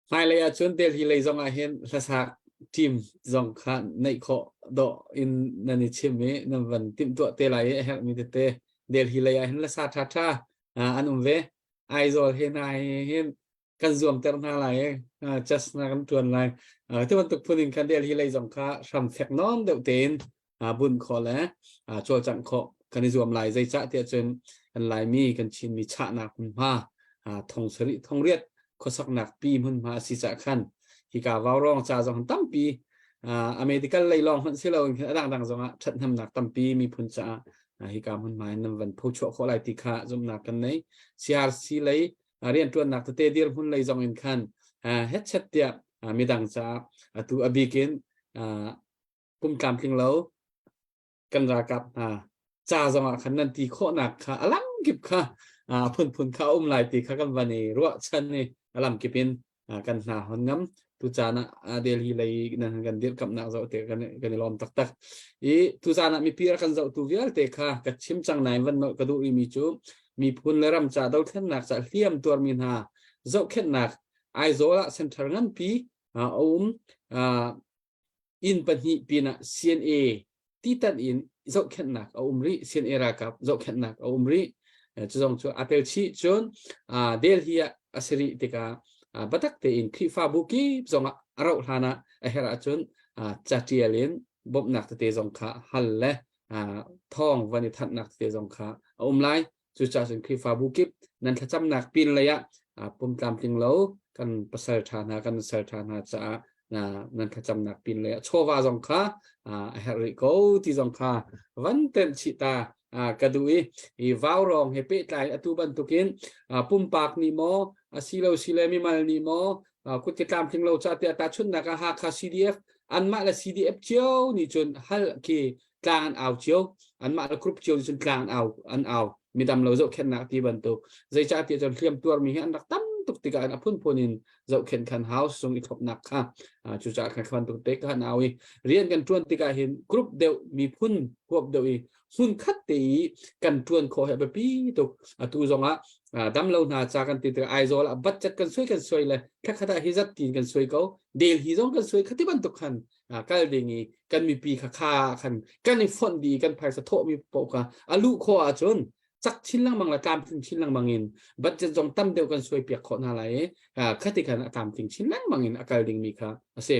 Speaker 2: hmailei ah cun Delhi lei zong ah hin hlasak team zong kha neih khawh dawh in nan i chim i nan van timhtuah te lai i a herhmi tete Delhi lei ah hin hlasa ṭha ṭha an um ve. Aizawl he hna hin kan zuamter hna lai i just na kan tuan lai ti bantuk phun in khan Delhi lei zong kha hram fek nawn deuh tein bunh khawh le cawlcangh khawh kan i zuam lai zeicah tiah cun kan Laimi kan Chinmi chahnak hmunhma thong sarih thong riat khuasaknak pi hmunhma a si cah khan hika vaurawng ca zong tampi a medical lei lawng hmanh si lo in a dangdang zong ah ṭhathnemnak tampi miphun caah hika hmunhma in nan van phochuah khawh lai ti kha zumhnak kan nei CRC lei rianṭuannak tete dirhmun lei zong in khan hetchet tiah midang caah atu a bik in pum tlamtling lo kan ralkap hna ca zong ah khan nan ti khawhnak kha a lam kip kha a phunphun kha a um lai ti kha kan van i ruahchan i a lam kip in kan hna hon ngam tu caan ah Delhi lei nan kan dirkamnak zoh te kan kan i lawm taktak i tu caan ah mipi kan zohtu vialte kha ka chim cang nain van nolh ka duh rihmi cu miphun le ram ca dothlennak ca hliam tuarmi hna zohkhenhnak Aizawl ah center nganpi a um inn pahnih pinah CNA titan in zohkhenhnak a um rih CNA ralkap zohkhenhnak a um rih cu zong cu a tel chih cun Delhi ah a si rih tikah biatak tein Khrihfabu kip zongah a rauh hlan ah a herh ahcun catial in bawmhnak tete zong kha hal le thawng van i thanhnak tete zong kha a um lai Cucaah cun Khrihfabu kip nan thlacamnak pin lei ah pum tlamtling lo kan pasal ṭha hna kan nusal ṭha hna caah nan thlacamnak pin lei ah chawva zong kha a herh rih ko ti zong kha van tenh chih ta ka duh i i vaurawng he pehtlai atu bantukin pumpak nih maw asilo sile mimal nih maw kutke tlamtling lo ca tiah tahchunhnak ah Hakha CDF anmah le CDF cio nih cun hal khi tlang an au cio anmah le group cio cun tlang an au an au midam lo zohkhenhnak ti bantuk zeicahtiah cun hliam tuarmi hi an rak tam tuk tikah a phunphun in zohkhenh khan house sung i thlopnak kha cucaah khan khan tuk te khan au i rian kan tuan tikah hin group deuh miphun huap deuh i hmun khat te i kan tuan khawh hi a biapi tuk atu zongah dam lo hna ca kan ti tikah Aizawl ah budget kan suai kan suai le thlakhat ah hi zat tin kan suai ko Delhi zong kan suai khati bantuk khan kal ding i kan mipi kha kha khan kan i fonh dih kan phaisa thawhmi paoh kha a luh khawh ahcun cak chin lengmang le tlamtling chin lengmang in budget zong tam deuh kan suai piak khawh hna lai i khati khan a tlamtling chin lengmang in a kal dingmi kha a si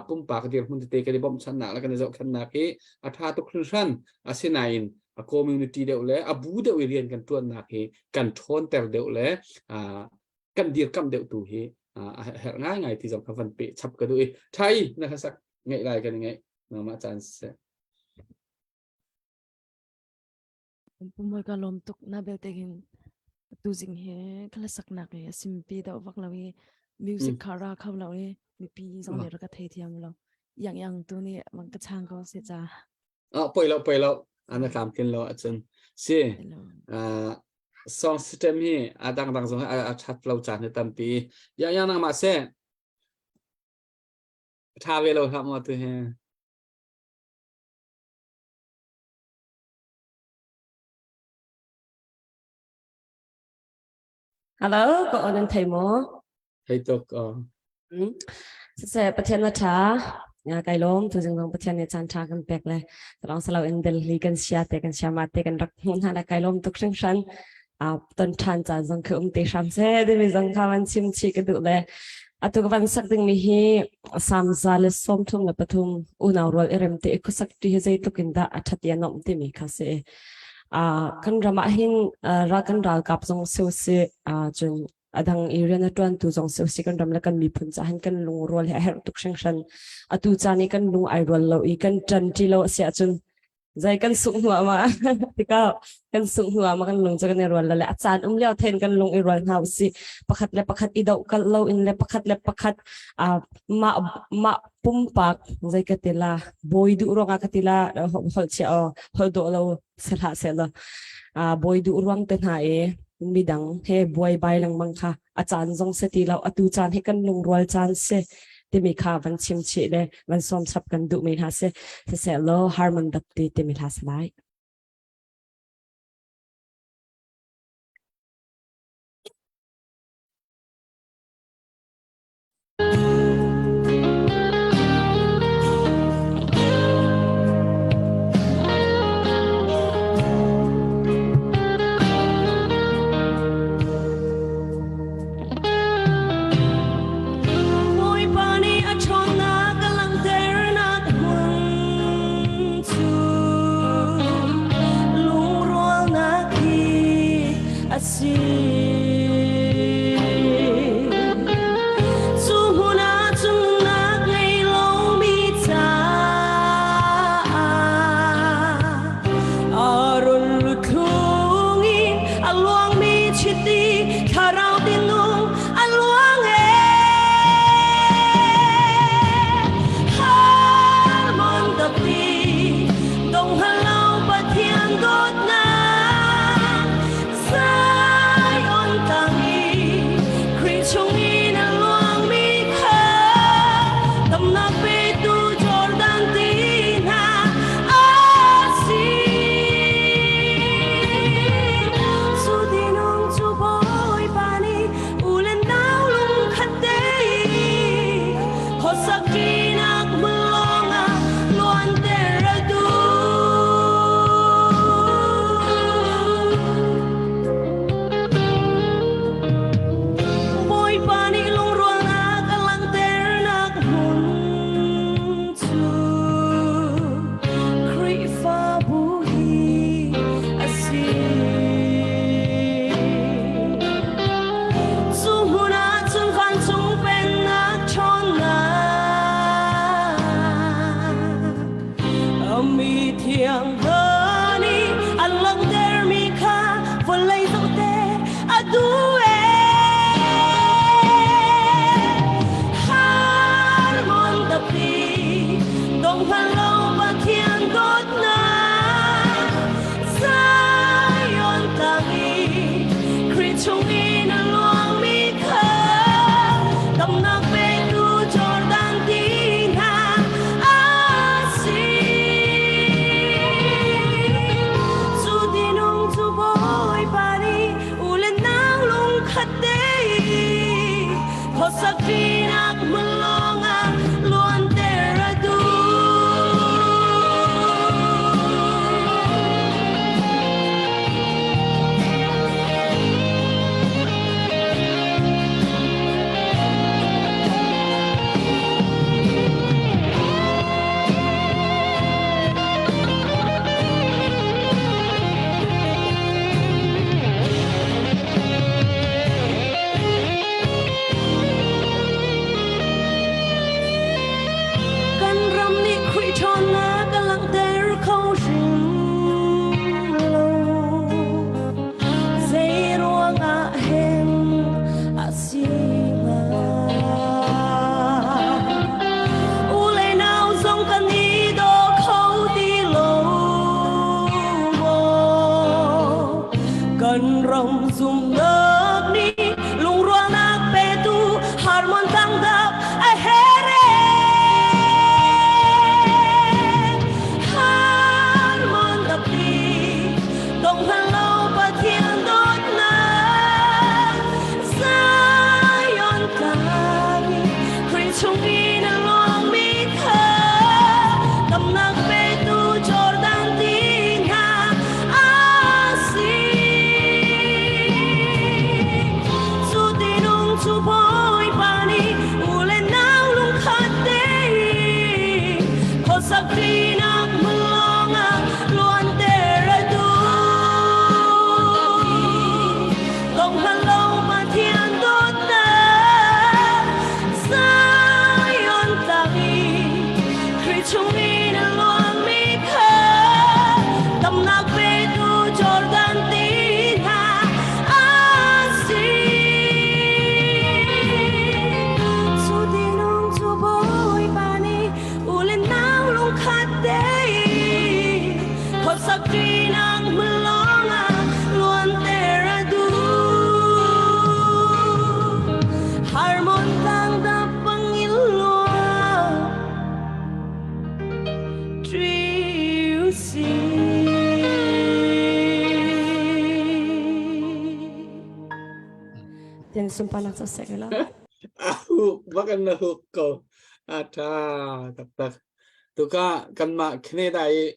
Speaker 2: pumpak dirhmun tete kan i bawmhchannak le kan i zohkhenhnak hi a ṭha tuk hringhran asinain a community deuh le a bu deuh i rian kan ṭuannak hi kan ṭhawnter deuh le kan dirkamh deuh tu hi a herh ngaingai ti zong kha van pe chap ka duh i thai na hlasak ngeih lai kan i ngeih nangmah caan siseh
Speaker 10: Pumoi ka lawm tuk na belte hin tu zing he khala saknak i simpi deuh vak lo i music kha ra kho lo i mipi zong nih rak ka thei thiam lo yang yang tu nih mang ka chang ko se cha
Speaker 2: Ah, poi lo poi lo ana tlamtlin lo ahcun si uh, song system hi a dangdang zong a, a that lo caan hi tampi ya ya nang ma se tha ve lo hlah maw tu hi
Speaker 11: Hello, ka on an thei maw?
Speaker 2: Thei tuk aw.
Speaker 11: Mm. Siseh Pathian na ṭha. Ya kai lawm tu jing zong Pathian nih caan ṭha kan pek le talong salo in Delhi kan sia te kan sia ma te kan rak hmuh hna le kai lawm tuk hringhran. A ton ṭhan caan zong khi um te hram se dimi zong kha van chim chi ka duh le atu ka van sak ding mi hi samza le 33 unau rual i rem te i khusak ti hi zeitluk in dah a ṭhat i a nuamh timi kha si. Kan ram ah hin ral kan ralkap zong si usih cun a dang i rian a ṭuantu zong si usih kan ram le kan miphun caah hin kan lungrual hi a herh tuk hringhran. Atu caan i kan lung ai rual lo i kan ṭan ṭi lo a si ahcun zei kan sungh hnu ah ma tikah kan sungh hnu ah ma kan lung cu kan i rual lo le a caan um lio then kan lung i rual hna usih pakhat le pakhat i doh kalh lo in le pakhat le pakhat mah mah pumpak zei ka ti la bawi duh ruangah ka ti la holh chia aw holh dawh lo se hlah se law bawi duh ruang te hna i midang he buai bai lengmang kha a caan zong se ti lo atu caan hi kan lungrual caan si. timi kha van chim chih le van sawm chap kan duhmi hna si. Siseh law Harmon Dapti timi hla si lai.
Speaker 1: Bawipa nih a ṭhawnnak a langhternak hmun cu lungrualnak hi a si. Cu hmun ah cun nunnak ngei lomi caah Aaron luthlung in a luangmi chiti thlarau tinung a luang e. Harmon tapi dong halo Pathian dawtnak Zion tang i Khrih chung in a luangmi kha damnak petu Jordan ti hna a si. Cu tinung cu Bawipa nih u le nau lungkhat tein khuasakṭinak hmun lawngah luanter a duh. Bawipa nih lungrualnak a langhternak hmun cu Khrihfabu hi a si. Cu hmun ah cun vancung pennak ṭhawnnak Mi thiang hna nih an langhtermi kha vawlei zohte a duh ee. Harmon tapi dong hngal lo Pathian dawtnak Zion tlang i Khrih chung in a luangmi kha damnak petu Jordan ti hna a si. Cu tinung cu Bawipa nih u le nau lungkhat tein khuasakṭinak hmun lawngah luanter a duh. Kan ram nih Khrih ṭhawnnak a langhter kho hrim lo. Zei ruangah hen a si hnga? U le nau zong kan i daw kho ti lo maw? Kan ram zumhnak nih lungrualnak petu harmon tangdap a herh Harmon tapi dong lo Pathian dawtnak Zion tlang i Khrih chung in a luangmi kha damnak petu Jordan ti hna a si. Cu tinung cu Bawipa nih u le nau lungkhat tein khuasakṭinak hmun lawngah luanter a duh. Dong hlan lo Pathian dawtnak Zion tlang i Khrih chung in a luangmi kha damnak petu Jordan ti hna a si. Cu tinung cu Bawipa nih u le nau lungkhat
Speaker 11: sunparnak cu seh la.
Speaker 2: A huk bak an na huk ko. A tha taktak. Tuka kanmah Canada i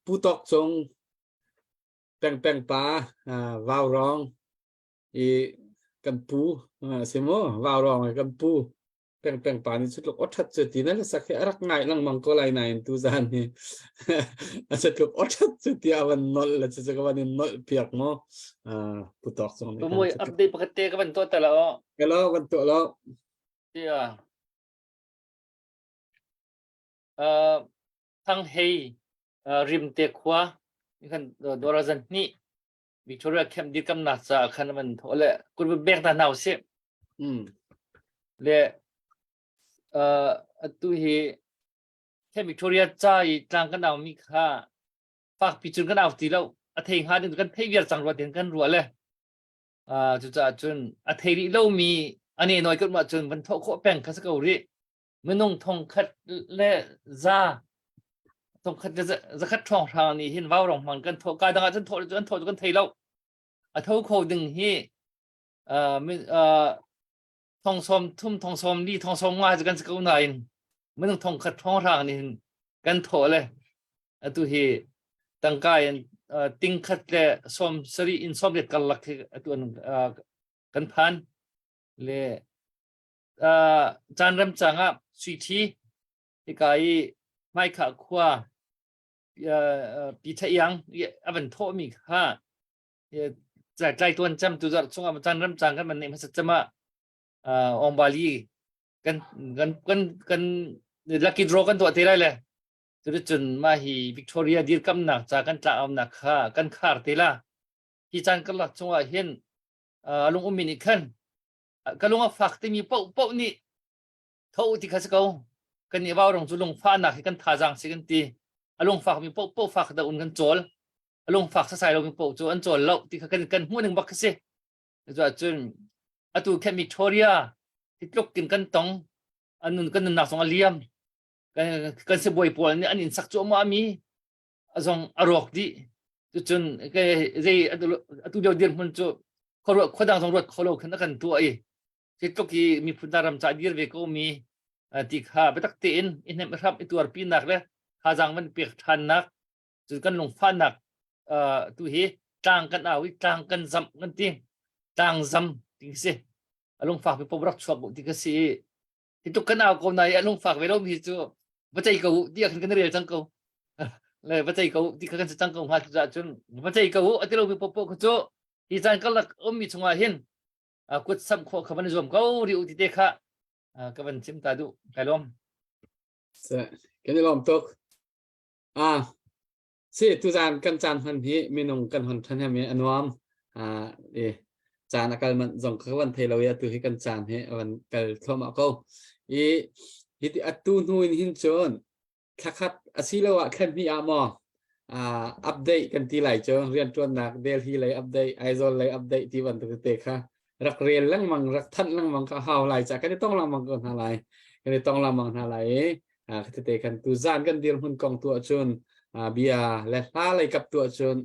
Speaker 2: Pu Tawk Cung Peng Peng pa Vau Rong i kan pu si mu Vau Rong i kan pu peng peng pa nih cutluk awṭhat cu ti na hlasak hi a rak ngai lengmang ko lai nain tu zan hi a cutluk awṭhat cu ti a van nolh le cucu ka van in nolh piak mu pu tawk zong nih
Speaker 9: Mui update pakhat te ka van tuah ta lo.
Speaker 2: Hello van tuah lo.
Speaker 9: Yeah. Uh, Thang Hei uh, Rim te khua kan dora zan ni Victoria camp dirkamnak caah khan an thawh le kun bek ta hna usih.
Speaker 2: Mm.
Speaker 9: Le uh, atu hi Camp Victoria ca i tlang kan au mi kha fak pi cun kan au ti lo a thei hnga ding kan thei viar cang rua tin kan ruah le uh, cucaah cun a thei rih lo mi ane noi kan mah cun van thawh khawh peng kha si ko rih minung thongkhat le za thongkhat le zakhat ṭhawng hrang nih hin vau rong hmang kan thawh ka dang ah cun thawh cu an thawh cu kan thei lo a tho kho ding hi thong sawm thum thong sawm li thong sawm nga cu kan si ko nain minung thongkhat ṭhawng hrang nih hin kan thawh le atu hi tangka in ting khat le sawm sarih in sawm riat karlak hi atu an kan phan le caan remcang ah suiṭhi hika i hmaikhah khua pi Iang a van thawhmi kha tlai tuan cem tu zarh chungah caan remcang kan van neih hmasat cem ah Ongbali kan kan kan kan lucky draw kan tuah te lai le cuticun mah hi Victoria dirkamnak ca kan tla amnak kha kan khar te la hi caan karlak chungah hin lung ummi nih khan ka lung a fak timi paoh paoh nih tho ti kha si ko kan i vau rong cu lungfahnak hi kan thazaang si kan ti a lungfak mi paoh paoh fak da un kan cawl a lungfak sasai lo mi paoh cu an cawl lo ti kha kan kan hmuh ning bak kha si cun atu khe Victoria hi tluk kin kan tong an nun kan nunnak zong a liam kan kan sibawi pawl nih an in sak cuahmah mi zong a rawk dih cucun zei atu lio dirhmun cu khuadang zong ruat kho lo khin a kan tuah i hi tluk i miphun ram ca dir ve ko mi ti kha biatak tein i hnemh hram i tuarpinak le thazaang van pek ṭhannak cu kan lungfahnak tu hi tlang kan au i tlang kan zamh kan ti tlang zam ti si a lungfak mi pom rak chuak ti ka si i hi tuk kan au ko na i a lungfak ve lo mi cu va cei ko ti ah khan kan rel cang ko le va cei ko ti kha kan si cang ko hnga cucaah cun va cei ko a ti lo mi popo kha cu hi caan karlak ummi chungah hin kut samh khawh kha van i zuam ko ri u ti te kha ka van chim ta duh kai lawm
Speaker 2: kan i lawm tuk ah Si tuzaan kan caan hman hi minung kan hon ṭhan hem i a nuam. Ah, i caan a kal manh zong kha van thei lo i atu hi kan caan hi a van kal thluahmah ko. I hiti atu hnu in hin cun thlakhat asiloah thla hnih ah maw ah update kan ti lai cu rianṭuannak Delhi lei update, Aizawl lei update ti bantuk te kha rak rel lengmang rak thanh lengmang kha hau lai ca kan i tong lengmang ko hna lai. Kan i tong lengmang hna lai i tete kan tu zan kan dirhmun kong tu ahcun bia le hla lei kap tu ahcun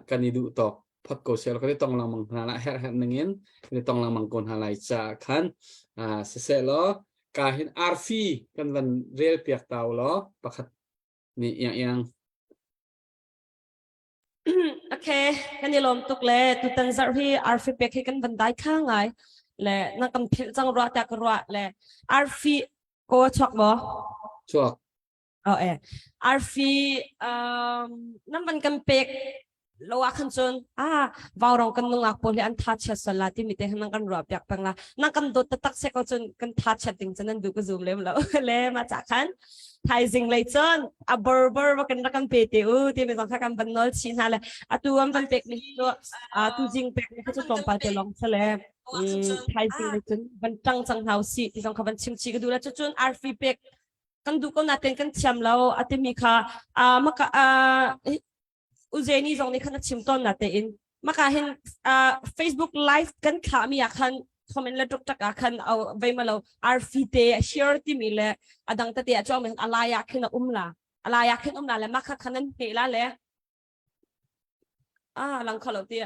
Speaker 2: kan i duh tawk phot ko sel kan i tong lengmang hna la herh herh ning in kan i tong lengmang ko hna lai ca khan siseh law ka hin arfi kan van rel piak tau law pakhat nih iang iang
Speaker 11: Okay, kan i lawm tuk le tutan zarh hi arfi pek hi kan van dai kha ngai le na kan philh cang ruah ta ka ruah le arfi ko chuak maw?
Speaker 2: Chuak.
Speaker 11: Oh eh. Arfi um nan van kan pek lo ah khan cun ah vaurong kan nungak pawl hi an tha chiat sual la timi te nan kan ruah piak peng la nan kan dawt taktak se ko cun kan tha chiat ding cun nan duh ka zum lem lo le ma cha khan thaizing lei cun a borbor va kan rak kan pe te u timi zong kha kan van nawl chih hna le atu an van pek mi cu tu jing pek mi kha cu tlawmpal te lawng se le thaizing lei cun van ṭang cang hna usih ti zong kha van chim chih ka duh le cucun arfi pek kan duh ko nain kan thiam lo a timi kha maka Uzeni zong nih khan a chim tawn na tein maka hin Facebook live kan thlah mi ah khan comment le tuk tak ah khan vei ma lo arfi te share timi le adang tete a chuang mi alai ah khin a um la alai ah khin um la le maka khan an hme la le ah lang khalo ti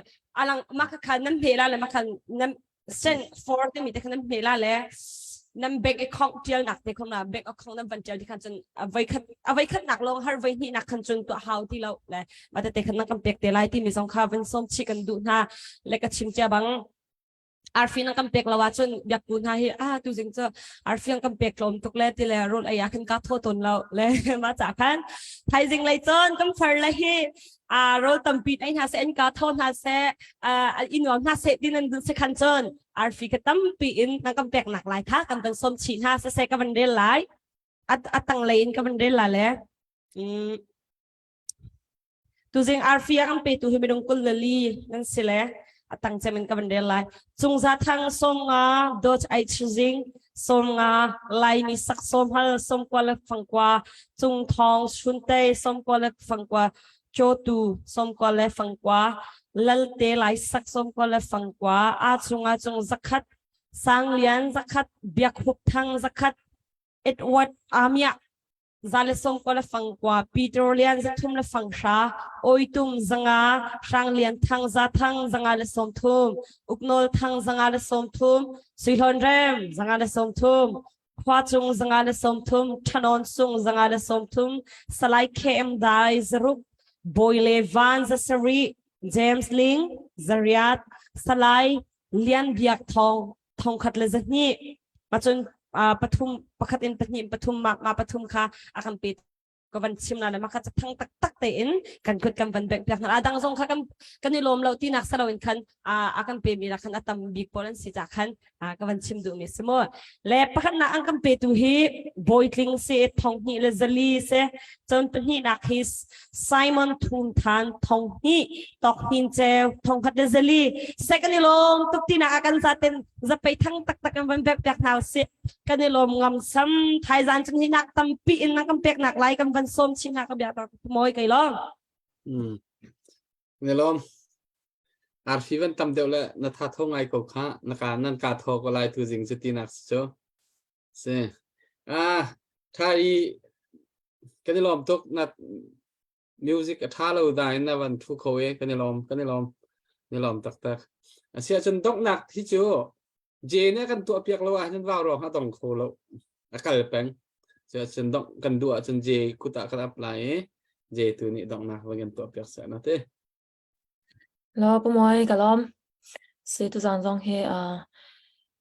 Speaker 11: alang maka khan nan hme la le maka nan. Send for timi te khan nan hme la le nan bank account tial nak te khom la bank account nan van tial ti khan cun a voi khat a voi khat nak lawng har voi hnih nak khan cun tuah hau ti lo le ma te te khan nan kan pek te lai ti mi zong kha van som chi kan duh hna le ka chim cia bang arfi nan kan pek lo ahcun biakku hna hi ah tu zing cu arfi an kan pek tlawm tuk le ti le rawl ei ah khan ka thaw tawn lo le ma ca khan thaizing lei cun kan far le hi a rawl tampi ei hna seh an ka thaw hna seh i nuam hna seh ti nan duh si khan cun arfi ka tampi in nan kan pek nak lai kha kan van som chih hna seh ka van rel lai a tang lei in ka van rel la le Tuzing arfi a kan petu hi minung 24 nan si le a tang cem in ka van rel lai. Cungza thang 50 Dodge ai chuzing 50 Laimi sak sawm hal 90 le fangkua Cung thong Chuntei 90 le fangkua Cawtu 90 le fangkua Lalte Lai sak 90 le fangkua A cung a cung zakhat Sanglian zakhat Biak Hup Thang zakhat Edward Amiah 190 le fangkua, Peter Lian 300 le fanghra, Awitum 500, Hrang Lian Thang Zathang 130, Uknawl Thang 130, Suihlawn Rem 130, Khua Cung 130, Ṭhanawn Sung 130, Salai KM Dai zaruk, Bawi Le Van 700, James Ling 800, Salai Lian Biak Thawng 1200 macun pathum pakhat in pahnih in pathum ma ma pathum kha a kan pe ka van chim na le ma kha thang tak tak te in kan kut kan van bek piak na adang zong kha kan kan i lawm lo ti nak salo in khan a kan pe mi la khan a tam bik pawl an si cha khan ka van chim duh mi si mo le pakhat na an kan pe tu hi boitling se thong hnih le zali se cun pahnih nak hi Simon Thum Than thong hnih tok hnin ceu thong khat le zali second i lawm tuk ti nak a kan zaten zapei thang taktak kan van bek piak hna usih kan i lawm ngam sam thaizan chung hi nak tampi in na kan pek nak lai kan van som chin ha ka bia ta moi kai long
Speaker 2: mm ne lom arfi van tam deuh le na tha tho ngai ko kha na ka nan ka tho ko lai tu jing chu ti nak chu si ah tha i kan i lawm tuk na music a ṭha lo dain na van thu kho e kan i lawm kan i lawm ni lawm taktak asiahcun donghnak hi cu J ne kan tuah piak lo ahcun vau ruang a dong kho lo a kal peng cuahcun dongh kan duh ahcun J kut ah kan ap lai i J tu nih donghnak van kan tuah piak seh na ti
Speaker 12: Lo pamuai ka lawm. Si tuzaan zong hi uh,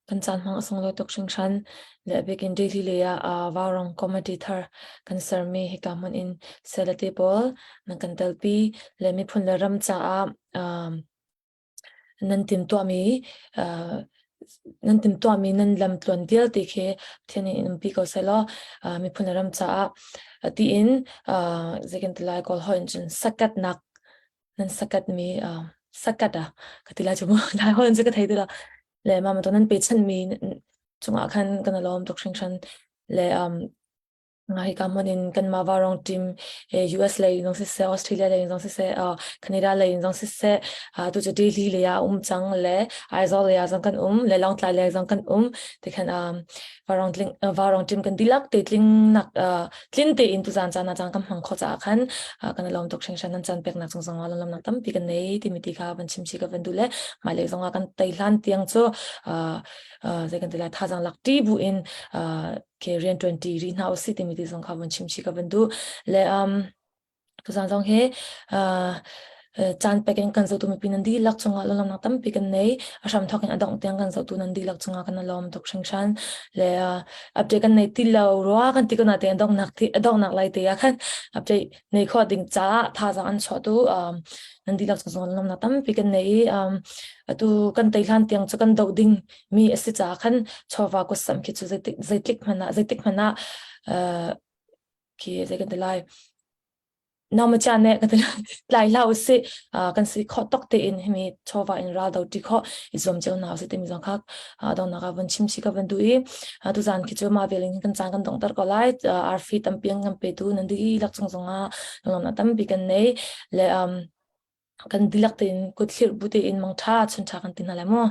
Speaker 12: kan caan hmang a sunglawi tuk hringhran. Le a bik in Delhi lei ah uh, Vaurang committee thar kan sermi hika hmun in selate pawl nan kan telpi le miphun le ram caah um, nan timtuahmi uh, nan timtuahmi nan lamtluan vialte khi Pathian nih in umpi ko sehlaw uh, miphun le ram caah tiin uh, zeikan ti lai kawl holh in cun sakatnak nan sakatmi uh, sakat ah ka ti lai cu mu lai holh in cu ka thei ti lo le mah bantuk nan pechanmi cungah khan kan i lawm tuk hringhran le um, Hika hmun in kanmah Vaurang team US lei in zong siseh, Australia lei in zong siseh, Canada lei in zong siseh, tu cu Delhi lei ah um cang le Aizawl lei ah zong kan um, le Lawngtlai lei zong kan um. Tikhan Vaurang tling Vaurang team kan dihlak te tling nak tlin tein tuzaan caan ah caan kan hmang kho caah khan kan i lawm tuk hringhran nan caan peknak cung zong ah lawmnak tampi kan nei timi ti kha van chim chih ka van duh le hmailei zong ah kan tei hlan tiang cu zei kan ti lai thazaang lak ṭi bu in ke rian ṭuan ṭi rih hna usih timi ti zong kha vun chim chih ka van duh le um tuzaan zong hi uh, caan pek in kan zohtu mipi nan dihlak cungah lawmnak tampi kan nei a hram thawk in a dongh tiang kan zohtu nan dihlak cungah kan lawm tuk hringhran le update kan nei ti lo rua kan ti ko na te donghnak ti donghnak lai te ah khan update nei kho ding caah thazaang an chuah tu nan dihlak cung zong lawmnak tampi kan nei i atu kan tei hlan tiang cu kan doh ding mi a si caah khan chawva kut-samh khi cu zeitik zeitik hmanh ah zeitik hmanh ah uh, khi zei kan ti lai naumacha ne kan ti tlai hlah usih kan si kho tok tein himi chawva in ral do ti kho i zuam cio hna usih timi zong kha dongnak ah von chim chi ka van duh i tuzan khi cu ma velin kan caan kan dongter ko lai arfi tampi an kan petu nan dihlak cung zongah lawmnak tampi kan nei le um, kan dihlak tein kut thlir bu tein mangtha chun tha kan ti hna lai mu.